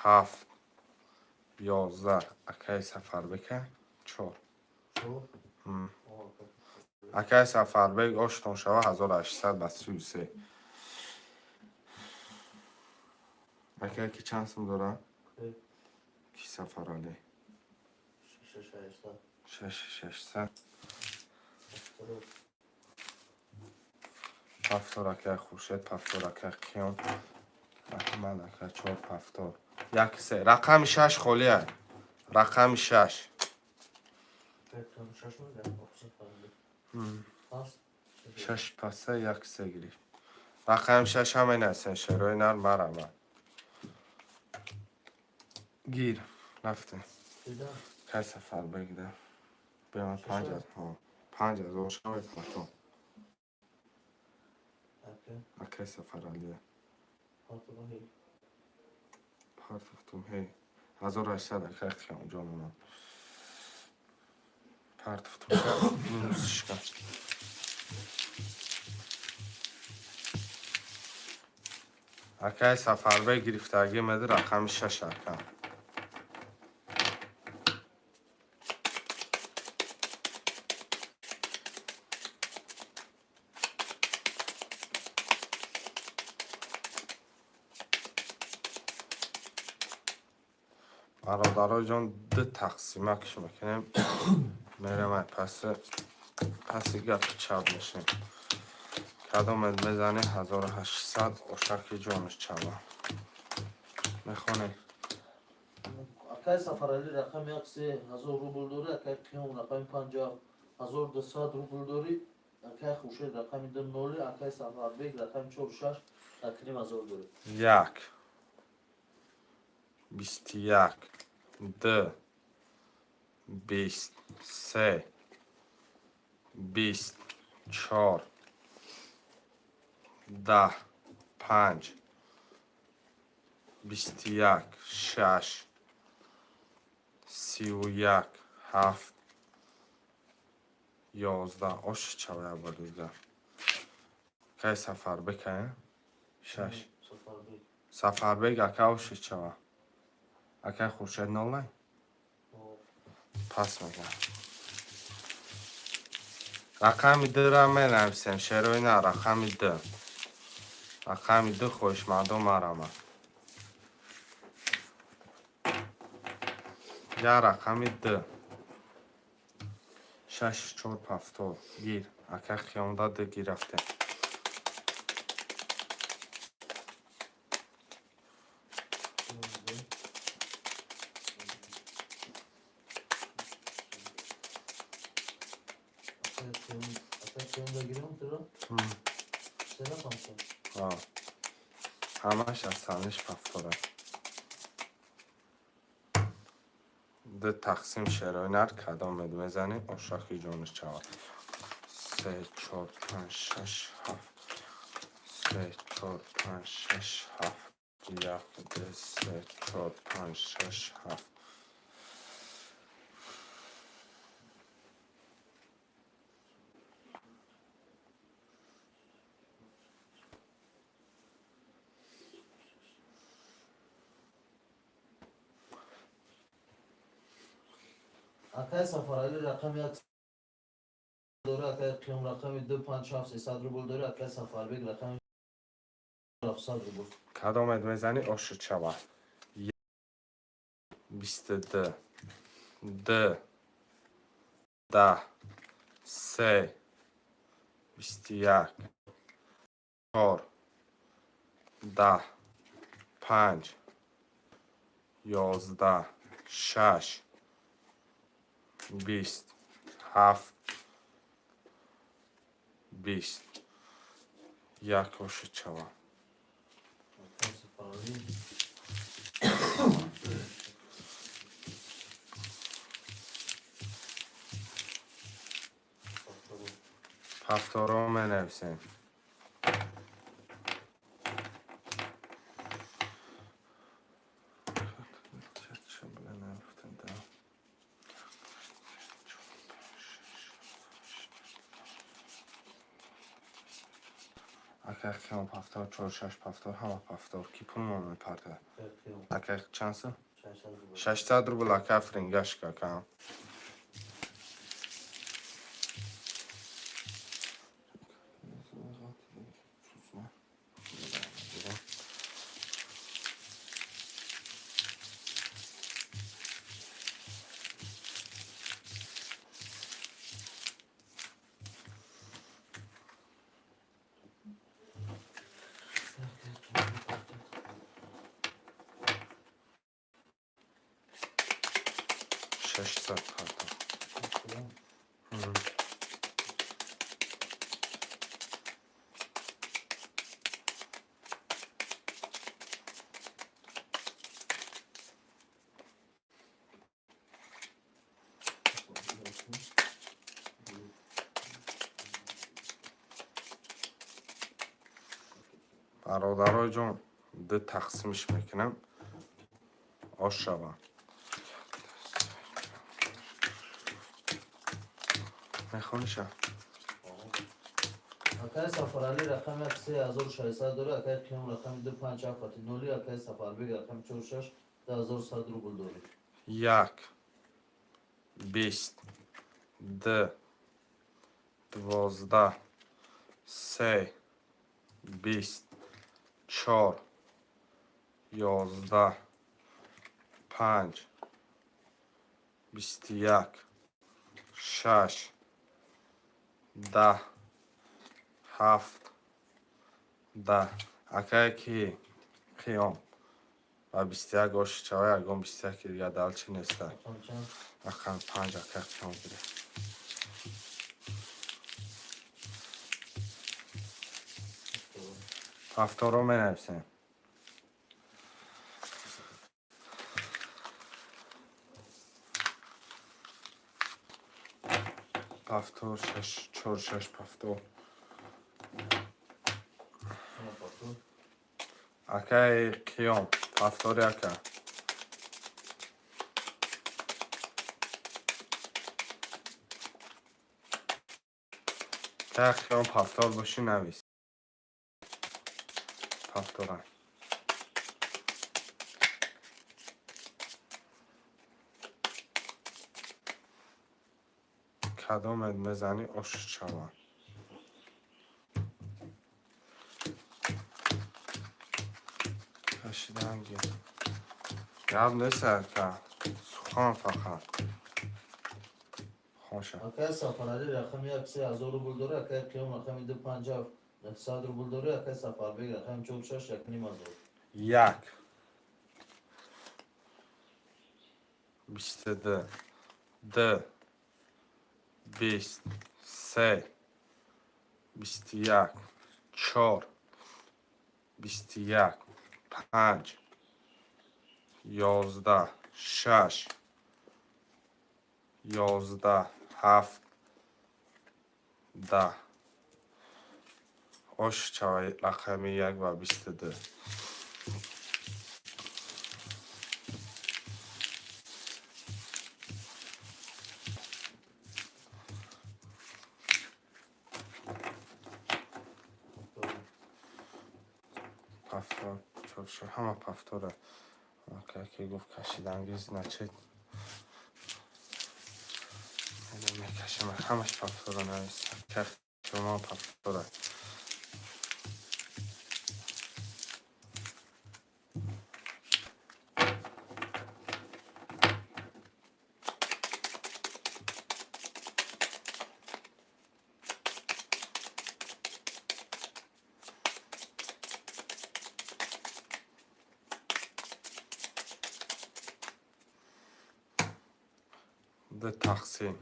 Speaker 1: ҳафт, 11. Акаи Сафарбека чор.
Speaker 2: Чор.
Speaker 1: Акаи Сафарбек, оштон шава, 1800 ба 33. Акае ки чанд сум дора? Ки, Сафаралӣ?
Speaker 2: 6600.
Speaker 1: 6600. Пафтор акаи Хуршед, пафтор акаи Қиём. Раҳмат, ака. Чор пафтор. Як, се. Рақами шаш холия. Рақами шаш.
Speaker 2: Акаи шаш мега. Пас.
Speaker 1: Шаш паса, як, се гирифт. Рақами шаш ҳамаи насен шерои нар марама. Гир. Рафтем. Кай сафар бегида. Бема панҷ аз. 5000 шавед патон. Акай Сафаралия. Партофтум ҳей. 1800 акай Қиём ҷонуман. Партофтум минус шка. Акай Сафарбек гирифтагӣ меди рақами шаш, ака. Бародаро ҷон, ду тақсима киш мекунем, мерем ай паси гапи чап мешем. Кадомет мезанӣ, 1800, ошаки ҷониш чава мехонем.
Speaker 2: Акаи Сафаралӣ рақами як 3000 рубл дорӣ. Акаи Қиём рақами панҷ 1200 рубл дорӣ. Акаи Хуршед рақами ду ноли. Акаи Сафарбек рақами чор шаш 1500 дорӣ.
Speaker 1: Як, 21, ду, 20, се, 20, чор, 10, панҷ, 21, шаш, 31, ҳафт, 11. Ош чава як бор дига. Кай Сафарбек, а? Шаш.
Speaker 2: Сафарбек.
Speaker 1: Сафарбек ака, оши чава. Акай Хуршед нолай? Пас мегам. Рақами дура менависем, шерои на, рақами ду. Рақами ду, хоҳишмандо марама. Я рақами ду. Шаш, чор, пафтор. Гир. Ака Қиёмда ду гирафтем.
Speaker 2: Акаи Қиёмда гирем туро? Се рақам шуд.
Speaker 1: Ҳамаш аз саниш пафтора. Ду тақсим шерои нар кадомед мезанӣ, ошахи ҷониш чава. Се, чор, панҷ, шаш, ҳафт. Се, чор, панҷ, шаш, ҳафт. Як, ду, се, чор, панҷ, шаш, ҳафт.
Speaker 2: Акаи Сафаралӣ рақами як дорӣ. Акаи Қиём рақами ду панҷ ҳафт 300 рубл дорӣ. Акаи Сафарбек рақами 700 рубл.
Speaker 1: Кадомед мезанӣ, оши чава. 22, ду, 10, се, 21, чор, 10, панҷ, 11, шаш, 20, ҳафт, 20. Як ошид шава.
Speaker 2: Акай Сафаралӣ.
Speaker 1: Повторо менависем. Акай қиём повтор, чор, шаш повтор, ҳама повтор. Ки пул мо мепарда?
Speaker 2: Акай Қиём.
Speaker 1: Акай чанд сум?
Speaker 2: 600 рубл.
Speaker 1: 600 рубл, ака, фрингашка, акам. 600 карта. Бародарои ҷон, ду тақсимш мекунам. Ош шава. Мехониша?
Speaker 2: Акай Сафаралӣ рақами як 3600 дора, акай Қиём рақами ду панҷ ҳафт қати ноли, акай Сафарбек рақами чор шаш 2100 рубл дорӣ.
Speaker 1: Як, 20, ду, 12, се, 20, чор, 11, панҷ, 21, шаш, 10, ҳафт, 10. Акае ки Қиём ва 21 оши чава, ягон 21 дига далчи неста.
Speaker 2: Рақам чанд?
Speaker 1: Рақами панҷ, акай Қиём гирифт. Повторо менависем. Повтор, шаш, чор, шаш, повтор.
Speaker 2: Ҳама повтор.
Speaker 1: Акаи Қиём, повтори, ака. Акаи Қиём, повтор бошӣ, навис. Повтора. Кадомет мезанӣ, ош шава. Кашиданги. Гап нест, ака. Сухан фақат. Хоша.
Speaker 2: Акай Сафаралӣ рақами як 3000 рубл дора, акай Қиём рақами ду панҷ ҳафт 900 рубл дора, акай Сафарбек рақами чор шаш 1500.
Speaker 1: Як. 22. Ду. 20. Се. 21. Чор. 21. Панҷ. 11. Шаш. 11. Ҳафт. 10. Ош чава рақами як ва 22. Повтор, чор, шаш, ҳама повтора. Ака ки гуфт кашиданги, значит мекашам, ҳамаш повтора навис. Шумо повтора. Ду тақсим.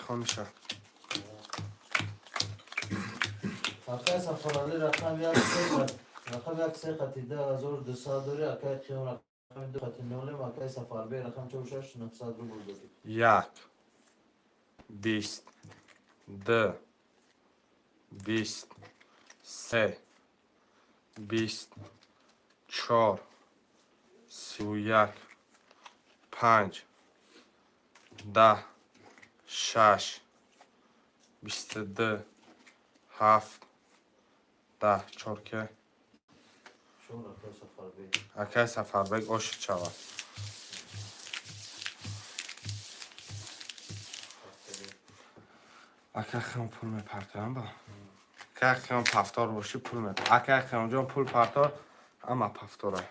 Speaker 1: Телефонша.
Speaker 2: Акай Сафарали рақам як се, рақам як се қати 2200 дори, акай Қиём рақами ду қати нолем, акай Сафарбек рақам чор шаш 900 рубл дори.
Speaker 1: Як, 20, ду, 20, се, 20, чор, 31, панҷ, 10, шаш, 22, ҳафт, 10, чор ке?
Speaker 2: Чор, акай Сафарбек.
Speaker 1: Акай Сафарбек ошид шавад. Акай Хиём пул мепартоям ба. Акай Хиём пафтор бошӣ, пул мепар. Акай Хиёмҷон, пул партор, ама пафтора.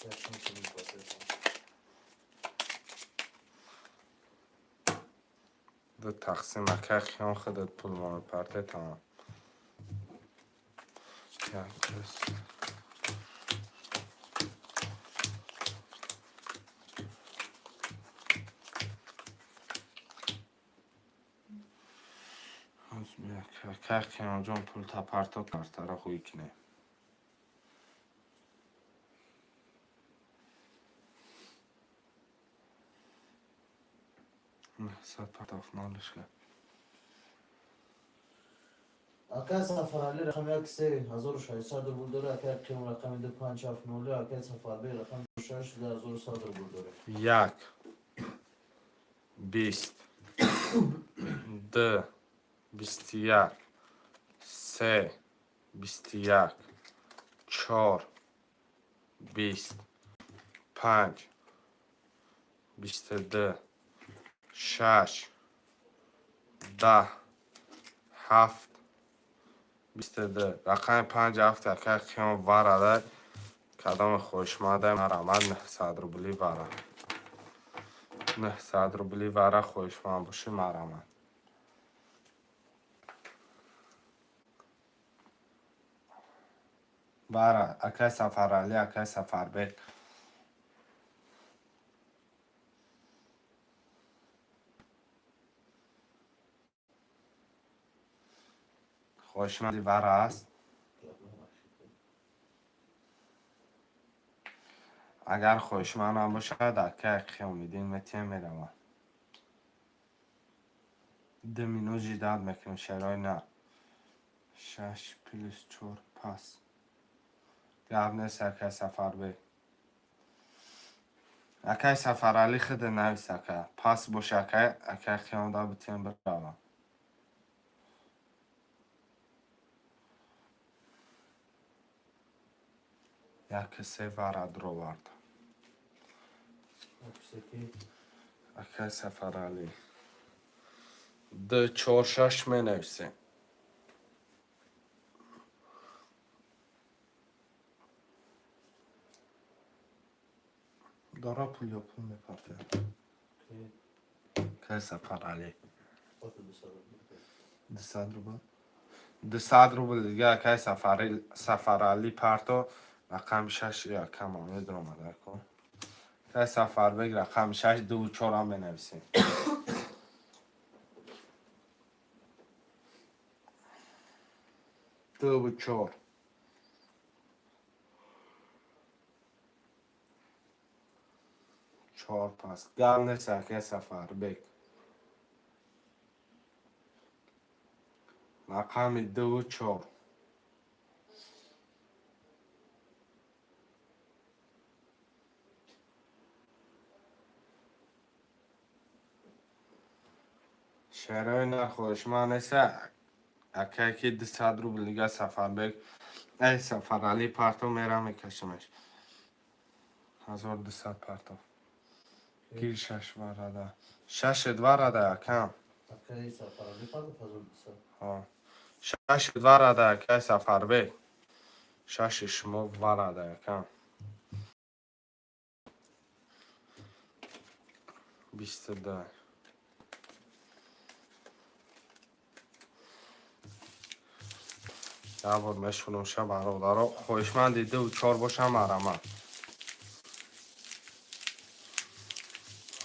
Speaker 2: Якшон пул мепартоям.
Speaker 1: Ду тақсим, акай Хиём, худат пул мо мепарте, тамом. Як плюс. Акай Қиёмҷон, пул тапарто, картаро хӯй кинем. 900 партоф нолишка.
Speaker 2: Акай Сафарали рақами як се 1600 рубл дори, акай Қиём рақами ду панҷ ҳафт ноле, акай Сафарбек рақами ду шаш 2100 рубл дори.
Speaker 1: Як, 20, ду, 21, се, 21, чор, 20, панҷ, 22, шаш, 10, ҳафт, 22. Рақами панҷ ҳафт, акай Қиём, варада. Кадоме хоҳишманда, марамад, 900 рубли вара. 900 рубли вара, хоҳишманд бошӣ, марамад. Бара, акай Сафаралӣ, акай Сафарбек. Хоҳишманди вара аст? Агар хоҳишманд набошад, акай Қиёмиддин, метиҳем, меравам. 2 минут ждать мекунем, шерои на. Шаш плюс чор пас. Гап нест, акай Сафарбек. Акай Сафаралӣ, худа навис, ака. Пас боша, акай, акай Қиёмда битиҳем, биравам. Як се вара дуровард. Акай Сафаралӣ. Ду чор шаш менависем. Дора пул ё пул мепартоям? Акай Сафаралӣ. 200 рубл. 200 рубл дига, акай Сафаралӣ парто, рақами шаш, акам медаромад ко. Акай Сафарбек, рақами шаш, дуву чорам менависем. Дуву чор. Чор пас. Гап нест, акай Сафарбек. Рақами дуву чор. Шерои нахоҳишманд неста, акай ки 200 рубл дига Сафарбек, ай Сафаралӣ парто, мерам мекашимаш. 1200 партов. Гир, шаш варада. Шашет варада, акам.
Speaker 2: Акай Сафаралӣ партов 1200.
Speaker 1: Ҳо. Шашет варада, акай Сафарбек. Шаши шумо варада, акам. 22. Як бор мешунумша, бародаро. Хоҳишманди ду чор бошам, марама.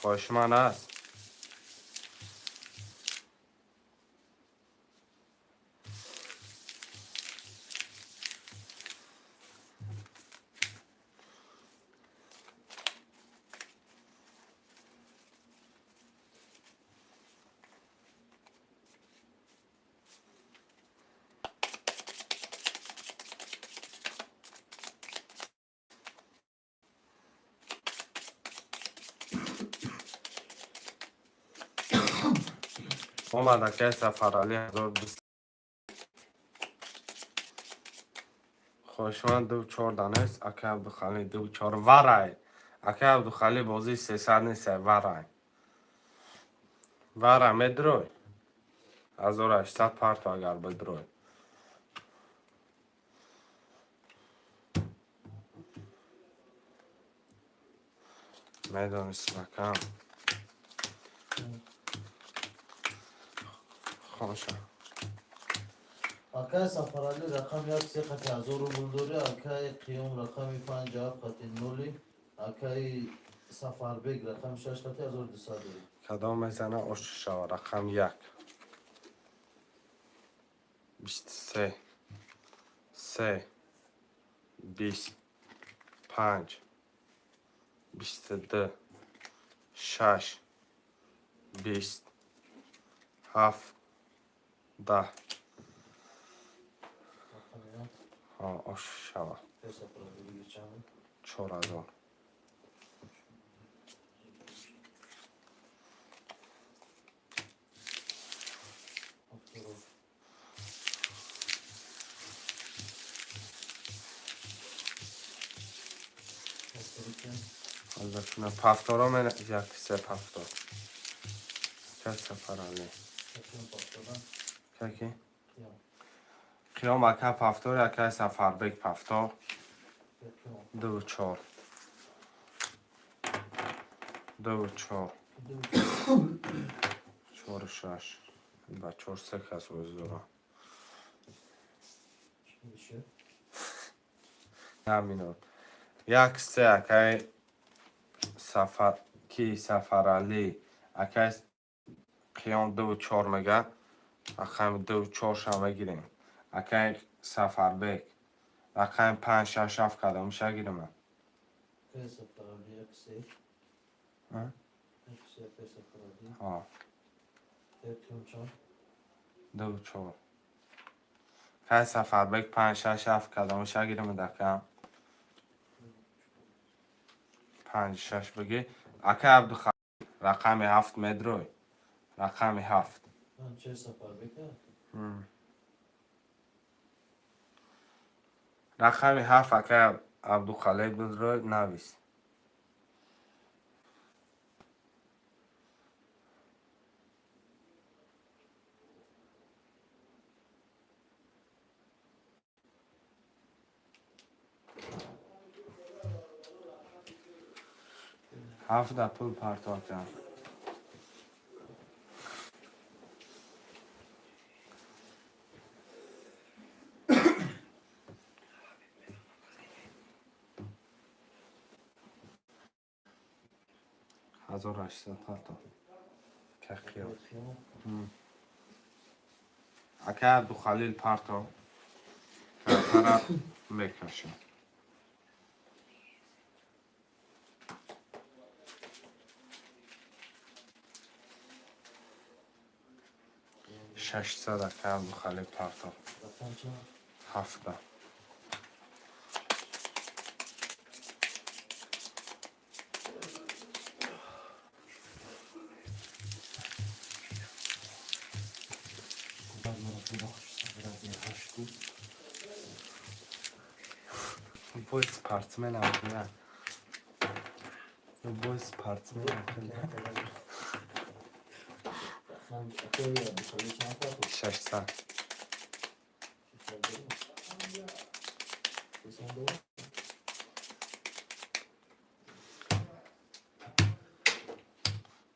Speaker 1: Хоҳишманд аст. Омад, акай Сафаралӣ, 1200. Хоҳишманд ду чор данест, акай Абдухалил, ду чор варай. Акай Абдухалил, бозии 300 нестай, варай. Вара медрой. 1800 парту, агар бидрой. Медонистам, акам. Хоша.
Speaker 2: Акай Сафаралӣ рақами як се қати 1000 рубл дорӣ, акай Қиём рақами панҷ ҳафт қати нули, акай Сафарбек рақами шаш қати 1200 дорӣ.
Speaker 1: Кадом мезана, ошти шава. Рақам як. 23. Се. 20. Панҷ. 22. Шаш. 20. Ҳафт. 10.
Speaker 2: Рақами як.
Speaker 1: Ҳо, ошти шава.
Speaker 2: Акай Сафаралӣ дига чанд?
Speaker 1: 4000.
Speaker 2: Ҳафторо. Ҳафторо чанд?
Speaker 1: Ҳозир пафторо мен як се пафтор. Акай Сафаралӣ.
Speaker 2: Қиём пафтора.
Speaker 1: Каки?
Speaker 2: Қиём.
Speaker 1: Қиём ака пафтор, акай Сафарбек пафтор.
Speaker 2: Қиём.
Speaker 1: Ду чор. Ду чор.
Speaker 2: Ду.
Speaker 1: Чору шаш. Ба чор се кас бозӣ дорам.
Speaker 2: Чӣ мешавад?
Speaker 1: Як минут. Як се, акай Сафар ки Сафаралӣ. Акай Қиём ду чор мега. Рақами ду чорша мегирем. Акай Сафарбек. Рақами панҷ шаш ҳафт кадомиша гирам?
Speaker 2: Акай Сафаралӣ як се.
Speaker 1: А?
Speaker 2: Як се акай Сафаралӣ.
Speaker 1: Ҳо.
Speaker 2: Акай Қиём чанд?
Speaker 1: Ду чор. Акай Сафарбек панҷ шаш ҳафт кадомиша гирам, дакам? Панҷ шаш бигӣ. Акай Абдухалил рақами ҳафт медрой. Рақами ҳафт.
Speaker 2: Панҷ шаш Сафарбека?
Speaker 1: Рақами ҳафт, акай Абдухалил, бидрой, навис. Ҳафта пул парто акам. 1800 парто. Кақиё.
Speaker 2: Қиём.
Speaker 1: Акай Абдухалил парто. Картара мекашам. 600, акай Абдухалил, парто.
Speaker 2: Рақам чанд?
Speaker 1: Ҳафта.
Speaker 3: Ҳашт буд.
Speaker 1: Любой спортсмен ахила. Любой спортсмен ахила.
Speaker 2: Рақам акай Абдухалил чанд парто?
Speaker 1: 600.
Speaker 2: 600 дорӣ? 600 дорӣ?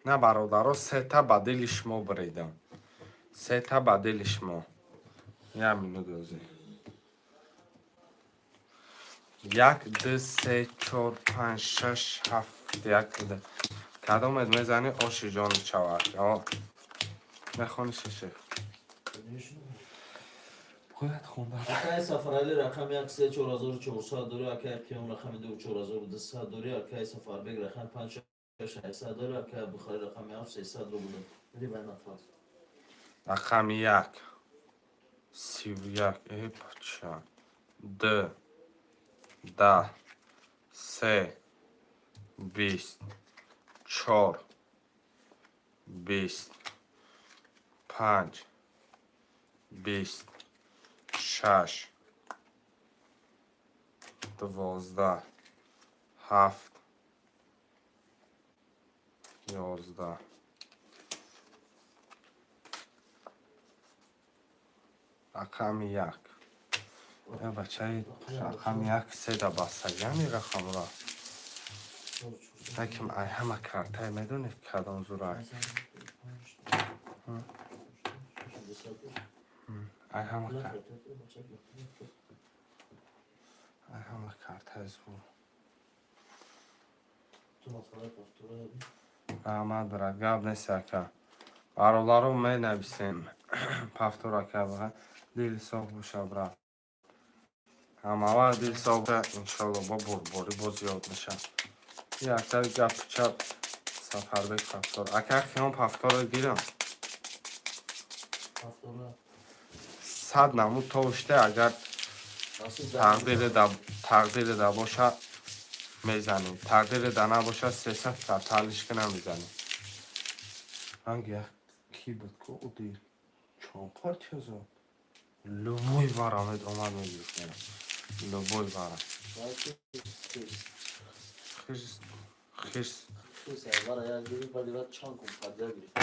Speaker 1: На, бародаро, сета ба дили шумо биридам. Сета ба дили шумо. Як минут озӣ. 1, 2, 3, 4, 5, 6, 7, 1, 2. Кадомет мезанӣ, оши ҷони чавак? Мехони шиши. Бояд хонда.
Speaker 2: Акай Сафарали рақами 1 3 4400 дори, акай Қиём рақами 2 4200 дори, акай Сафарбек рақами 5 600 дори, акай Бухари рақами 7 300 рубл. Бири бай нафас.
Speaker 1: Рақами 1. 31. Э, бача. 2. 10. 3. 20. 4. 20. 5. 20. 6. 12. 7. 11. Рақами 1. Э, бачаи, рақами 1 седа бастагиами рақамро. Лекин ай ҳама картае медонед кадом зурай? Ай ҳама ай ҳама картаи зур. Раҳмат, брат, гап нест, ака. Бародаро, менависем. Повтор, ака, дил соф боша, брат. Ҳамавақт дил соф, иншалло, бо бурдборӣ боз ёд мешавад. Якта гапи чап, Сафарбек повтор. Ака Хиём, повторро гирам. 100 намуд товуште, агар тақдире да боша, мезанем. Тақдире да набоша, 300 карталишка намезанем. Ранги як ки буд ку уди чон партия зад. Любой вара омад, мегирифтем. Любой вара. Хирс, хирс.
Speaker 2: Вара як гирифт, баъди вақт чанд кун падя гирифт.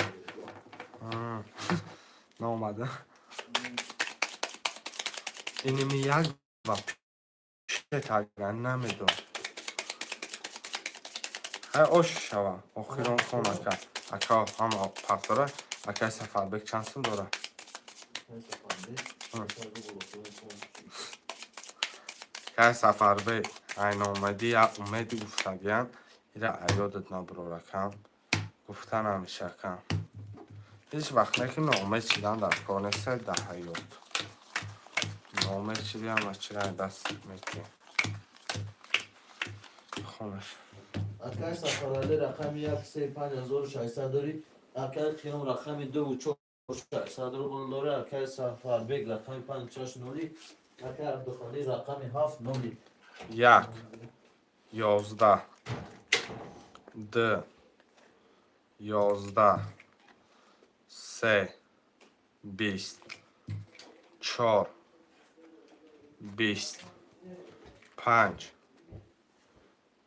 Speaker 1: Наомада. Иними як ва пшетаган намедон. Хай, ош шава. Охирон хон, ака. Ака, ҳама повтора. Акай Сафарбек чанд сум дора? Акай Сафарбек, айномадӣ я умеди гуфтагиян. Ира аёдат набурор, акам. Гуфта намеша, акам. Ҳеҷ вақт не ки ноумед шидан дар кор нест дар ҳаёт. Ноумед шиди, ҳама чира даст метиҳӣ. Хонаш.
Speaker 2: Акай Сафарали рақами 1 3 5600 дори, акай Қиём рақами 2 4600 рубл дори, акай Сафарбек рақами 5 6 ноли, акай Абдухалил рақами 7 ноли.
Speaker 1: 1, 11, 2, 11, 3, 20, 4, 20, 5,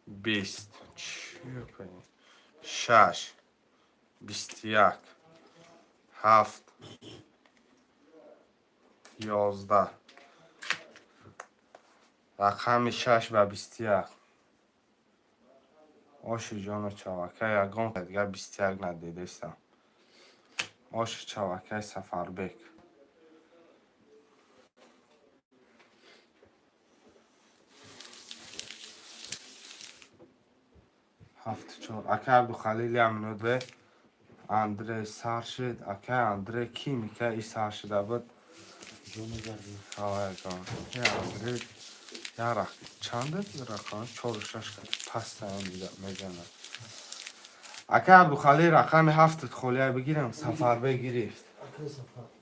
Speaker 1: 20, 6, 21, 7, 11. Рақами 6 ба 21. Оши ҷону чавакай, ягон дигар 21 надидестам. Оши чавакай, Сафарбек. Ҳафту чор. Акай Абдухалил, як минут бе. Андрей сар шид. Акай Андрей ки мика и сар шида буд? Андрей як чанд рақам, чору шаш паста мезанад. Акай Абдухалил, рақами ҳафтат холия бигирам, Сафарбек гирифт.
Speaker 2: Акай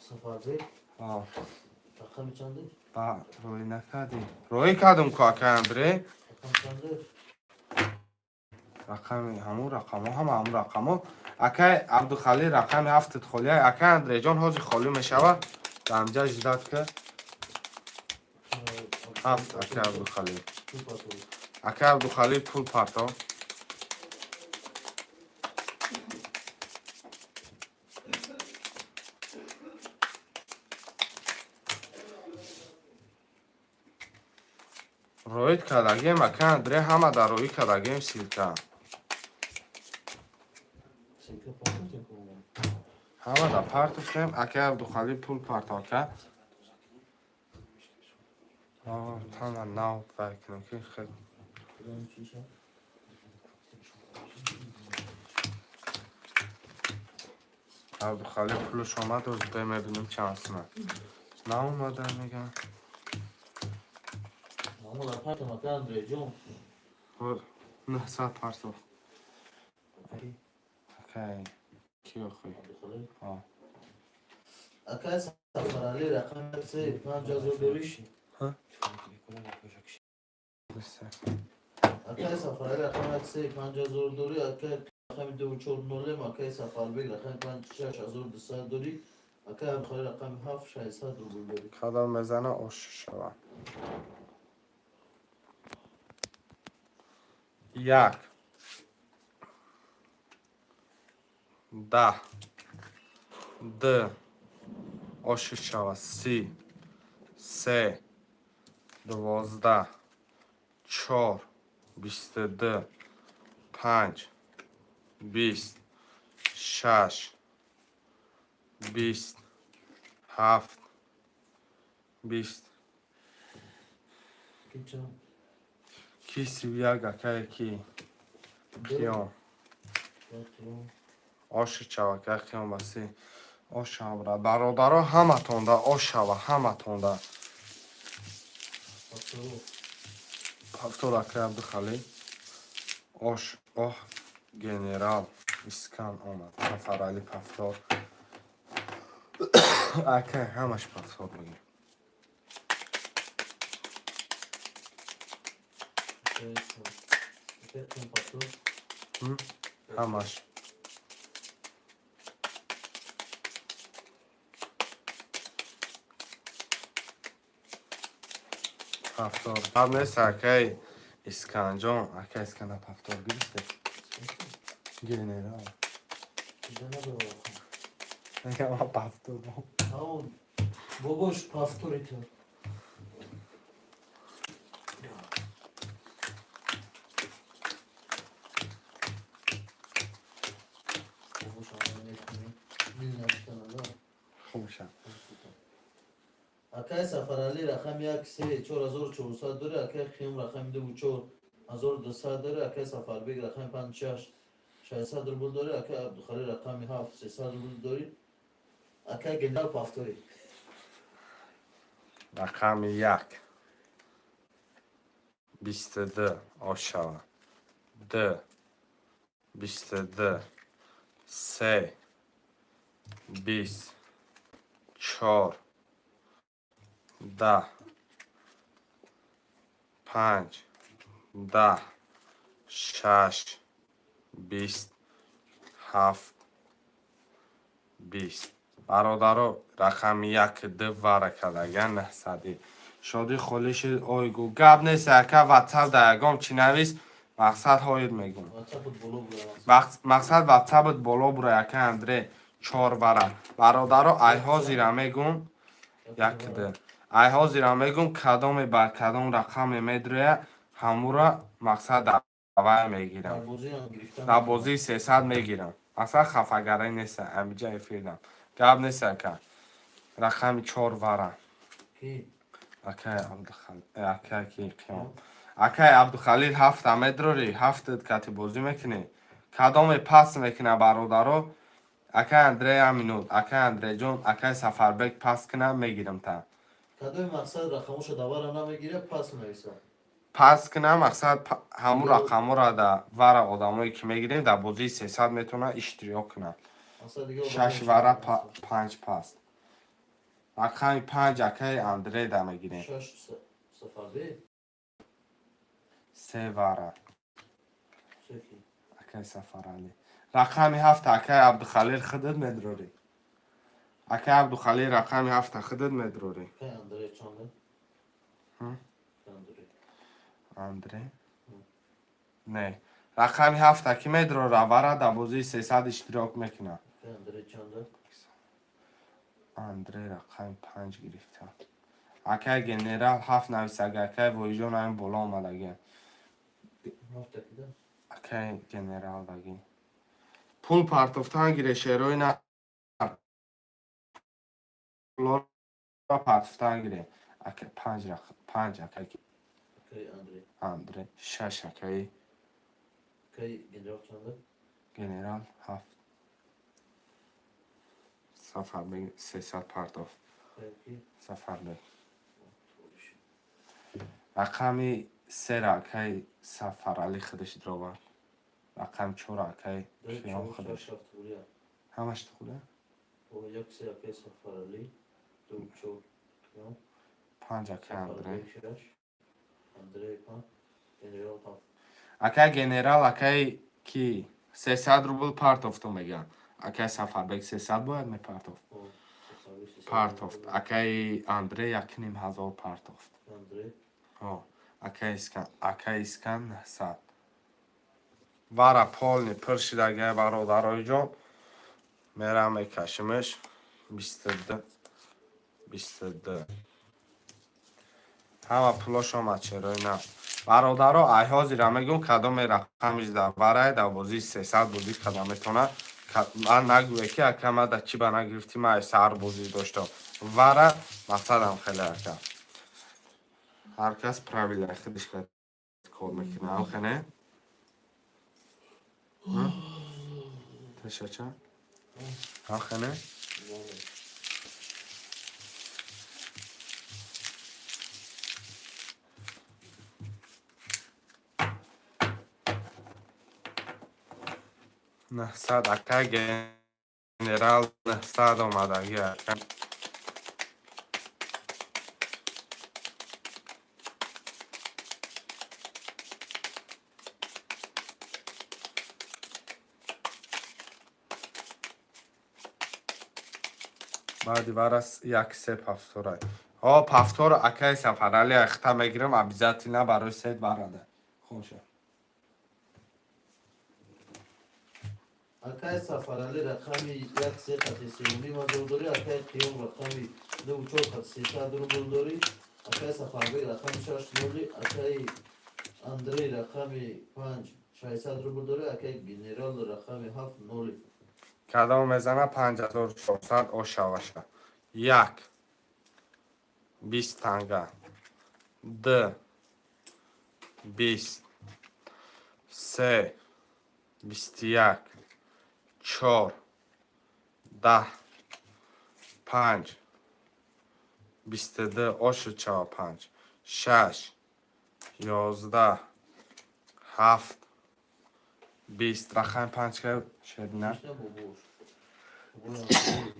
Speaker 2: Сафарбек рақами чанде?
Speaker 1: Ба рӯй накардӣ. Рӯй кардум ку, акай Андрей.
Speaker 2: Рақами чанде?
Speaker 1: Рақами ҳамун рақамҳо, ҳама ҳамун рақамҳо. Акай Абдухалил, рақами ҳафтат холия. Акай Андрейҷон, ҳозир холӣ мешавад. Дар ждать ка. Ҳафт, акай Абдухалил. Акай Абдухалил, пул парто. Роид кардагем, акай Андрей, ҳама дар роӣ кардагем ссылка.
Speaker 2: Ссылка партофтем ку.
Speaker 1: Ҳама дар партофтем. Акай Абдухалил, пул парто, ака. Тама нав вай кунам ки хел.
Speaker 2: Кудом чиша?
Speaker 1: Абдухалиқ пулаш омад, оз бе мебинем чанд сума. Наомада мегам.
Speaker 2: Мамола партам, ака Андрейҷон.
Speaker 1: 900 партоф. Акай ки охи?
Speaker 2: Абдухалиқ.
Speaker 1: Ҳо.
Speaker 2: Акай Сафаралӣ рақами се 5000 дорӣ?
Speaker 1: Се.
Speaker 2: Акай Сафаралӣ рақами се 5000 дорӣ, акай рақами ду чор нолем, акай Сафарбек рақами панҷ 6200 дорӣ, акай Абдухалиқ рақами ҳафт 600 рубл дорӣ.
Speaker 1: Кадом мезана, ош шава. Як. 10. Д. Оши шава. 30. Се. 12. Чор. 22. Панҷ. 20. Шаш. 20. Ҳафт. 20.
Speaker 2: Ки чанд?
Speaker 1: Ки 31, акае ки? Қиём. Оши шава, акай Қиём ба 30. Ош шава, бародаро, ҳаматонда ош шава, ҳаматонда. Повтор, акай Абдухалил. Ош, оҳ, генерал Искан омад. Сафарали повтор. Акай ҳамаш повтор бигир. Ҳамаш. Повтор. Гап нест, акай Исканҷон. Акай Исканда повтор гирифте. Генерал. Мегам повтор.
Speaker 2: Бобош повтори ту. Бобош ама мекунӣ. Мил наштанада.
Speaker 1: Хуб шад.
Speaker 2: Акай Сафаралӣ рақами як се 4400 дорӣ, акай Қиём рақами ду 4200 дорӣ, акай Сафарбек рақами панҷ шаш 600 рубл дорӣ, акай Абдухалил рақами ҳафт 300 рубл дорӣ, акай генерал повтори.
Speaker 1: Рақами як. 22 ош шава. Д. 22. Се. 20. Чор. 10. Панҷ. 10. Шаш. 20. Ҳафт. 20. Бародаро, рақами як д вара кардаган 900-ӣ. Шодӣ холиши ойгу. Гап нест, ака, ватсап да ягон чӣ навис, мақсад ҳоид мегум.
Speaker 2: Ватсапот боло бура.
Speaker 1: Мақсад ватсапот боло бура, ака Андре чор вара. Бародаро, ай ҳозира мегум як д. Ай ҳозира мегум кадоме ба кадом рақаме медроя, ҳамура мақсад давай мегирам.
Speaker 2: Дар бозиам гирифта.
Speaker 1: Дар бозии 300 мегирам. Мақсад хафагарӣ нест, амиҷа эфирдам. Гап нест, ака. Рақами чор вара.
Speaker 2: Ки?
Speaker 1: Акай Абдухалил, акай ки Қиём. Акай Абдухалил ҳафта медрорӣ, ҳафтат кати бозӣ мекунӣ. Кадоме пас мекуна, бародаро? Акай Андрей минут, акай Андреҷон, акай Сафарбек пас куна, мегирам та.
Speaker 2: Кадоми мақсад рақамоша давара намегира, пас нависа.
Speaker 1: Пас куна, мақсад ҳамун рақамҳоро да вара одамое ки мегирем, дар бозии 300 метавонад иштирок кунад.
Speaker 2: Мақсад дига
Speaker 1: Шаш вара, панҷ паст. Рақами панҷ акаи Андрей да мегирем.
Speaker 2: Шаш Сафарбек.
Speaker 1: Се вара.
Speaker 2: Секи.
Speaker 1: Акаи Сафаралӣ. Рақами ҳафт акаи Абдухалил худат медрорӣ. Акаи Абдухалил рақами ҳафта худат медрорӣ.
Speaker 2: Акай Андрей чанда?
Speaker 1: Ҳм?
Speaker 2: Акай Андрей.
Speaker 1: Андрей? Не. Рақами ҳафта ки медрора вара дар бозии 300 иштирок мекунад.
Speaker 2: Акай Андрей чанда?
Speaker 1: Андрей рақами панҷ гирифта. Акаи генерал ҳафт нависага, акаи Воиҷон ҳамин боло омадагиам.
Speaker 2: Ҳафта кида?
Speaker 1: Акаи генерал даги. Пул партофтан гире, шерои на. Пулоро партофтан гире. Ака панҷ, панҷ акаи
Speaker 2: Акаи Андрей.
Speaker 1: Андрей, шаш акаи
Speaker 2: Акаи генерал чанда?
Speaker 1: Генерал ҳафт. Сафарбек 300 партофт.
Speaker 2: Акаи ки?
Speaker 1: Сафарбек. Рақами сера акаи Сафаралӣ худаш дровард. Рақами чора акаи
Speaker 2: Ду,
Speaker 1: Қиём
Speaker 2: чор,
Speaker 1: худаш.
Speaker 2: шаш, ҳафт гулия.
Speaker 1: Ҳамаш тухуда?
Speaker 2: О, як, се акаи Сафаралӣ, ду, чор, Қиём,
Speaker 1: Панҷ акаи Андрей.
Speaker 2: Сафарбек шаш, Андрей панҷ, генерал ҳафт.
Speaker 1: Акаи генерал, акаи ки 300 рубл партофту мегӯям. Акаи Сафарбек 300 бояд мепартофт.
Speaker 2: О, Сафарбек 300.
Speaker 1: Партофт. Акаи Андрей 1500 партофт.
Speaker 2: Андрей.
Speaker 1: О, акаи Искан, акаи Искан 900. Вара полный пур шидагай, бародарои ҷон. Мерам мекашимеш. 22, 22. Ҳама пулош омад, чарои на. Бародаро, ай ҳозира мегӯм, кадоме рақамиш дар варай дар бозии 300 бозӣ карда метавонад. Ман нагӯе, ки ака, ма да чӣ ба нагирифтӣ, ман ай саҳар бозӣ доштам. Вара мақсадам хеле, ака. Ҳар кас правилаи худаш кор мекунад. Амхе не? Ташача? Амхе не?
Speaker 2: Бале.
Speaker 1: 900 ака генерал 900 омадаги, ака. Баъди варас як се повторай. Ҳо, повтор акаи Сафарали ахта мегирам обязательно барои сет барада. Хоша.
Speaker 2: Акаи Сафаралӣ рақами як се қати 3,5 ҳазор дорӣ, акаи Қиём рақами ду чор қати 300 рубл дорӣ, акаи Сафарбек рақами шаш ноли, акаи Андрей рақами панҷ 600 рубл дорӣ, акаи генерал рақами ҳафт ноли.
Speaker 1: Кадом мезана 5400 ошаваша. Як. 20 танга. Д. 20. Се. 21. Чор. 10. Панҷ. 22 ошуд чава панҷ. Шаш. 11. Ҳафт. 20. Рақами панҷ ка шедина?
Speaker 2: Бишна бобош.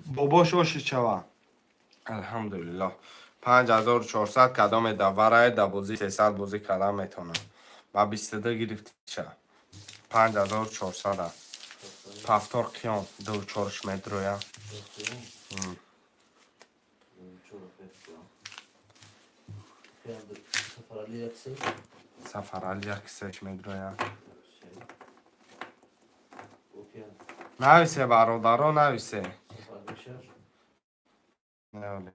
Speaker 1: Бобош ошуд чава. Алҳамдулиллоҳ. 5400 кадоме да варай да бозӣ 300 бозӣ кардан метавонад. Ба 22 гирифтиша. 5400. Повтор қиём ду чорш метроя.
Speaker 2: Чор акаи Қиём. Акаи Сафаралӣ як се.
Speaker 1: Сафарали як сеш метроя.
Speaker 2: Се. Окей.
Speaker 1: Нависе, бародаро, нависе.
Speaker 2: Сафарбек шаш.
Speaker 1: Навли.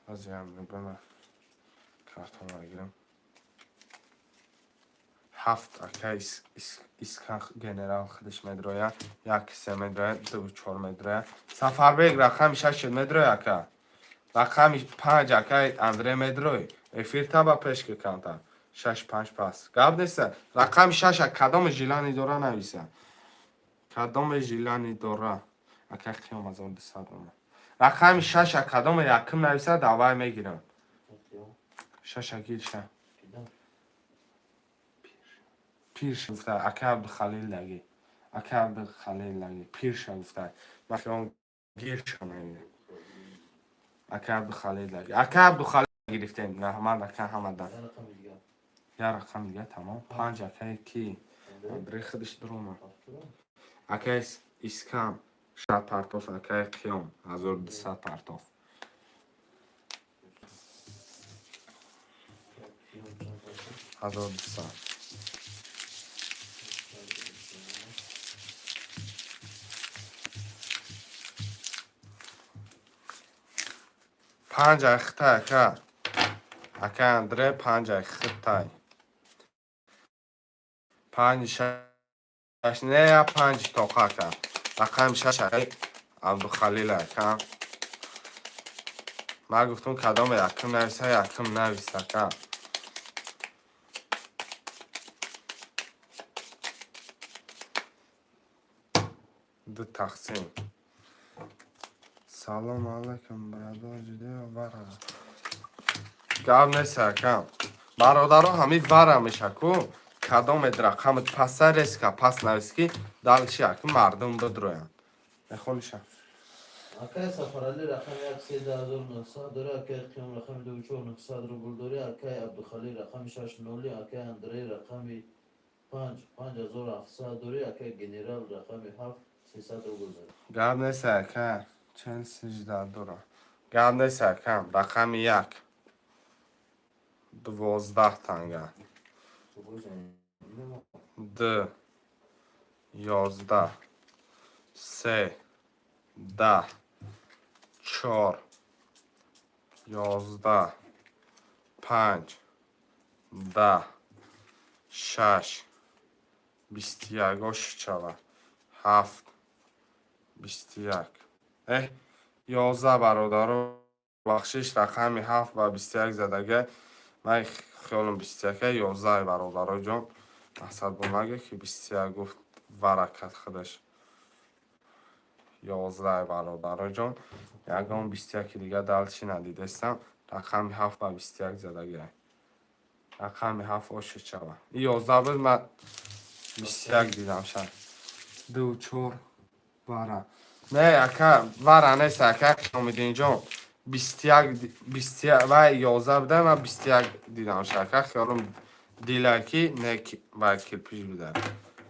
Speaker 1: Ҳозирам мебинам, картонро гирам. Ҳафт ака Искан генерал худаш медроя, як се медроя, ду чор медроя. Сафарбек рақами шаш медроя, ака. Рақами панҷ акаи Андрей медрой. Эфир таба пеш ки камтар. Шаш панҷ пас. Гап неста. Рақами шаша кадоме желание дора, нависа. Кадоме желание дора. Ака Қиём 1200 омад. Рақами шаша кадоме якум нависа, давай мегирам.
Speaker 2: Қиём.
Speaker 1: Шаша гирша.
Speaker 2: Кидам.
Speaker 1: Пирша гуфта, ака Абдухалил лаги. Ака Абдухалил лаги. Пирша гуфта. Ма қиём гирша мегирам. Ака Абдухалил лаги. Ака Абдухалил гирифтем. Раҳмат, ака, ҳамада.
Speaker 2: Я рақами дигар.
Speaker 1: Я рақам дига тамом. Панҷ акаи ки?
Speaker 2: Андрей.
Speaker 1: Андрей худаш дурума.
Speaker 2: Ҳафтура.
Speaker 1: Акаи Искам шат партоф, акаи Қиём 1200 партоф.
Speaker 2: Қиём чанд партоф?
Speaker 1: 1200. Панҷ ай хитай, ака. Ака Андре панҷ ай хитай. Панҷ шаш не я панҷ тоқа, ака. Рақами шаш акаи Абдухалил, ака. Ман гуфтам, кадоме якум нависа, якум навис, ака. Ду тақсим. Салом алайкум, бародар, ҷудоя вара. Гап нест, ака. Бародаро, ҳами вара меша ку, кадомет рақамат паса, резко пас навис, ки дальше ака мардум бидроянд. Мехониша.
Speaker 2: Акай Сафарали рақами як 13 900 дорӣ, акай Қиём рақами ду чор 900 рубл дорӣ, акай Абдухалил рақами шаш ноли, акай Андрей рақами панҷ 5700 дорӣ, акай Генерал рақами ҳафт 300 рубл дорӣ.
Speaker 1: Гап нест, ака. Чен сижда дора. Гап нест, ака. Рақами як. 12 танга. Д. 11. Се. 10. Чор. 11. Панҷ. 10. Шаш. 21. Ош чава. Ҳафт. 21. Эҳ, 11, бародаро. Бахшиш, рақами ҳафт ба 21 задага. Ман хиёлам 21, 11, бародароҷон. Мақсад бо нага, ки 21 гуфт, варакат худаш. 11, бародароҷон. Ягон 21 дига дальше надидестам. Рақами ҳафт ба 21 задага. Рақами ҳафт оши чава. И 11 буд, ман 21 дидам шад. Ду, чор, вара. Не, ака, вара нест, ака Қиёмиддинҷон. 21, 21 ва 11 буда, ман 21 дидам шад. Ака, хиёлам дилаки, не, ва кирпич буда.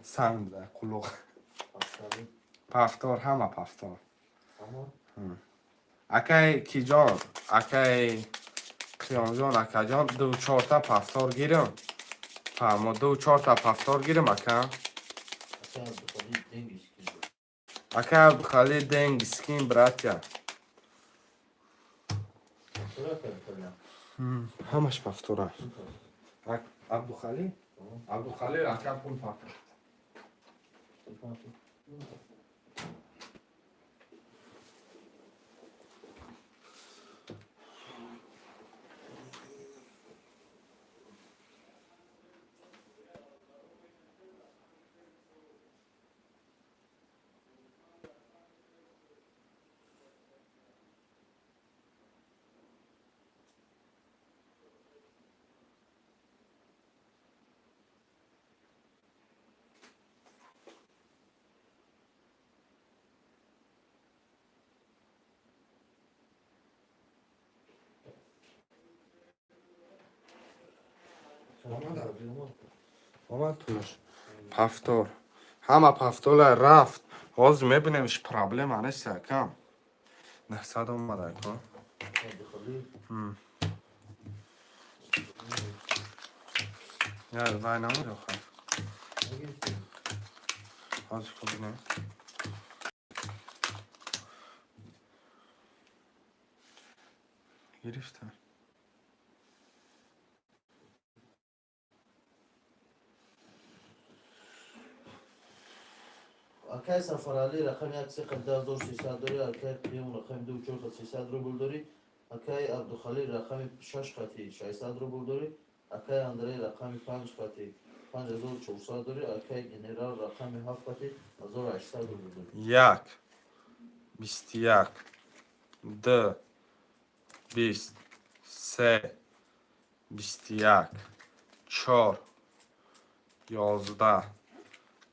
Speaker 1: Санг буда, қулуқ. Повтор, ҳама повтор. Акай киҷон, акай Қиёмҷон, акаҷон, ду чорта повтор гирам. Фаҳмо, ду чорта повтор гирам, ака. Ака Абдухалил, деньги скинь, братья. Ҳамаш повтора. Абдухалил? Абдухалил, ака, пул повтор. Омад пулаш. Повтор. Ҳама повтора рафт. Ҳозир мебинем, иш проблема нест, акам. 900 омад, ака. Я вай намуд охир. Ҳозир ко бинем. Гирифта.
Speaker 2: Акай Сафаралӣ рақами як се 1300 дорӣ, акай Қиём рақами ду чор қат 300 рубл дорӣ, акай Абдухалил рақами шаш қати 600 рубл дорӣ, акай Андрей рақами панҷ қати 5400 дорӣ, акай Генерал рақами ҳафт қати 1800 рубл дорӣ.
Speaker 1: Як. 21. Д. 20. Се. 21. Чор. 11.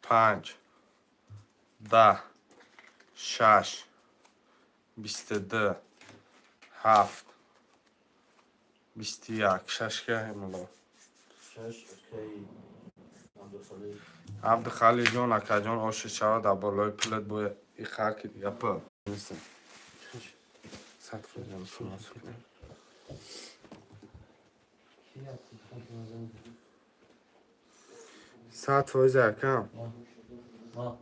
Speaker 1: Панҷ. 10. Шаш. 22. Ҳафт. 21. Шашка муло.
Speaker 2: Шаш, акай Абдухалил.
Speaker 1: Абдухалилҷон, акаҷон, оши шава, дар болои пулат бо иқаки дига пул. 100%. Мусулмон.
Speaker 2: Ки Абдухалил?
Speaker 1: 100%, акам.
Speaker 2: Ма.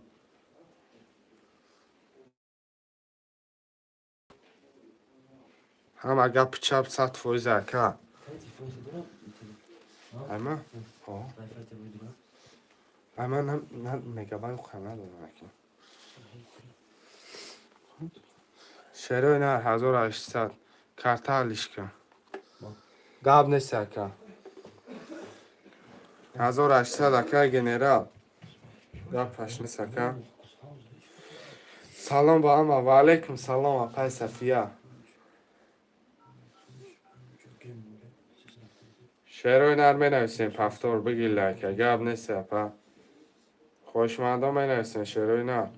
Speaker 1: Ҳама гапи чап 100%, ака. Ама? Ҳо. Ама на мегабайт хам надорам, ака. Шерои нар 1800. Карта алишка. Гап нест, ака. 1800, ака генерал. Гапаш нест, ака. Салом ба ҳама. Ва алайкум салом, апай Сафия. Шерои нар менависем, повтор бигир, лайка. Гап нест, апа. Хоҳишмандон менависем шерои нар.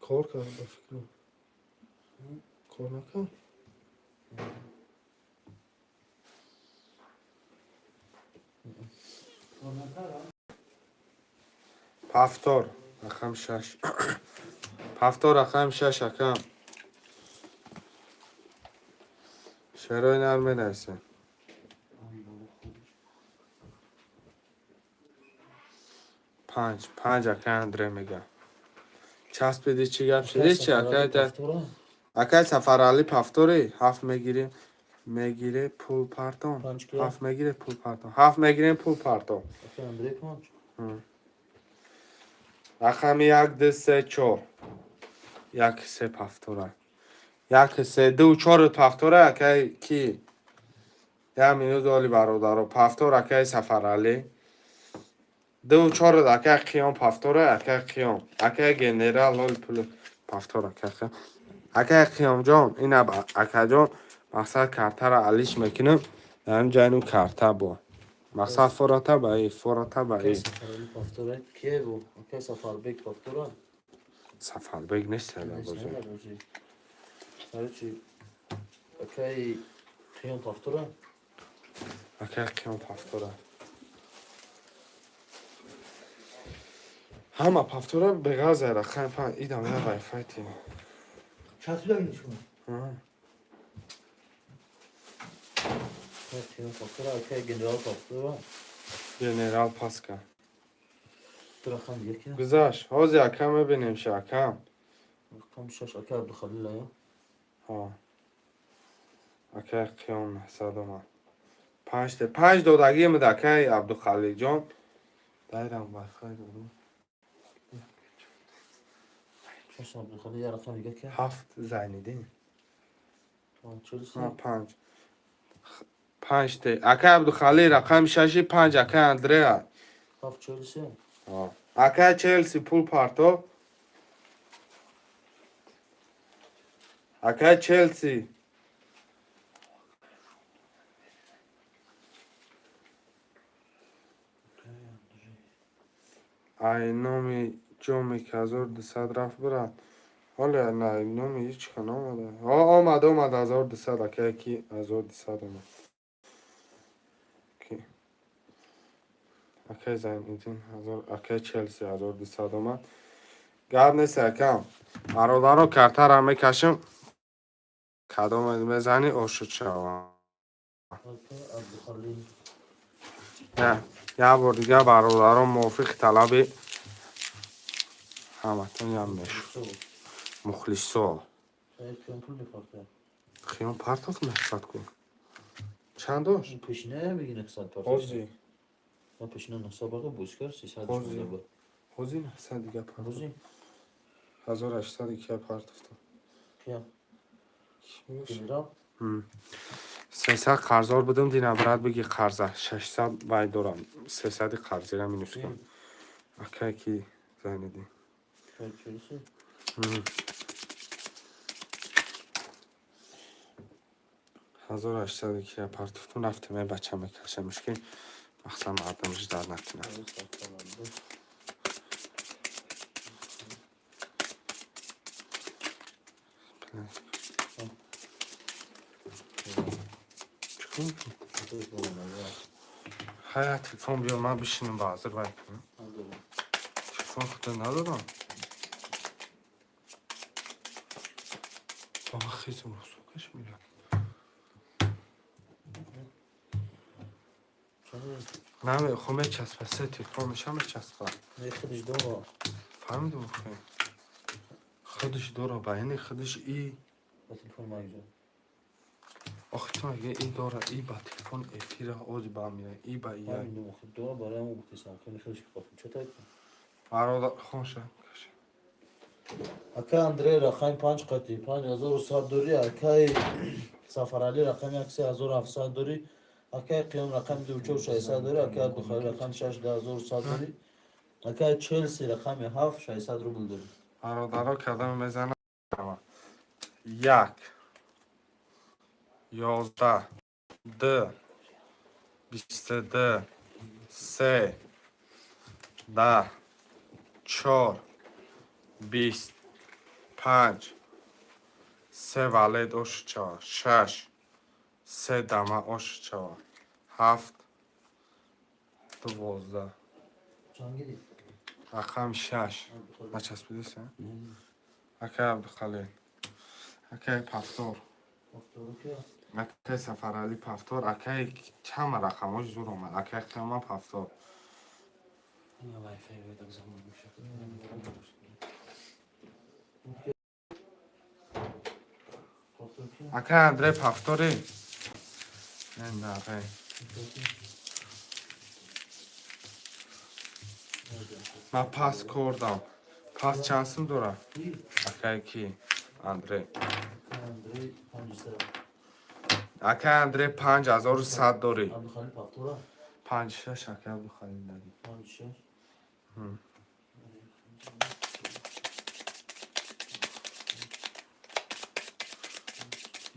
Speaker 1: Кор кард, ба фикрам. Кор накард? Повтор рақам шаш. Повтор рақам шаш, акам. Шерои нар менависем. Панҷ, панҷ, акай Андре мега. Часпиди, чӣ гап шуди чи, акай? Акай Сафаралӣ, повтори ҳафт мегирем. Мегире пул партон. Ҳафт мегире пул партон. Ҳафт мегирем, пул партон. Рақами як, ду, се, чор. Як, се повтора. Як, се, ду, чор повтора, акай ки? Як минут оли, бародаро. Повтор, акай Сафаралӣ. Ду чор, акай Қиём повтора, акай Қиём. Акай генерал оли пул повтор, акай Қиём. Акай Қиёмҷон, ина, акаҷон, мақсад картаро алиш мекунам. Дар ин ҷа ину карта бо. Мақсад фората ба и, фората ба и.
Speaker 2: Сафарбек повтора.
Speaker 1: Сафарбек нест ҳала бозӣ.
Speaker 2: Короче, акай Қиём повтора.
Speaker 1: Акай Қиём повтора. Ҳама повтора беғаза рақами панҷ идам я вайфай ти.
Speaker 3: Часпида шумо.
Speaker 2: Қиём повтора, акай генерал повтора.
Speaker 1: Генерал паска.
Speaker 2: Рақам яки.
Speaker 1: Гузашт. Ҳозир, ака, мебинем ша, акам.
Speaker 2: Рақам шаш, акай Абдухалил ая.
Speaker 1: Ҳо. Акай Қиём 900 омад. Панҷ панҷ додагӣ муд, акай Абдухалилҷон. Дайрам вайфай додум.
Speaker 2: Шаш Абдухалил, я рақам дига ки?
Speaker 1: Ҳафт Зайниддин.
Speaker 2: Чилси.
Speaker 1: Панҷ. Панҷ те. Акай Абдухалил рақами шаши панҷ, акай Андреа.
Speaker 2: Ҳафт Челси.
Speaker 1: Акай Челси пул парто. Акай Челси. Ай номи ҷоми 1200 рафт, брат. Ҳоле на номи ҳеҷ ка наомада. Ҳо, омад, омад 1200, акай ки 1200 омад. Ки? Акай Зайниддин ҳазор, акай Челси 1200 омад. Гап нест, акам. Бародаро, картаро мекашем. Кадом мезанӣ, ошуд шава.
Speaker 2: Акай Абдухалил.
Speaker 1: Як бор дига, бародарон, мувофиқи талаби ҳаматон ям мешуд. Мухлисо.
Speaker 2: Қиём пул мепартояд.
Speaker 1: Қиём партофт 900 кун. Чанд дошт?
Speaker 2: Пешина меги 900 партофт.
Speaker 1: Ҳозир.
Speaker 2: Ма пешина 900 бақа бозикар 300
Speaker 1: Ҳозир.
Speaker 2: буд.
Speaker 1: Ҳозир 900 дига партофт.
Speaker 2: Ҳозир.
Speaker 1: 1800 дига партофтам.
Speaker 2: Қиём. Генерал.
Speaker 1: 300 қарздор будам, дина, брат, биги қарза. 600 вай дорам. 300 қарзира минус кун. Акай ки Зайниддин.
Speaker 2: Челси.
Speaker 1: 1800 кия партофтум, рафтем, ай бача мекашамш ки мақсад мардам ждать накунад.
Speaker 2: Сафаралӣ.
Speaker 1: Чикор мекунӣ? Хая, телефон биёр, ман бишинам ба ҳазир вай кунам. Телефон худо надорам. Баба хезм русукаш меяд. Наме, хо мечаспа, се телефон меша мечаспа.
Speaker 2: Не, худиш дора.
Speaker 1: Фаҳмидум, хе. Худиш дора, ба ини худиш и
Speaker 2: Ба телефон магизор.
Speaker 1: Охи, ту меги и дора, и ба телефон эфира ози ба мира, и ба ия.
Speaker 2: Ҳамин охи дора, барои ҳамон гуфтесам, хеле хеле шикоф. Чо тай?
Speaker 1: Бародар, хонша.
Speaker 2: Акай Андрей рақами панҷ қати 5100 дорӣ, акай Сафаралӣ рақами як 3700 дорӣ, акай Қиём рақами ду 4600 дорӣ, акай Абдухалил рақами шаш 2100 дорӣ, акай Челси рақами ҳафт 600 рубл дорӣ.
Speaker 1: Бародаро, кадом мезанам? Як, 11, ду, 22, се, 10, чор, 20, панҷ, се валет ошчава, шаш, се дама ошчава, ҳафт, 12.
Speaker 2: Чанд гирифт?
Speaker 1: Рақами шаш. Начаспидеса? Акай Абдухалил. Акай Пафтор. Акай Сафаралӣ Пафтор. Акай чама рақамҳош зур омад. Акай Қиёма Пафтор.
Speaker 4: Ина Wi-Fi ведак замон мешавад.
Speaker 1: Акай Андрей Пафтори? Не, не, ман пас кордам. Пас чанд сум дорад? Акай ки? Андрей. Акай Андрей 5100 дорӣ. Панҷ шаш, акай Абдухалил дадӣ.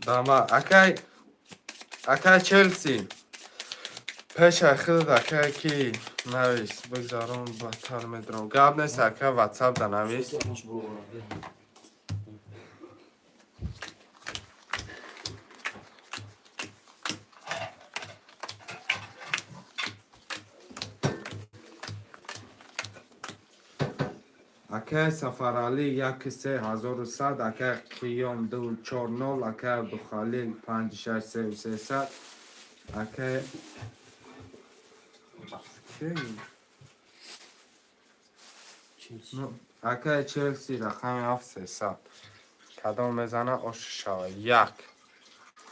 Speaker 1: Дама, акай Челси. Пеша худат, акай ки навис, бигзарон, баттар медорам. Гап нест, ака, WhatsApp да навис. Акай Сафаралӣ як 3100, акай Қиём ду чор нол, акай Абдухалил панҷ шаш сеу сесад, акай ки? Ну, акай Челси рақами ҳафт 300. Кадом мезана, ош шава? Як,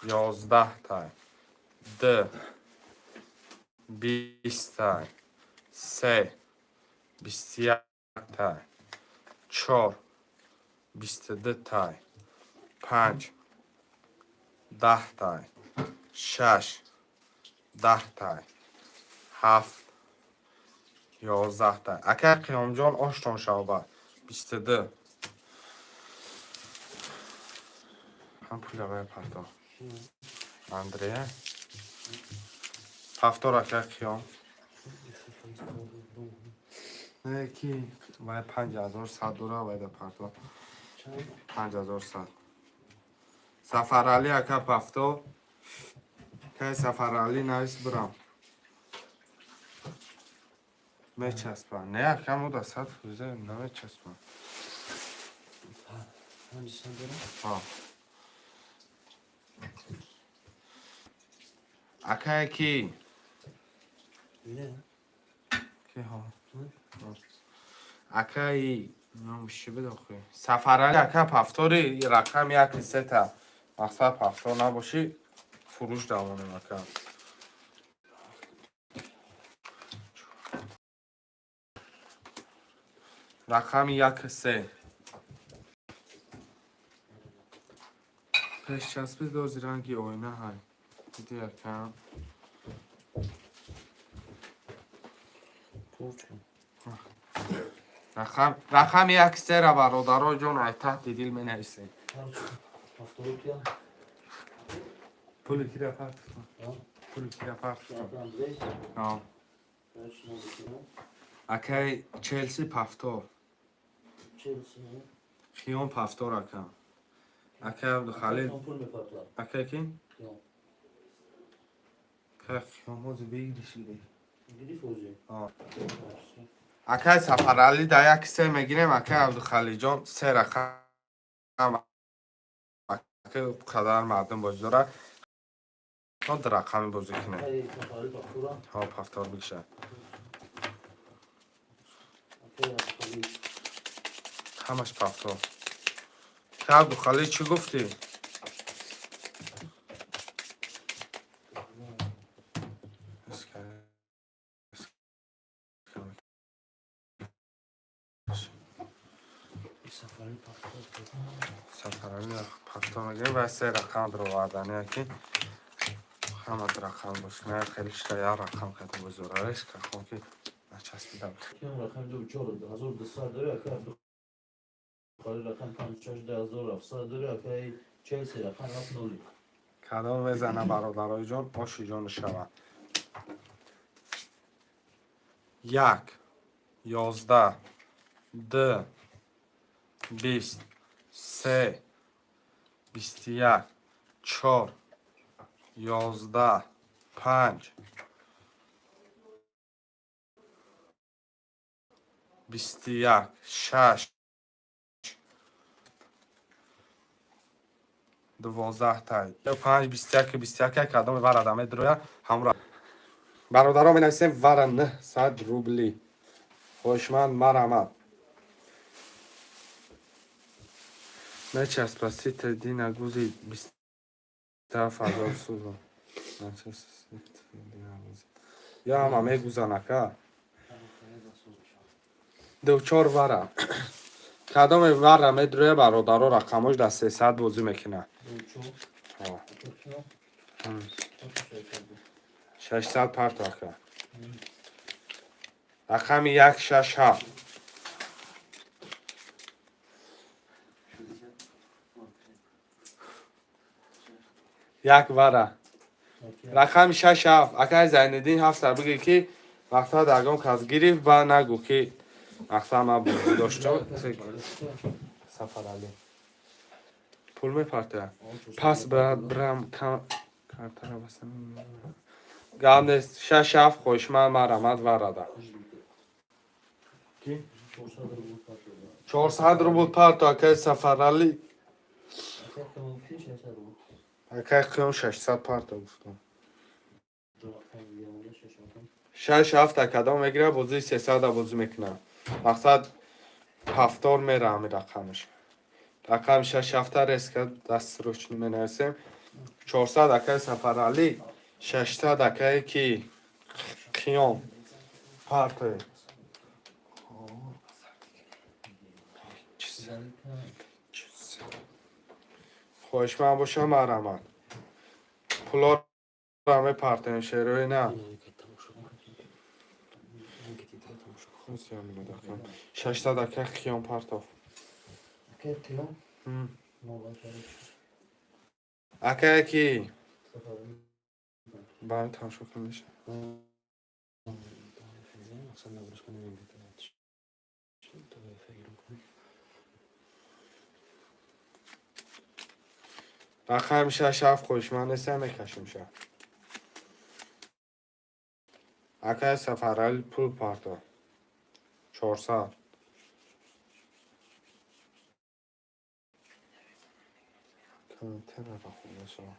Speaker 1: 11 тай, ду, 20 тай, се, 21 тай, чор, 22 тай, панҷ, 10 тай, шаш, 10 тай, ҳафт, 11 тай. Акай Қиёмҷон, оштон шава, 22. Ҳам пуля парто. Андрея. Пафтор, акай Қиём. Не, ки вай 5100 дора, вай да парто. 5100. Сафаралӣ ака пафто. Кай Сафаралӣ, навис, бирам. Мечаспа. Не, ака, мо да 100% намечаспа.
Speaker 4: Панҷ дорам.
Speaker 1: Ҳа. Акай ки?
Speaker 4: Не.
Speaker 1: Ки ҳо? Акаи номши бидохи. Сафаралӣ ака пафтори рақам як сета. Мақсад, пафтор набошӣ, фурӯш давонем, ака. Рақами як се. Пешчаспи дози ранги оина ҳай. Диди, ака?
Speaker 2: Пурчу.
Speaker 1: Рақами як сера, бародаро ҷон, ай таҳти дил менависем.
Speaker 2: Пафтору кия?
Speaker 1: Пули кира партуфтам. Пули кира партуфтам.
Speaker 2: Андрей?
Speaker 1: Ҳа. Акай Челси пафтор.
Speaker 2: Челси.
Speaker 1: Қиём пафтор, ака. Акай Абдухалил.
Speaker 2: Пул мепартояд.
Speaker 1: Акай ки?
Speaker 2: Қиём.
Speaker 1: Акай Қиём ҳозир выигрыш иде.
Speaker 2: Гирифт ҳозир.
Speaker 1: Ҳа. Акай Сафаралӣ да як се мегирем, акай Абдухалилҷон, се рақам, акай қадар мардум бозӣ дорад. То ду рақами бозӣ кунем.
Speaker 2: Акай Сафаралӣ пафтора.
Speaker 1: Ҳа, пафтор бикша.
Speaker 2: Акай Абдухалил.
Speaker 1: Ҳамаш пафтор. Акай Абдухалил, чӣ гуфтӣ?
Speaker 4: Сафарали пахто.
Speaker 1: Сафарали пахто мегирем ва се рақам даровардания, ки ҳамат рақам бош. На, хеле шида як рақам кардем, бузурареш кахом, ки начаспида буд.
Speaker 2: Киём рақами ду чор 1200 дора, акай Абдухалил рақами панҷ шаш 2700 дора, акай Челси рақами ҳафт ноли.
Speaker 1: Кадом мезана, бародарои ҷон, оши ҷон шава. 1, 11, 2, 20, 3, 21, 4, 11, 5, 21, 6, 12-та, 5, 21, 21. Кадоми варада медроя, ҳамро бародаро менависем. Вара 900 рубли. Хоҳишманд, марамад. Мечаспа, дина гузи 27 000 сузо. Я ҳама мегузанака. Дучор вара. Кадоме вара медроя, бародаро, рақамош дар 300 бозӣ мекунад.
Speaker 2: Ду чор.
Speaker 1: Ҳо.
Speaker 2: Киём?
Speaker 1: 600 парто, ака. Рақами 1, 6, 7. Як вара. Рақами 6, 7. Акай Зайниддин, ҳафта бигӣ, ки мақсад ягон кас гирифт, ба нагӯ, ки мақсад ман бозӣ доштам. Сафаралӣ пул мепартояд. Пас брам картара басам. Гап нест. 6, 7, хоҳишманд, марамад варада. Ки? 400 рубл парто, акай Сафаралӣ. Акай Қиём 600 парто гуфтам. 6, 7 кадом мегира, бозии 300-а бозӣ мекунам. Мақсад ҳафтор мера ҳамин рақамаш. Рақами 6, 7 резко дастсрочно менависем. 400 акай Сафаралӣ, 600 акай ки Қиём партое. Чиз. Хоҳишманд бошам, марамад. Пулоро мепартоем, шерои на. 600 акай Қиём партов. Акай ки ба тамошо кун меша.
Speaker 4: Мақсад нагрузка намебитонад. То Wi-Fi гирам кунем.
Speaker 1: Рақами 6, 7 хоҳишманд нестам, мекашем ша. Акай Сафарали пул парто. 400. Комментарияро хонда шава.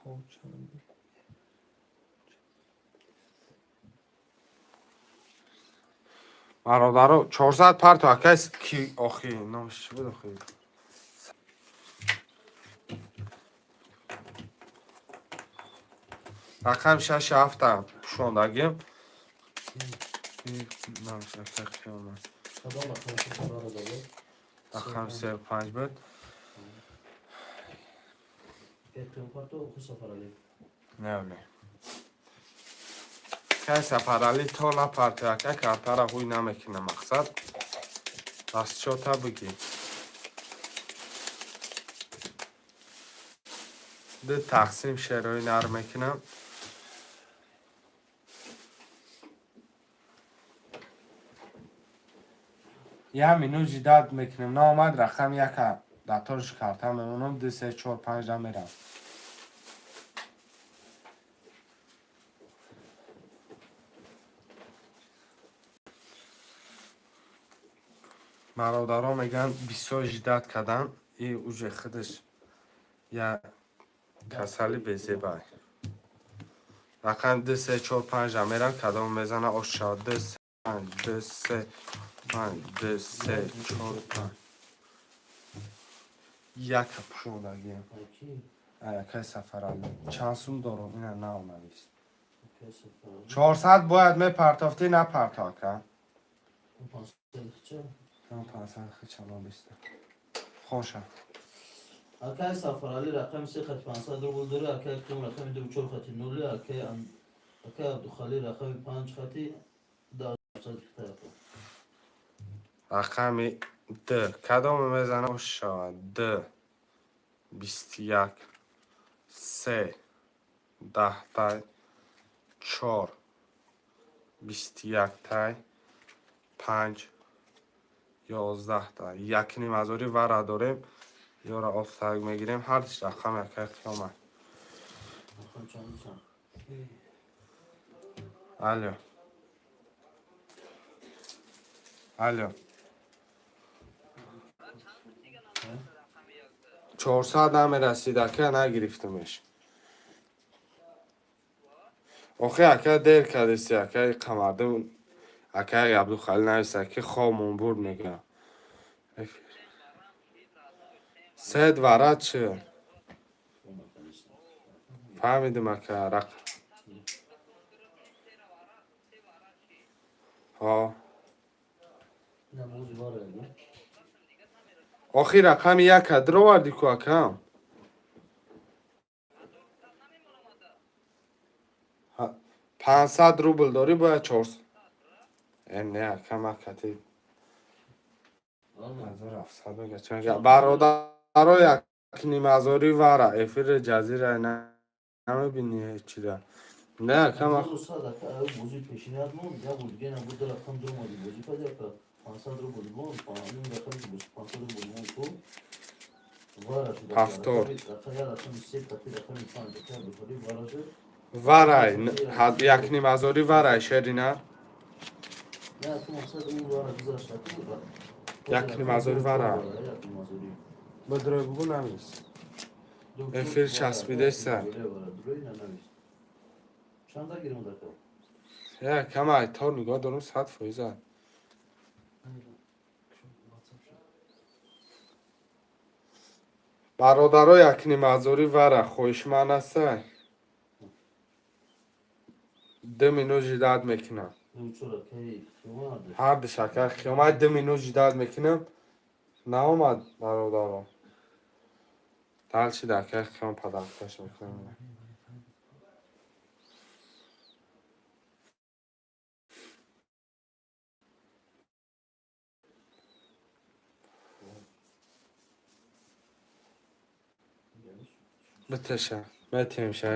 Speaker 2: Хоҷанд.
Speaker 1: Бародаро, 400 парто, акай ки охи номаш чӣ буд охи? Рақами 6, 7 пӯшондагим. Номаш акай Қиём.
Speaker 2: Кадом рақамашон барода буд?
Speaker 1: Рақами 3, 5 буд.
Speaker 2: Қиём парто охи Сафаралӣ.
Speaker 1: Не, кай Сафаралӣ то напарто, ака, картара ҳуй намекунам. Мақсад дастчота бигӣ. Ду тақсим шерои нар мекунам. Як минут ждать мекунем. Наомад, рақами яка дар ториш карта мемонам, ду, се, чор, панҷ да мерам. Бародарон мегӯянд, бисёр ждать кардан и уже худаш як касали безебай. Рақами ду, се, чор, панҷ да мерам. Кадом мезана, ош шавад. Ду, се, панҷ, ду, се, панҷ, ду, се, чор, панҷ, Яка пушодагием.
Speaker 2: Аки?
Speaker 1: Акай Сафаралӣ. Чанд сум дорум, ина нав навис.
Speaker 2: Акай Сафаралӣ.
Speaker 1: 400 бояд мепартофтӣ, напарто, ака.
Speaker 2: Он 500 хича?
Speaker 1: Он 500 хича нобиста. Хоша.
Speaker 2: Акай Сафаралӣ рақами се хати 500 рубл дора, акай Қиём рақами ду чор хати нули, акай Абдухалил рақами панҷ хати 10 хита ака.
Speaker 1: Рақами Д. Кадоме мезанам шавад? Д. 21. Се. Даҳтай. Чор. 21-тай. Панҷ. 11-та. Якним ҳазори вара дорем. Ёра офтаг мегирем. Ҳардиш рақам якай қиёма.
Speaker 2: Рақам чанд чанд?
Speaker 1: Алло. Алло. 400 намерасид, ака, нагирифтамеш. Охи, ака, дер кардеси, ака Қамардин, акаи Абдухалил нависа, ки хобмон бурд, мегӯям. Сед вара чӣ? Фаҳмидим, ака, рақ. Ҳо.
Speaker 2: Намози вара ягу.
Speaker 1: Охи рақами яка дировардӣ ку, акам. 500 рубл дорӣ, бояд чорс. Э, не, ака, ман кати 1700 мега чӣ мега? Бародаро, якнимҳазорӣ вара эфири ҷазира намебинӣ ҳечира. Не, ака, ман
Speaker 2: 1100 ака, аю бозии пешиният мон, як бор дига набуд рақам дуромади бозӣ кади ака 500 рубл мон, ин рақами бози 500 рубл мон ку вара шуд.
Speaker 1: Ҳафтор.
Speaker 2: Рақами я рақами се кати рақами панҷ ака Абдухалил вара шуд.
Speaker 1: Варай якнимҳазорӣ варай шерина.
Speaker 2: Не, ака, мақсад ӯ вара гузашт аку.
Speaker 1: Якнимҳазорӣ вара.
Speaker 2: Якнимҳазорӣ.
Speaker 1: Бадрой бугу навис. Эфир часпидеса.
Speaker 2: Чанда гирим ака?
Speaker 1: Я кама айтор нигоҳ дорум 100%. Бародаро, якнимҳазорӣ вара хоҳишманд ҳастай? 2 минут ждать мекунам.
Speaker 2: Чора кай хиёмад.
Speaker 1: Ҳардиш ака хиёмад 2 минут ждать мекунам. Наомад, бародаро. Дальше да акай хиём подаркаш мекунам. Битеша, метимша.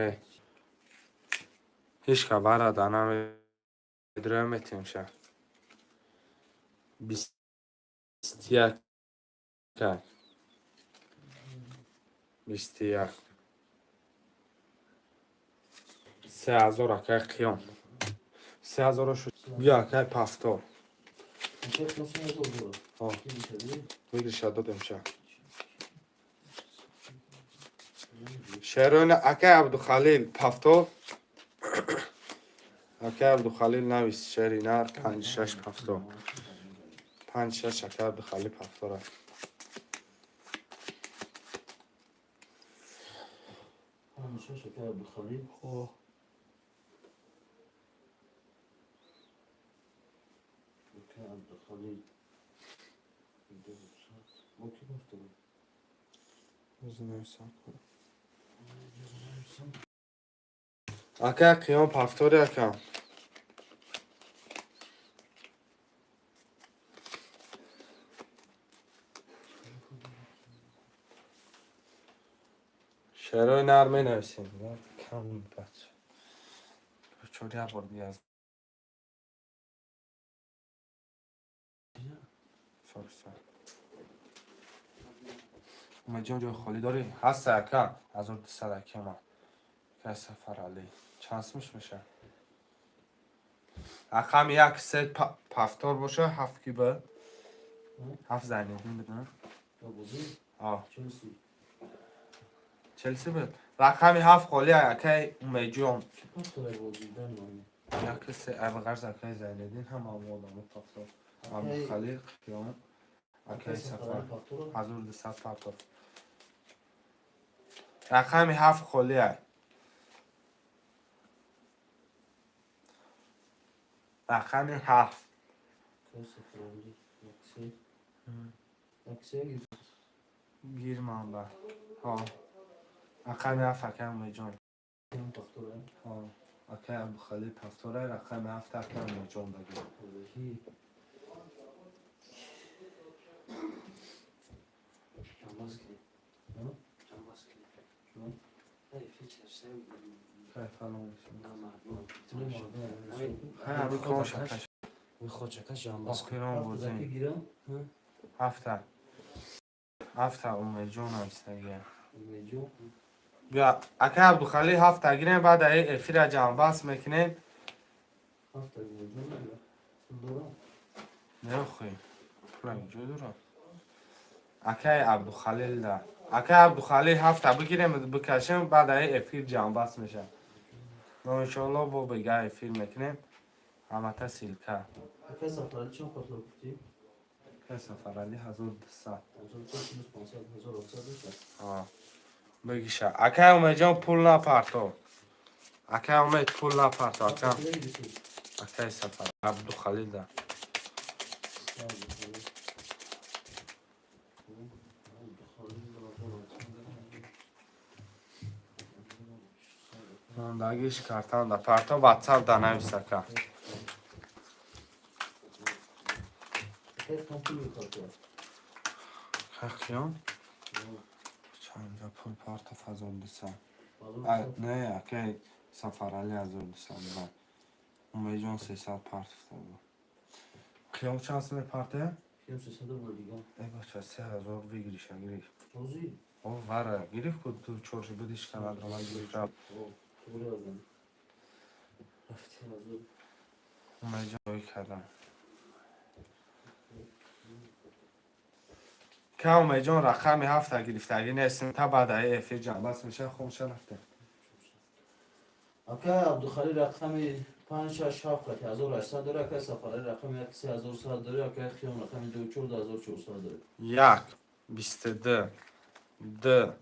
Speaker 1: Ҳеч ка вара намедроя, метимша. 21, 21. 3000 акай Қиём. 3000-ро шуд. Биё, акай Пафтор. Выигрыша додемша. Шероина акай Абдухалил Пафтор. Акай Абдухалил навис шеринар панҷ шаш Пафтор. Панҷ шаш акай Абдухалил Пафтор аст.
Speaker 2: Панҷ шаш акай Абдухалил. Акай Абдухалил. Бо ки гуфта буд?
Speaker 1: Нависам. Акай Қиём Пафтори акам. Шерои нар менависем. Кам бача. Чор як бор дига аз сори сори. Умедҷон, ҷои холӣ дорӣ? Ҳаста, ака. 1200 акама. Акай Сафаралӣ. Чанд сумш мешавад? Рақами як се Пафтор боша, ҳафт ки ба? Ҳафт Зайниддин бидам.
Speaker 2: Бозӣ?
Speaker 1: А.
Speaker 2: Челси.
Speaker 1: Челси буд. Рақами ҳафт холӣ, акай Умедҷон.
Speaker 2: Пафтор бозӣ дан ман.
Speaker 1: Як се айбағарз акай Зайниддин ҳама одамо Пафтор. Абдухалил, Қиём, акай Сафар.
Speaker 2: Пафтор.
Speaker 1: 1200 партоф. Рақами 7 холиай. Рақами 7.
Speaker 2: Акай Сафарали як се. Як се гир.
Speaker 1: Гир манба. Ҳо. Рақами 7, акай Умедҷон.
Speaker 2: Кам пахтора.
Speaker 1: Ҳо. Акай Абдухалил пафтора, рақами 7 акай Умедҷон дагир.
Speaker 2: Аллаҳи.
Speaker 4: Ҷамбаз кунем.
Speaker 2: Ҳа?
Speaker 4: Ҷамбаз кунем.
Speaker 2: Чун?
Speaker 4: Кайф
Speaker 1: Кайфалон.
Speaker 2: Пули мардум.
Speaker 1: Ҳа, рӯи конша каш.
Speaker 4: Хоҷакаш ҷамбаз кун.
Speaker 1: Охирон
Speaker 2: Ҳафт
Speaker 1: бозӣ.
Speaker 2: даки гирам.
Speaker 1: Ҳафта. Ҳафта Умедҷон навистагия.
Speaker 2: Умедҷон.
Speaker 1: Бия, акай Абдухалил ҳафта гирем, баъд аи эфира ҷамъбаст мекунем.
Speaker 2: Ҳафта Умедҷон нагира. Пул дорам.
Speaker 1: Нехӯй. Пула ҷо дорам. Акай Абдухалил да. Акай Абдухалил ҳафта бигирем, бикашем, баъд аи эфир ҷамъбаст мешавад. Но иншоалло бо бега эфир мекунем. Ҳамата ссылка.
Speaker 2: Акай Сафарали чанд пахтор гуфтӣ?
Speaker 1: Акай Сафарали 1200.
Speaker 2: 1400 плюс 500, 1700 мешавад.
Speaker 1: А. Бигиша. Акай Умедҷон, пул напарто. Акай Умед, пул напарто. Ака.
Speaker 2: Ҳафта гирифтӣ?
Speaker 1: Акай Сафар Абдухалил да.
Speaker 2: Абдухалил. Абдухалил 1700.
Speaker 1: Мондагиш картан да парто, ватсап да навис, ака.
Speaker 2: Акай кам пул мепартояд.
Speaker 1: Қиём? Чанҷа пул партоф, 1200. Не, акай Сафарали 1200 ба. Умедҷон 300 партофта буд. Қиём чанд сум мепартояд?
Speaker 2: Кем 300 рубл дига.
Speaker 1: Э, бача, 3000 выигрыша гирифт.
Speaker 2: Розӣ?
Speaker 1: О, вара гирифт ку ду чорши будиш канад рома гирифт.
Speaker 2: О, туғри азан. Рафти ҳазор.
Speaker 1: Умедҷон ой кардам. Ка Умедҷон рақами ҳафта гирифтагӣ нестим, та баъд аи эфир ҷамъбаст меша, хомша рафтем.
Speaker 2: Акай Абдухалил рақами 5, 6, 7 қати 1800 дора, акай Сафарали рақами 1 3100 дора, акай Хиём рақами 2 4 2400 дора.
Speaker 1: 1, 22, 2,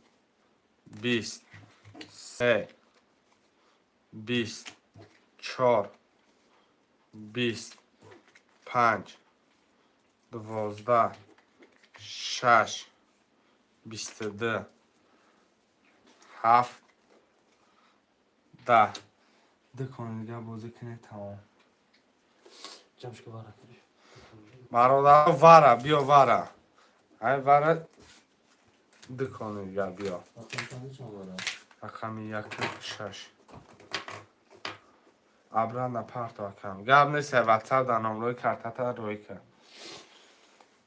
Speaker 1: 20, 3, 20, 4, 20, 5, 12, 6, 22, 7, 10. Ду кони дига бозӣ кунед, тамом.
Speaker 4: Ҷамшка вара кунем.
Speaker 1: Бародар, вара биё, вара, ай вара, ду кони дига биё.
Speaker 2: Рақами чанд чанд вара?
Speaker 1: Рақами 1, 6. Абранда парто, акам. Гап нест, ватсап дар номрои картата рӯй кар.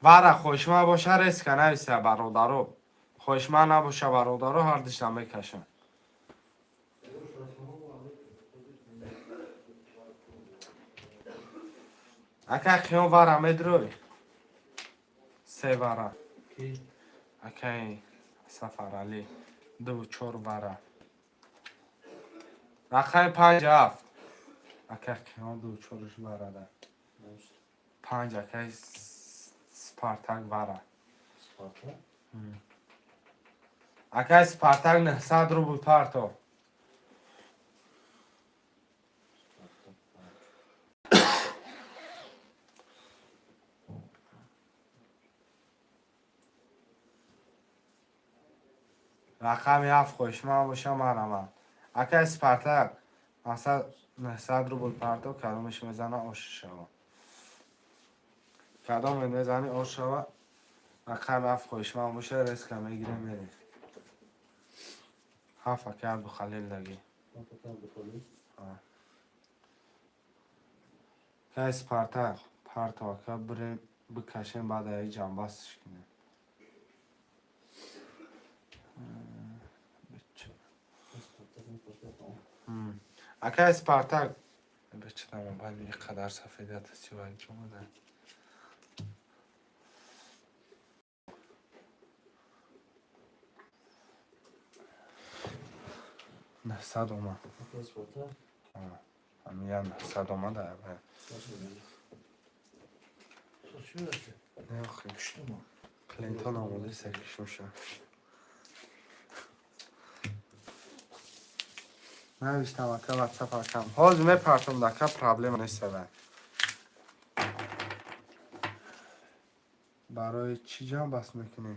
Speaker 1: Вара хоҳишман боша, резко нависа, бародаро. Хоҳишман набоша, бародаро, ҳар дишта мекашам. Ака Қиём, вара медрӯй? Се вара.
Speaker 2: Ки?
Speaker 1: Акай Сафаралӣ. Ду, чор вара. Рақами 5, 7. Акай Қиём ду чорш варада.
Speaker 2: Навишт.
Speaker 1: Панҷ, акай Спартак вара.
Speaker 2: Спарта?
Speaker 1: Акай Спартак, 900 рубл парто.
Speaker 2: Спарта. 5.
Speaker 1: Рақами 7 хоҳишман боша, мараман. Акай Спартак, масал 900 рубл парто, кадомеш мезана, ош шава. Кадоме мезани, ош шава. Рақами 7 хоҳишман боша, резко мегирем, мерем. 7, акай Абдухалил даги.
Speaker 2: 7, акай Абдухалил.
Speaker 1: Акай Спартак парто, ака, бирем, бикашем, баъд аи ҷамъбастш кунем.
Speaker 2: Спартак мепартояд.
Speaker 1: Акай Спартак, бечидам, баъд ин қадар сафедият чи ба ҷо омада. 900 омад.
Speaker 2: Акай Спартак.
Speaker 1: Ҳамин як 900 омада.
Speaker 2: Баша.
Speaker 3: Чӣ бошад?
Speaker 1: Не, охи.
Speaker 3: Куштума.
Speaker 1: Клинтон омода секишмша. Навиштам, ака, ватсап акам. Ҳозир мепартом, дака, проблема нестава. Барои чӣ ҷамъбаст мекунӣ?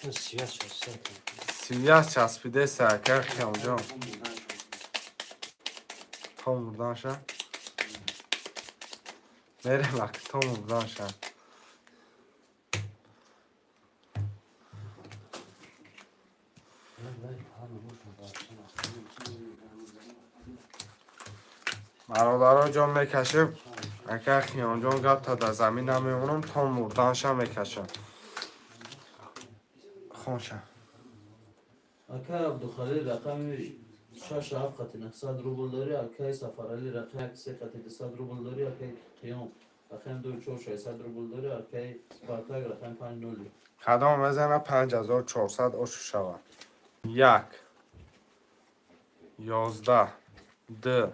Speaker 4: Связь часпида.
Speaker 1: Связь часпидеса, ака Хиёмҷон. То мурданша мерем, ака, то мурданша. Бародаро ҷон, мекашем, ака Хиёнҷон. Гапта дар замин намемонам, то мурданша мекашам. Хонша.
Speaker 2: Акай Абдухалил рақами 6-7 қати 900 рубл дорӣ, акай Сафаралӣ рақами 1-3 қати 200 рубл дорӣ, акай Қиём рақами 2-4 600 рубл дорӣ, акай Спартак рақами 5-0.
Speaker 1: Кадом мезана, 5400 ошу шавад. Як, 11, д,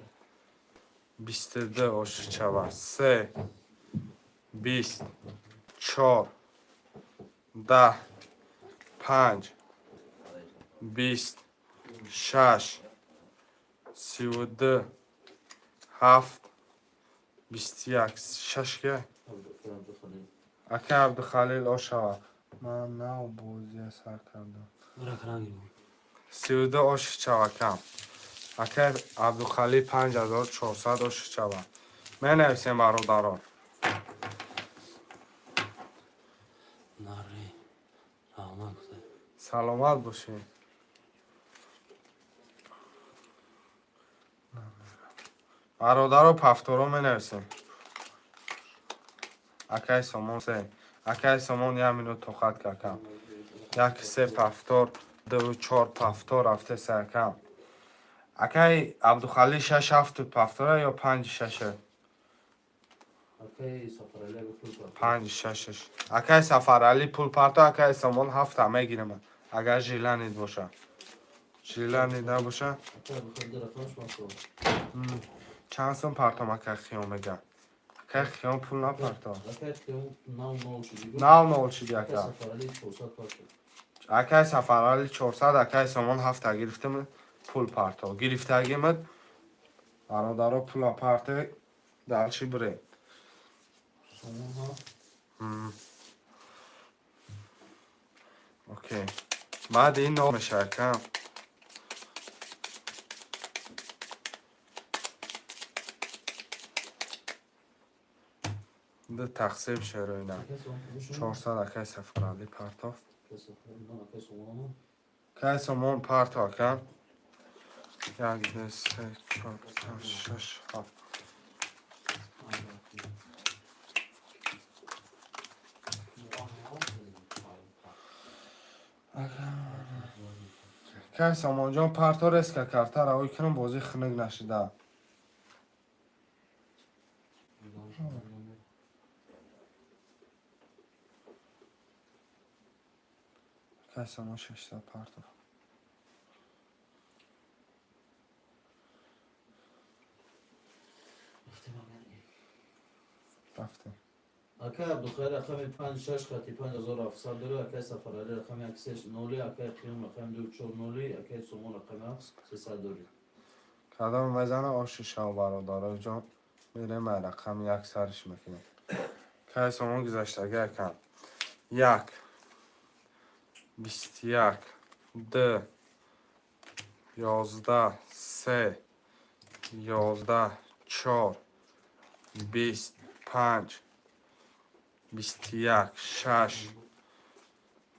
Speaker 1: 22 ошу шавад. Се, 20, чор, 10, панҷ, 20, шаш, 32, ҳафт, 21, шаш ки.
Speaker 2: Абдухалил.
Speaker 1: Ака Абдухалил ошава. Ман нав бозия сар кардам. 32 оши чавакам. Ака Абдухалил, 5400 оши чава. Менависем, бародаро.
Speaker 4: Наре. Раҳмат гуфта.
Speaker 1: Саломат бошед. Бародаро, повторо менависем. Акай Сомон, се. Акай Сомон, як минут тоқат какам. Як, се повтор, ду, чор повтор рафтеса, акам. Акай Абдухалил, шаш ҳафту повтора ё панҷи шаша?
Speaker 2: Акай Сафаралӣ пул парто.
Speaker 1: Панҷи шашаш. Акай Сафаралӣ пул парто, акай Сомон, ҳафта мегирам. Агар желание боша. Желание набоша.
Speaker 2: Акай Абдухалил рақамаш мако.
Speaker 1: Чанд сум партом, акай Хиём мега? Акай Хиём пул напарто.
Speaker 2: Акай Қиём нав нол шуди.
Speaker 1: Нав нол шуди,
Speaker 2: Акай
Speaker 1: ака.
Speaker 2: Сафаралӣ 400 парто.
Speaker 1: Акай Сафаралӣ 400, акай Сомон ҳафта гирифтим, пул парто. Гирифтагимад, бародаро, пула парте, дальше бире.
Speaker 2: Сомон ҳа.
Speaker 1: Окей. Баъди ин нол меша, ака. Ду тақсим шероина.
Speaker 2: Акай Сомон пулшон.
Speaker 1: 400 акай Сафаралӣ партоф.
Speaker 2: Акай Сафаралӣ, акай Сомон.
Speaker 1: Акай Сомон парто, ака. Як, ду, се, чор, панҷ, шаш, ҳафт. Акай Сомонҷон, парто, резко карта равой кунам, бозӣ хунук нашида. Акай Сомон 600 партоф.
Speaker 2: Рафтем агар.
Speaker 1: Рафтем.
Speaker 2: Акай Абдухайр рақами 5-6 хати 5700 дорӣ, акай Сафаралӣ рақами 1-3 0, акай Қиём рақами 2-4 0, акай Сомон рақами 300 дорӣ.
Speaker 1: Кадом мезана, оши шав, бародароҷон. Мерем, ай рақами як сариш мекунем. Кай Сомон гузаштага, акам. Як, 21, д, 11, се, 11, чор, 20, панҷ, 21, шаш,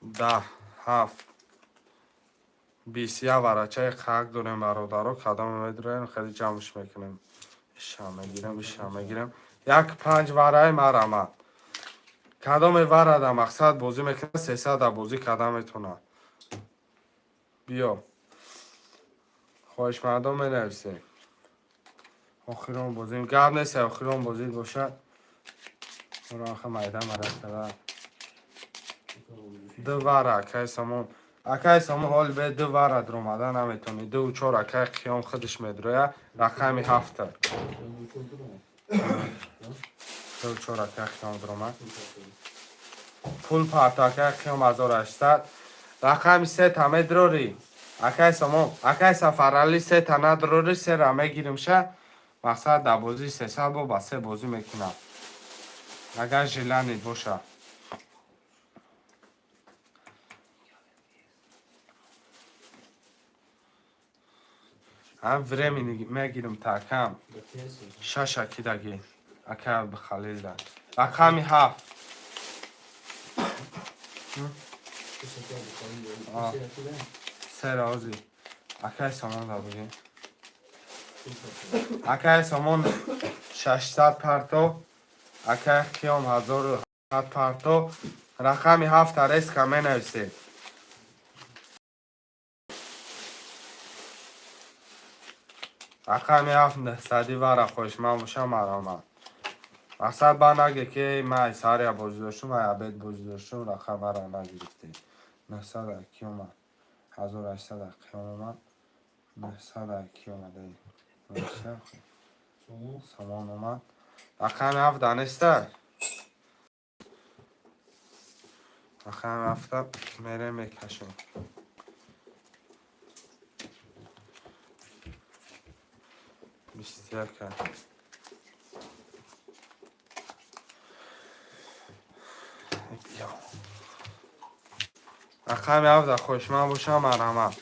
Speaker 1: 10, ҳафт, 20. Як варачаи қак дорем, бародаро. Кадоме медураем, хеле ҷамъш мекунем. Иша мегирам, иша мегирам. Як, панҷ вараи марамад. Кадоме варада мақсад бозӣ мекунад, 300-а бозӣ карда метавонад. Биё. Хоҳишмандон, менависем. Охирон бозим. Гап нест, охирон бозӣ бошад. Ораха майда майда када. Ду вара, акай Сомон. Акай Сомон, ҳоли бе ду вара дуромада наметавонӣ. Ду чор акай Қиём худаш медуроя. Рақами ҳафта.
Speaker 2: Қиём 2-4 дуромад.
Speaker 1: Ду чор акай Қиём дуромад. Пул парто, акай Қиём, 1800. Рақами се та медурорӣ. Акай Сомон, акай Сафарали, сета надрори, сера мегирим ша. Мақсад, дар бозии 300 бо ба се бозӣ мекунам. Агар желание боша. Ҳам времени мегирим такам. Шаша кидаги. Акай Абдухалилда. Рақами ҳафт. Сера ози. Акай Сомон да буги. Акай Сомон 600 парто. Акай Қиём 1100 парто. Рақами ҳафта резко менависед. Рақами ҳафт нӯҳсади вара хоҳишманд боша, маромад. Мақсад, ба наге, ки май сария бозӣ доштум, ай обед бозӣ доштум, рақам вара нагирифтем. 900 ки омад? 1800 қиём омад. 900 ки омад? Сомон омад. Рақами ҳафта неста? Рақами ҳафта мерем, мекашем. 21-а. Рақами ҳафта хоҳишманд бошам, марҳамат.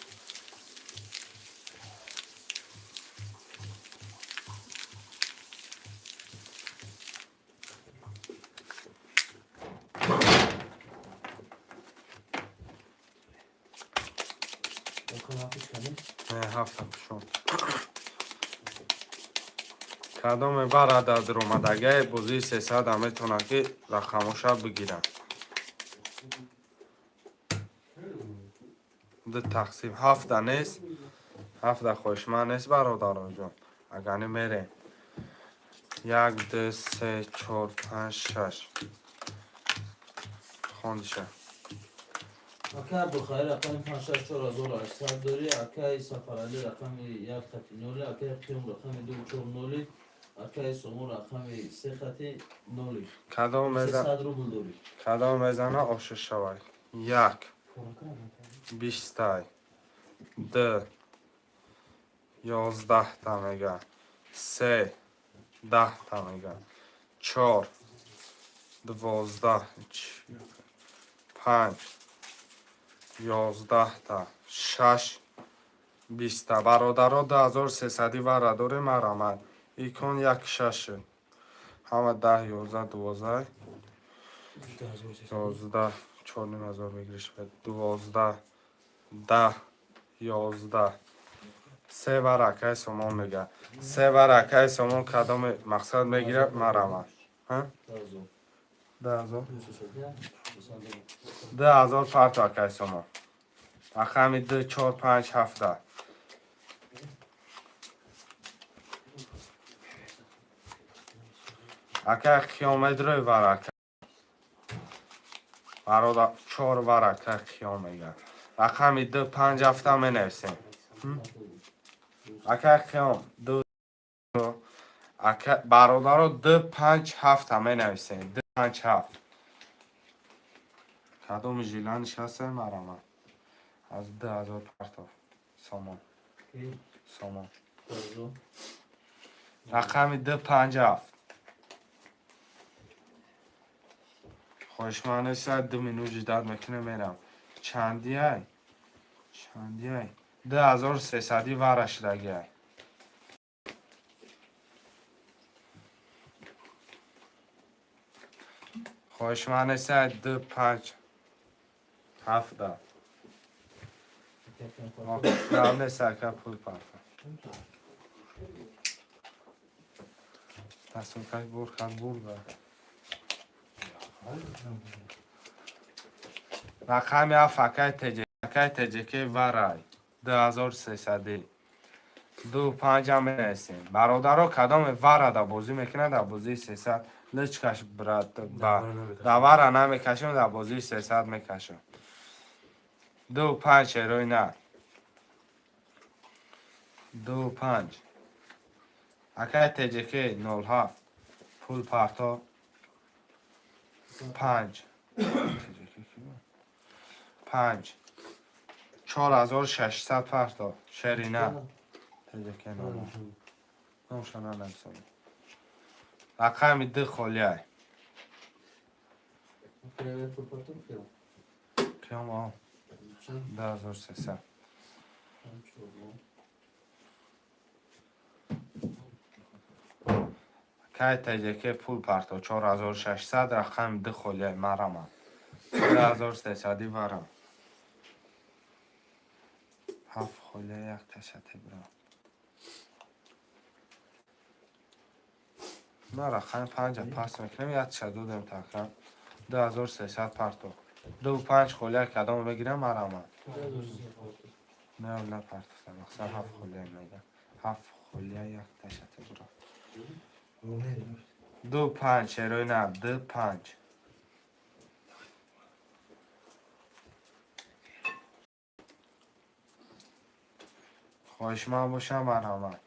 Speaker 1: Ҳафта пушон. Кадоме вара дар омадагиаи бозии 300-а метавонад, ки рақамоша бигирад. Ду тақсим ҳафта нест. Ҳафта хоҳишманд нест, бародароҷон. Агани мерем. Як, ду, се, чор, панҷ, шаш. Хондиша.
Speaker 2: Акай Абдухайр рақами 5 6 4800 дорӣ, акай Сафаралӣ рақами як хати ноли, акай Қиём рақами ду чор ноли, акай Сомон рақами се хати ноли.
Speaker 1: Кадом мезан?
Speaker 2: 300 рубл дорӣ.
Speaker 1: Кадом мезана, ошо шавай. Як, бистай, ду, 11-та мега, се, 10-та мега, чор, 12, панҷ, 11-та, шаш, 20-та. Бародаро, 2300-и вара дорем, марамад. Икон як шаш шуд. Ҳама 10, 11, 12, 11, 4500 мегириш. 12, 10, 11, се вара акаи Сомон мега. Се вара акаи Сомон кадоме мақсад мегирад, марамад. 10 000. 2000 парто, акаи Сомон. Рақами ду, чор, панҷ, ҳафта. Акай Қиёмедрои вара, барода, чор вара акай Қиём мега. Рақами ду, панҷ, ҳафта менависем. Акай Қиём ду, бародаро, ду, панҷ, ҳафта менависем. Ду, панҷ, ҳафт. Кадоми желание ҳаста, марама. Аз 2000 партов. Сомон. Сомон. Рақами ду, панҷ, ҳафт. Хоҳишманд неста, 2 минут ждать мекунем, мерам. Чандиай? Чандиай? 2300-и вара шудагиай. Хоҳишманд неста, ду, панҷ, ҳафта. Неста, ака, пул парта. Дастонкаш бур кард, бурда. Рақами ҳафт, акай теҷ, акай теҷеке варай. 2300-и. Ду панҷам менависем. Бародаро, кадоме вара да бозӣ мекунад дар бозии 300, личкаш, брат, ба давара намекашем, дар бозии 300 мекашем. Ду панҷ шерои на. Ду панҷ. Акай теҷеке 07 пул парто панҷ. Панҷ. 4600 парто. Шерина. Теҷаке номо. Номша нанависонӣ. Рақами ду холиай.
Speaker 2: Привет, потом фил.
Speaker 1: Қиём о.
Speaker 2: Чанд?
Speaker 1: 2300.
Speaker 2: Чанд чор.
Speaker 1: Кай теҷаке пул парто 4600, рақами ду холиай, мараман. 2300 варам. Ҳафт холия, як ташате бира. На, рақами панҷа пас мекунем, якша додем така. 2300 парто. Ду панҷ холия кадом бигирам, мараман. Не, на партофта, мақсад ҳафт холия мегам. Ҳафт холия, як ташате бира. Ду панҷ, шерои на, ду панҷ. Хоҳишманд бошам, марҳамат.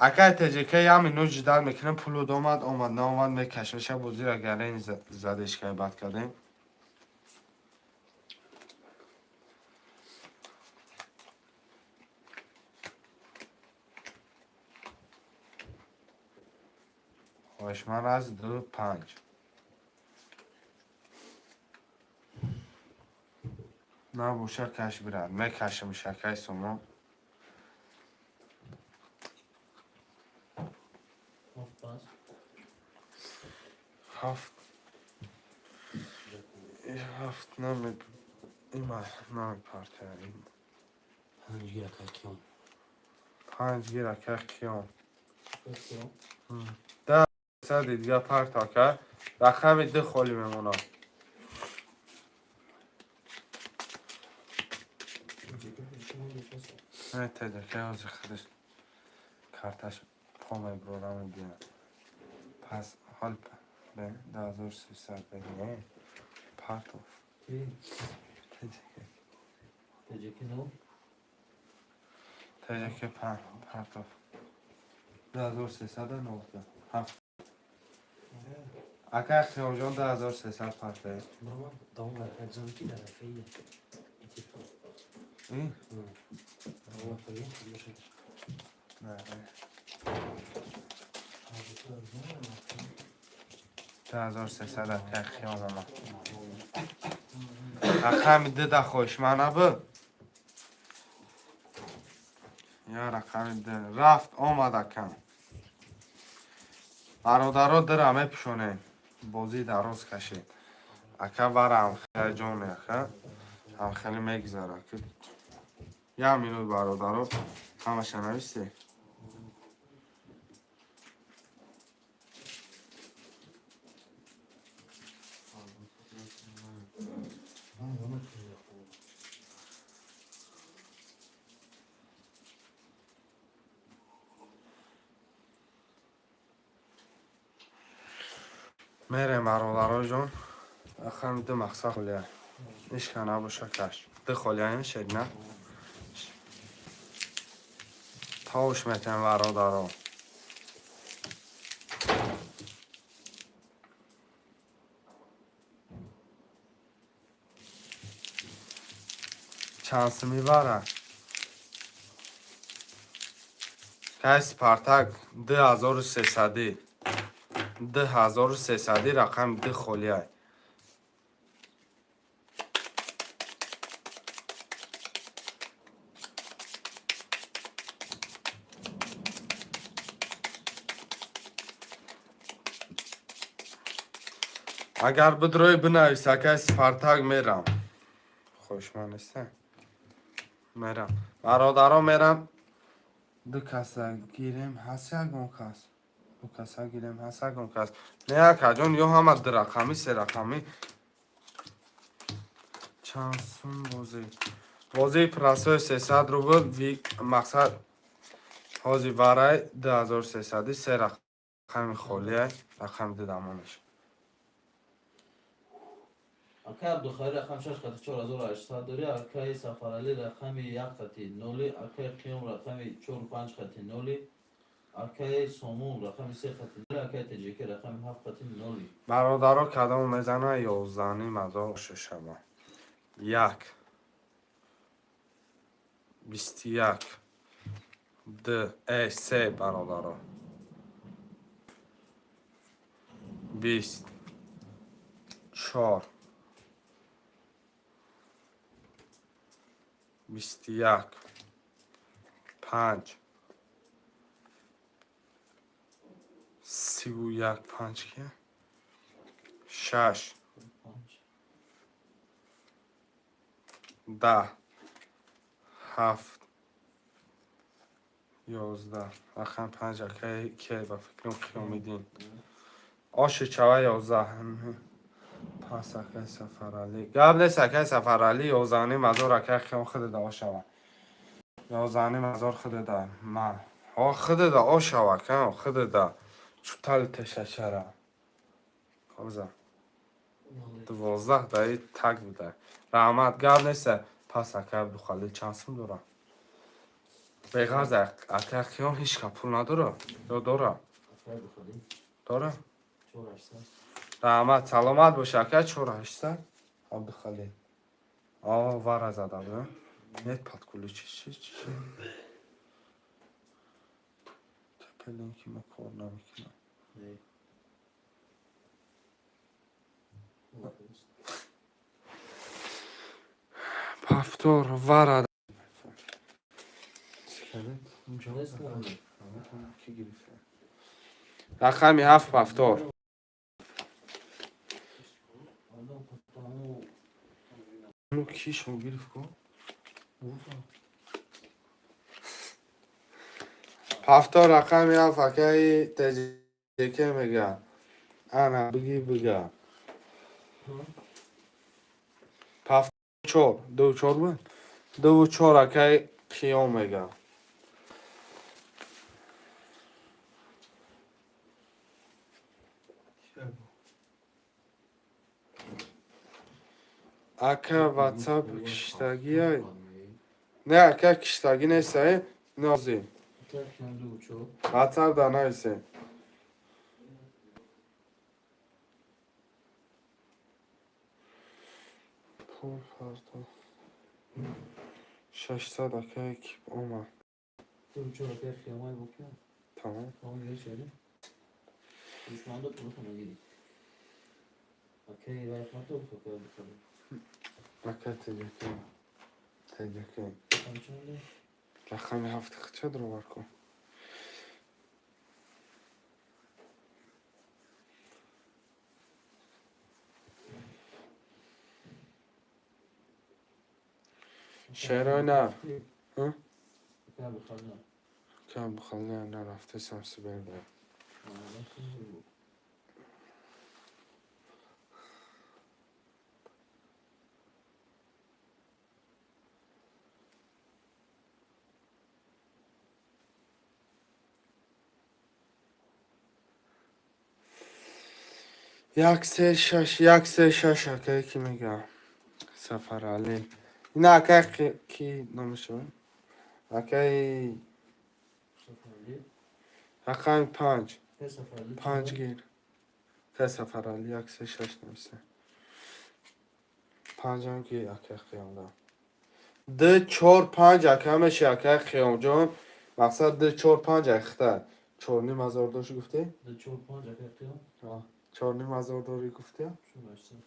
Speaker 1: Акай ТЖК, як минут ждать мекунем, пулуд омад, омад, наомад, мекашмеша бозира гарени задешкай бад кардем. Хоҳишманд аз ду панҷ. Набоша, каш бирад. Мекашам шакай сомо.
Speaker 2: Ҳафт пас.
Speaker 1: Ҳафт. Ҳафт наме има намепартая.
Speaker 4: Панҷ гир, акай Қиём.
Speaker 1: Панҷ гир, акай Қиём.
Speaker 2: Фил.
Speaker 1: Сади дига парт, ака. Рақами ду холӣ мемонад. Не, теҷаке ҳозир худаш карташ по меброра мебинад. Пас ҳол бе 2300 бе партов. Теҷаке.
Speaker 2: Теҷаки нол.
Speaker 1: Теҷаке партов. 2300 нуқта ҳафт. Ака Қиёмҷон, 2300 партае.
Speaker 4: Баромад, давом дар акай Ҷанки дар рафаи итифоқ.
Speaker 1: Ин?
Speaker 4: Давом фарген бошад.
Speaker 1: Не. 2300, акай Қиём омад. Рақами дуда хоҳишманд набуд? Я рақами ду рафт омад, акам. Бародаро, дира мепӯшонем. Бозӣ дароз кашид. Ака вара ҳамхеле ҷоне, ака. Ҳамхеле мегузара. Як минут, бародаро, ҳамаша нависте. Мерем, бародароҷон. Рақами ду мақсад холия. Ишка набоша, каш. Ду холия мешед, на? Тавуш метем, бародаро. Чанд сум мебарад? Кай Спартак 2300. 2300, рақами ду холиай. Агар бидрои, бинавис, акай Спартак, мерам. Хушман неста? Мерам. Бародаро, мерам. Ду каса гирем, ҳаст ягон кас. Ду каса гирем, ҳаст ягон кас. Не, акаҷон, ё ҳама ду рақамӣ, се рақамӣ. Чанд сум бозӣ? Бозии простой 300 рубл, мақсад ҳози варай 2300, се рақами холиай, рақами ду дамонаш.
Speaker 2: Акай Абдухалил рақами шаш хати 4800 дорӣ, акай Сафаралӣ рақами як хати ноли, акай Қиём рақами чору панҷ хати ноли, акай Сомон рақами се хати ноли, акай Теҷаки рақами ҳафт хати ноли.
Speaker 1: Бародаро, кадом мезана, 11,5 ҳазор шашама. Як, 21, д, се, бародаро, 20, чор, 21, панҷ, 31, панҷ ки, шаш, 10, ҳафт, 11. Рақами панҷ, акаи ке, ба фикрам, Қиёмиддин. Оши чава, 11. Пас, акаи Сафаралӣ, гап нест. Акаи Сафаралӣ, 11,5 ҳазор. Акаи Қиём, худада ошава, 11,5 ҳазор худада. Ма ҳо худада ошава, ака, худада чутали тешашара коза 12 даи так буда. Раҳмат, гап нест. Пас, акаи Абдухалил чанд сум дора? Беғарз, акаи Қиём ҳеч ка пул надора ё дора? Дора. Раҳмат, саломат боша, ака. 4800, Абдухалил. О, вара зада буда. Нет, подключи чи чи TP-Link ма кор намекунам.
Speaker 2: Не.
Speaker 1: Повтор вара.
Speaker 2: Нест.
Speaker 1: Ки гирифта? Рақами ҳафт, повтор.
Speaker 2: Одам потому
Speaker 1: Ну, ки шо гирифт ку?
Speaker 2: гуфтам.
Speaker 1: Повтор, рақами ҳафт, акаи ТЖК мега. Ана, биги, бига. Повтор, чор, ду, чор буд? Дуву чор, акаи Қиём мега. Ака, Ватсап киштагиай? Не, ака, киштагӣ нестай, нози.
Speaker 2: Так, ду чор.
Speaker 1: Ватсап да нависе. Пул парто. 600, акаи ки омад.
Speaker 2: Ду чор, акаи Қиёмай бокия.
Speaker 1: Тамом.
Speaker 2: Тамом, гиришади. Душманда пулатон гири. Акаи Райхмато, акаи Абдухалил.
Speaker 1: Ака ТЖК. ТЖК.
Speaker 2: Чанде?
Speaker 1: Рақами ҳафт ча дровар кун. Шерои нар. Ҳа?
Speaker 2: Акаи Абдухалил.
Speaker 1: Ка Абдухалил нарафта самси берда. Як, се, шаш, як, се, шаш, акае ки мега? Сафаралӣ. Ина, акай ки номашо? Акаи
Speaker 2: Сафаралӣ.
Speaker 1: Рақами панҷ.
Speaker 2: Акаи Сафаралӣ.
Speaker 1: Панҷ гир. Акаи Сафаралӣ як, се, шаш нависа. Панҷам ки, акаи Қиёмда. Д, чор, панҷ, ака меши, акаи Қиёмҷон. Мақсад д, чор, панҷ айхта. 4,5 ҳазор дошт, гуфтӣ?
Speaker 2: Ду чор панҷ, акаи Қиём.
Speaker 1: 4,5 ҳазор дорӣ, гуфтӣ?
Speaker 2: 4800.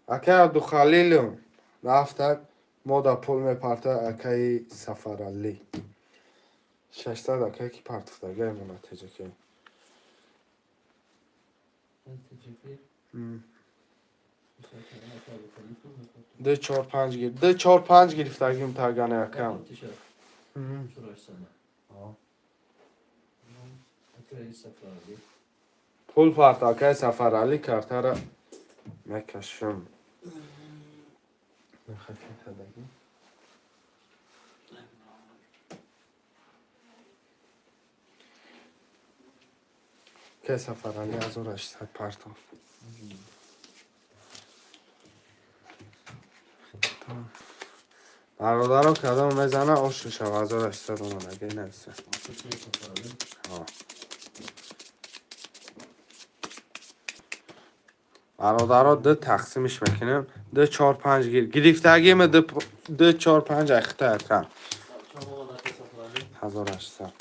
Speaker 1: Акаи Абдухалилум рафтак, мо да пул мепарта. Акаи Сафаралӣ 600, акае ки партуфтагай мона теҷаке.
Speaker 2: ТЖК. Акаи Абдухалил пул мепарта.
Speaker 1: Д, чор, панҷ гир, д, чор, панҷ гирифтагим тагане, акам.
Speaker 2: 4800. Акаи Сафаралӣ.
Speaker 1: Пул парта, акаи Сафаралӣ, картара мекашам. Мехафитадаги. Акаи Сафаралӣ 1800 партофт. Бародаро, кадом мезана, ош мешава. 1800 омадаги, нависа.
Speaker 2: Акаи Сафаралӣ.
Speaker 1: Бародаро, ду тақсимиш мекунем. Ду, чор, панҷ гир. Гирифтагиме ду, чор, панҷ айхта ака.
Speaker 2: Чанд омад, акай Сафаралӣ?
Speaker 1: 1800.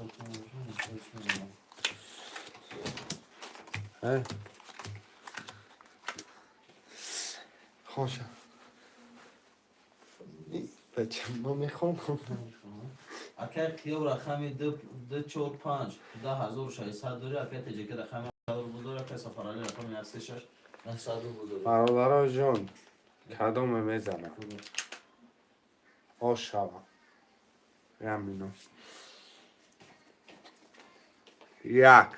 Speaker 2: 1800.
Speaker 1: Э? Хоша. Бача, ма мехонам.
Speaker 2: Акай Қиём рақами ду, чор, панҷ, 10 600 дорӣ. Акай Теҷаки рақами рубл дорӣ. Акай Сафаралӣ рақами як, се, шаш, 900 рубл дорӣ.
Speaker 1: Бародаро ҷон, кадоме мезанам? Ош шава. Ямино. Як.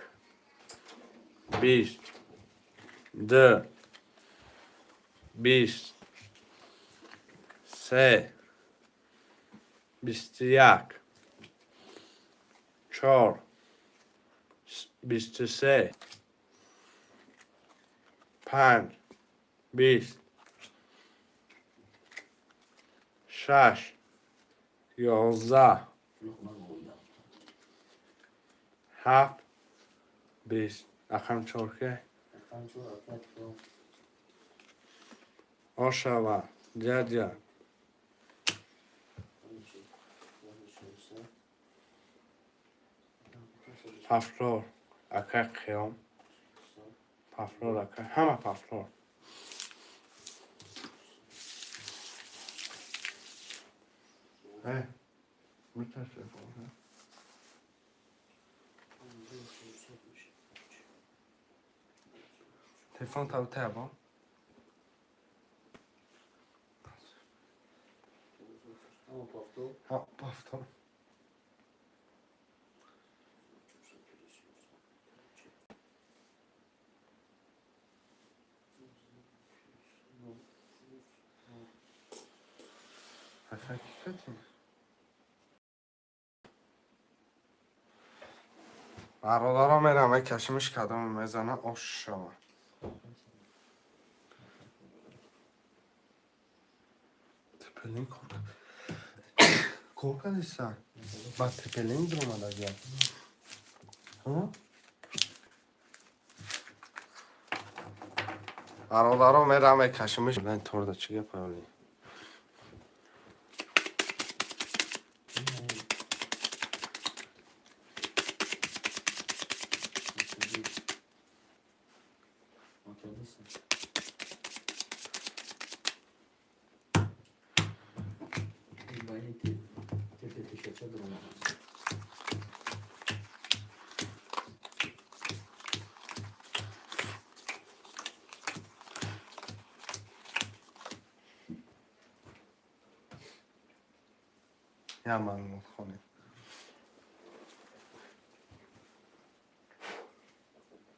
Speaker 1: 20. Ду. 20. Се. 21. Чор. 23. Панҷ. 20. Шаш. 11. Ҳафт. 20. Рақам чор ке?
Speaker 2: Рақами чор, акай Қиём.
Speaker 1: Ошава. Дядя.
Speaker 2: 600.
Speaker 1: Пафлор. Акай Қиём. Пафлор акай. Ҳама пафлор. Э, мутаассифона. Телефон та таба.
Speaker 2: Ҳама пафтор.
Speaker 1: Ҳа, пафтор. Ҳақиқати. Бародаро, мерам кашмиш кадом мезана ош шава. Тепелин кор кардиса? Ба тепелин дуромадагия. Ҳа? Бародаро, мерам кашмиш. Лен торда чӣ гап оли? Я маълумот хонем.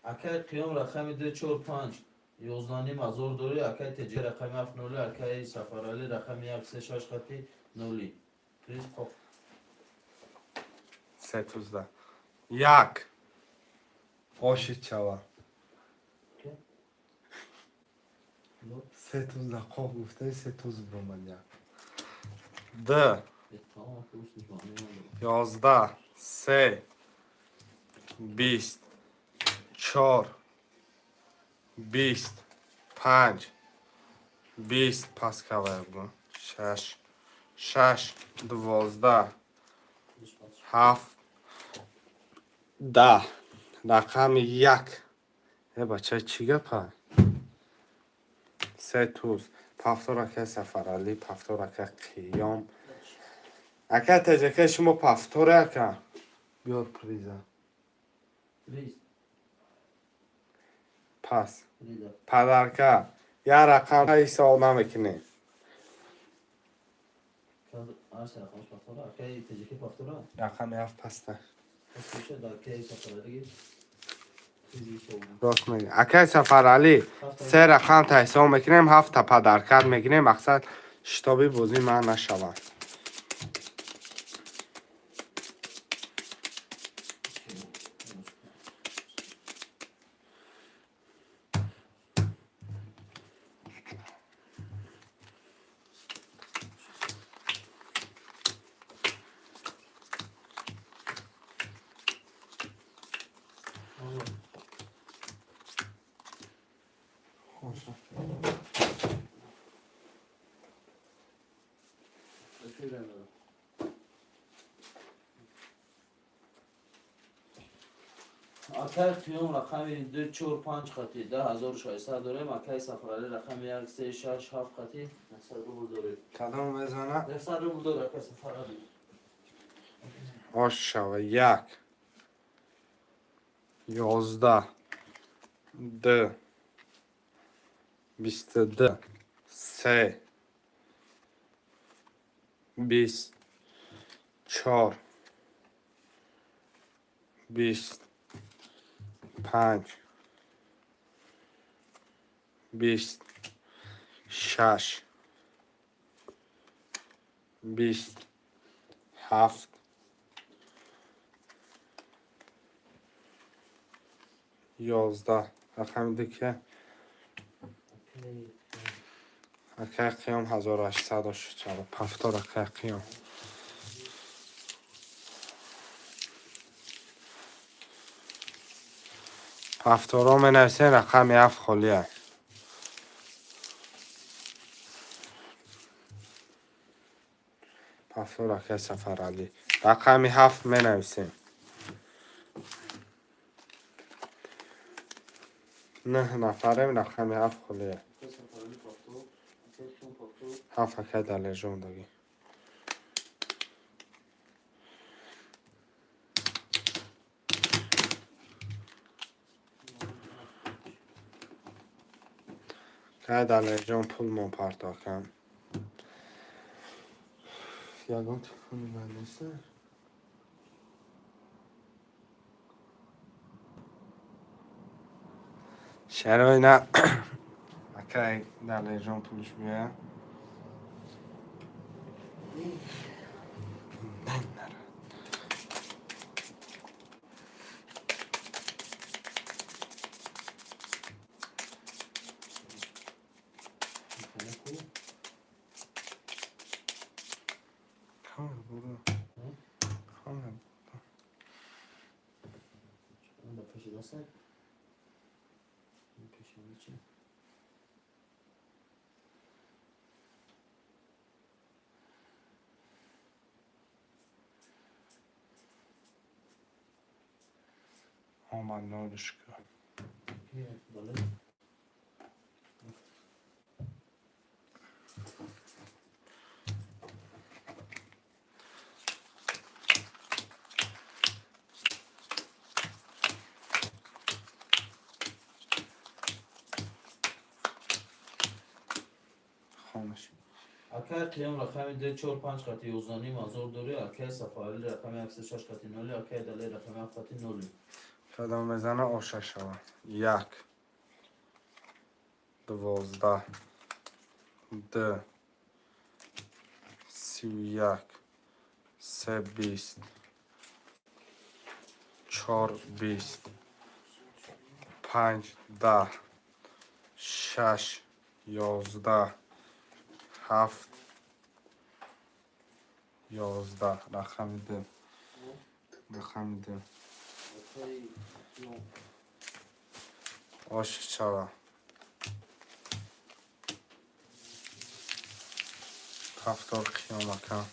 Speaker 2: Акай Қиём рақами ду, чор, панҷ, 11 500 дорӣ. Акай Теҷи рақами ҳафт ноли. Акай Сафаралӣ рақами як, се, шаш, хати ноли. Приз қоқ.
Speaker 1: Се тузда. Як. Оши чава. Се тузда қоқ гуфтаи, се туз биромад як. Д. 11, се, 20, чор, 20, панҷ, 20, пас кавай бугӯ. Шаш, шаш, 12, ҳафт, 10. Рақами як. Э, бача, чӣ гапа? Се туз. Пафтор акай Сафаралӣ, пафтор акай Қиём. Ака Теҷака, шумо пафторе ака. Биёр приза.
Speaker 2: Приз.
Speaker 1: Пас.
Speaker 2: Приза.
Speaker 1: Подарка. Я рақам ҳисоб намекунем.
Speaker 2: Арса рақамаш пафтора. Акай Теҷаки пафтора.
Speaker 1: Рақами ҳафт паста.
Speaker 2: Акай Сафаралӣ. Призи ҳисоб.
Speaker 1: Рост мегӯ. Акай Сафаралӣ, се рақам та ҳисоб мекунем, ҳафта подарка мегирем, мақсад шитоби бозӣ ман нашавад.
Speaker 2: Эфир надо. Акай Қиём рақами 2 4 5 хати 10600 дорем. Акай Сафарали рақами 1 3 6 7 хати 900 рубл дорем.
Speaker 1: Кадом мезана?
Speaker 2: 900 рубл дорем, акай Сафарали.
Speaker 1: Ош шава. Як, 11, 2, 22, 3, 20, 4, 20, 5, 20, 6, 20, 7, 11. Рақами ду ки? Акай Қиём 1800 шуд. Повтор, акай Қиём. Повторо менависем, рақами 7 холия. Повтор, акай Сафаралӣ. Рақами 7 менависем. Нӯҳ нафарем, рақами 7 холия.
Speaker 2: Акай Сафарали повтор. Акай Қиём повтор.
Speaker 1: 7, акай Далержон дагӣ. Акай Далержон, пулмон партохам. Ягон телефони ман нест? Шарои на, акай Далержон, пулш биёяд. Нара. Хамар бурда. Хамар.
Speaker 2: Ба пеши дастак. Пеши чӣ?
Speaker 1: Омад, нолушка.
Speaker 2: Бале.
Speaker 1: Хомӯш.
Speaker 2: Акай Қиём рақами 2 4 5 хати 11,5 ҳазор дорӣ. Акай Сафарали рақами 1 6 хати 0, акай Далер рақами 7 хати 0.
Speaker 1: Кадом мезана, оша шава. Як, 12, 2, 31, 3, 20, 4, 20, 5, 10, 6, 11, 7, 11. Рақами 2, рақами 2.
Speaker 2: Акай Қиём.
Speaker 1: Ош шава. Повтор, Қиём ака.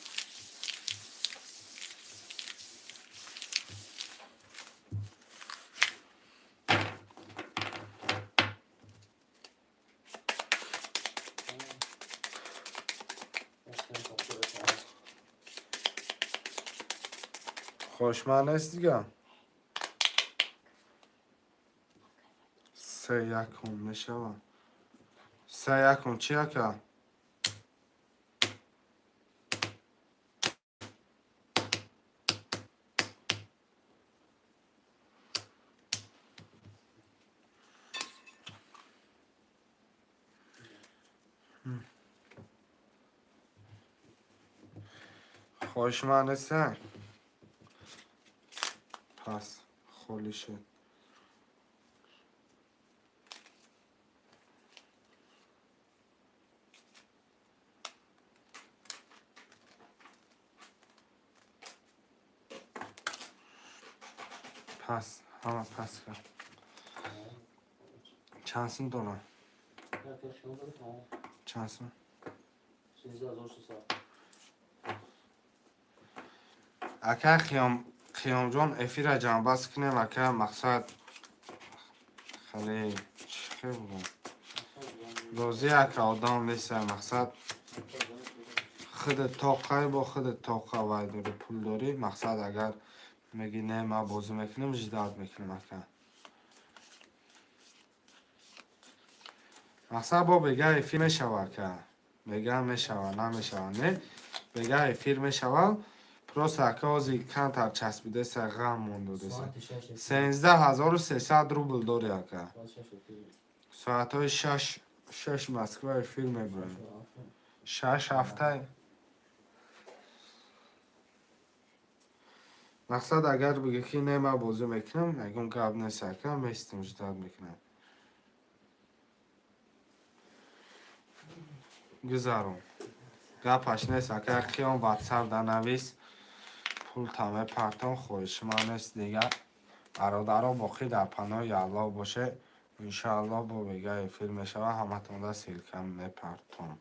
Speaker 2: Повтор.
Speaker 1: Хошман нест дига. Се якум мешава. Се якум чи, ака? Хоҳишманд нестан? Пас холӣ шуд. Пас ҳама пас кард. Чанд сум дорам?
Speaker 2: Акай Қиём дорӣ, тамом.
Speaker 1: Чанд сум?
Speaker 2: 13 600.
Speaker 1: Ака Қиёмҷон, эфира ҷамъбаст кунем, ака. Мақсад, хеле чӣ бугум, розӣ, ака, одам неста. Мақсад, худат тоқай, бо худат тоқа вай дорӣ, пул дорӣ. Мақсад, агар мегӣ: «Не, ман бозӣ мекунам», ждать мекунам, ака. Мақсад, бо бега эфир мешава, ака, бега мешава, намешава, не, бега эфир мешава. Просто, ака, ҳозир камтар часпидеса, ғам мондодеса. 13 300 рубл дори, ака. Соатҳои 6 Москва эфир мебурем, 6 ҳафта. Мақсад, агар бигӯ, ки не, ман бозӣ мекунам, ягон гап нест, ака, местим, ждать мекунам. Гузарон, гапаш нест, ака. Қиём, Ватсап да навис, пулта мепартом, хоҳиши ман нест дигар. Бародаро, боқӣ дар паноҳи Аллоҳ боше. Иншоаллоҳ, бо бега эфир мешава, ҳаматонда ссылка мепартом.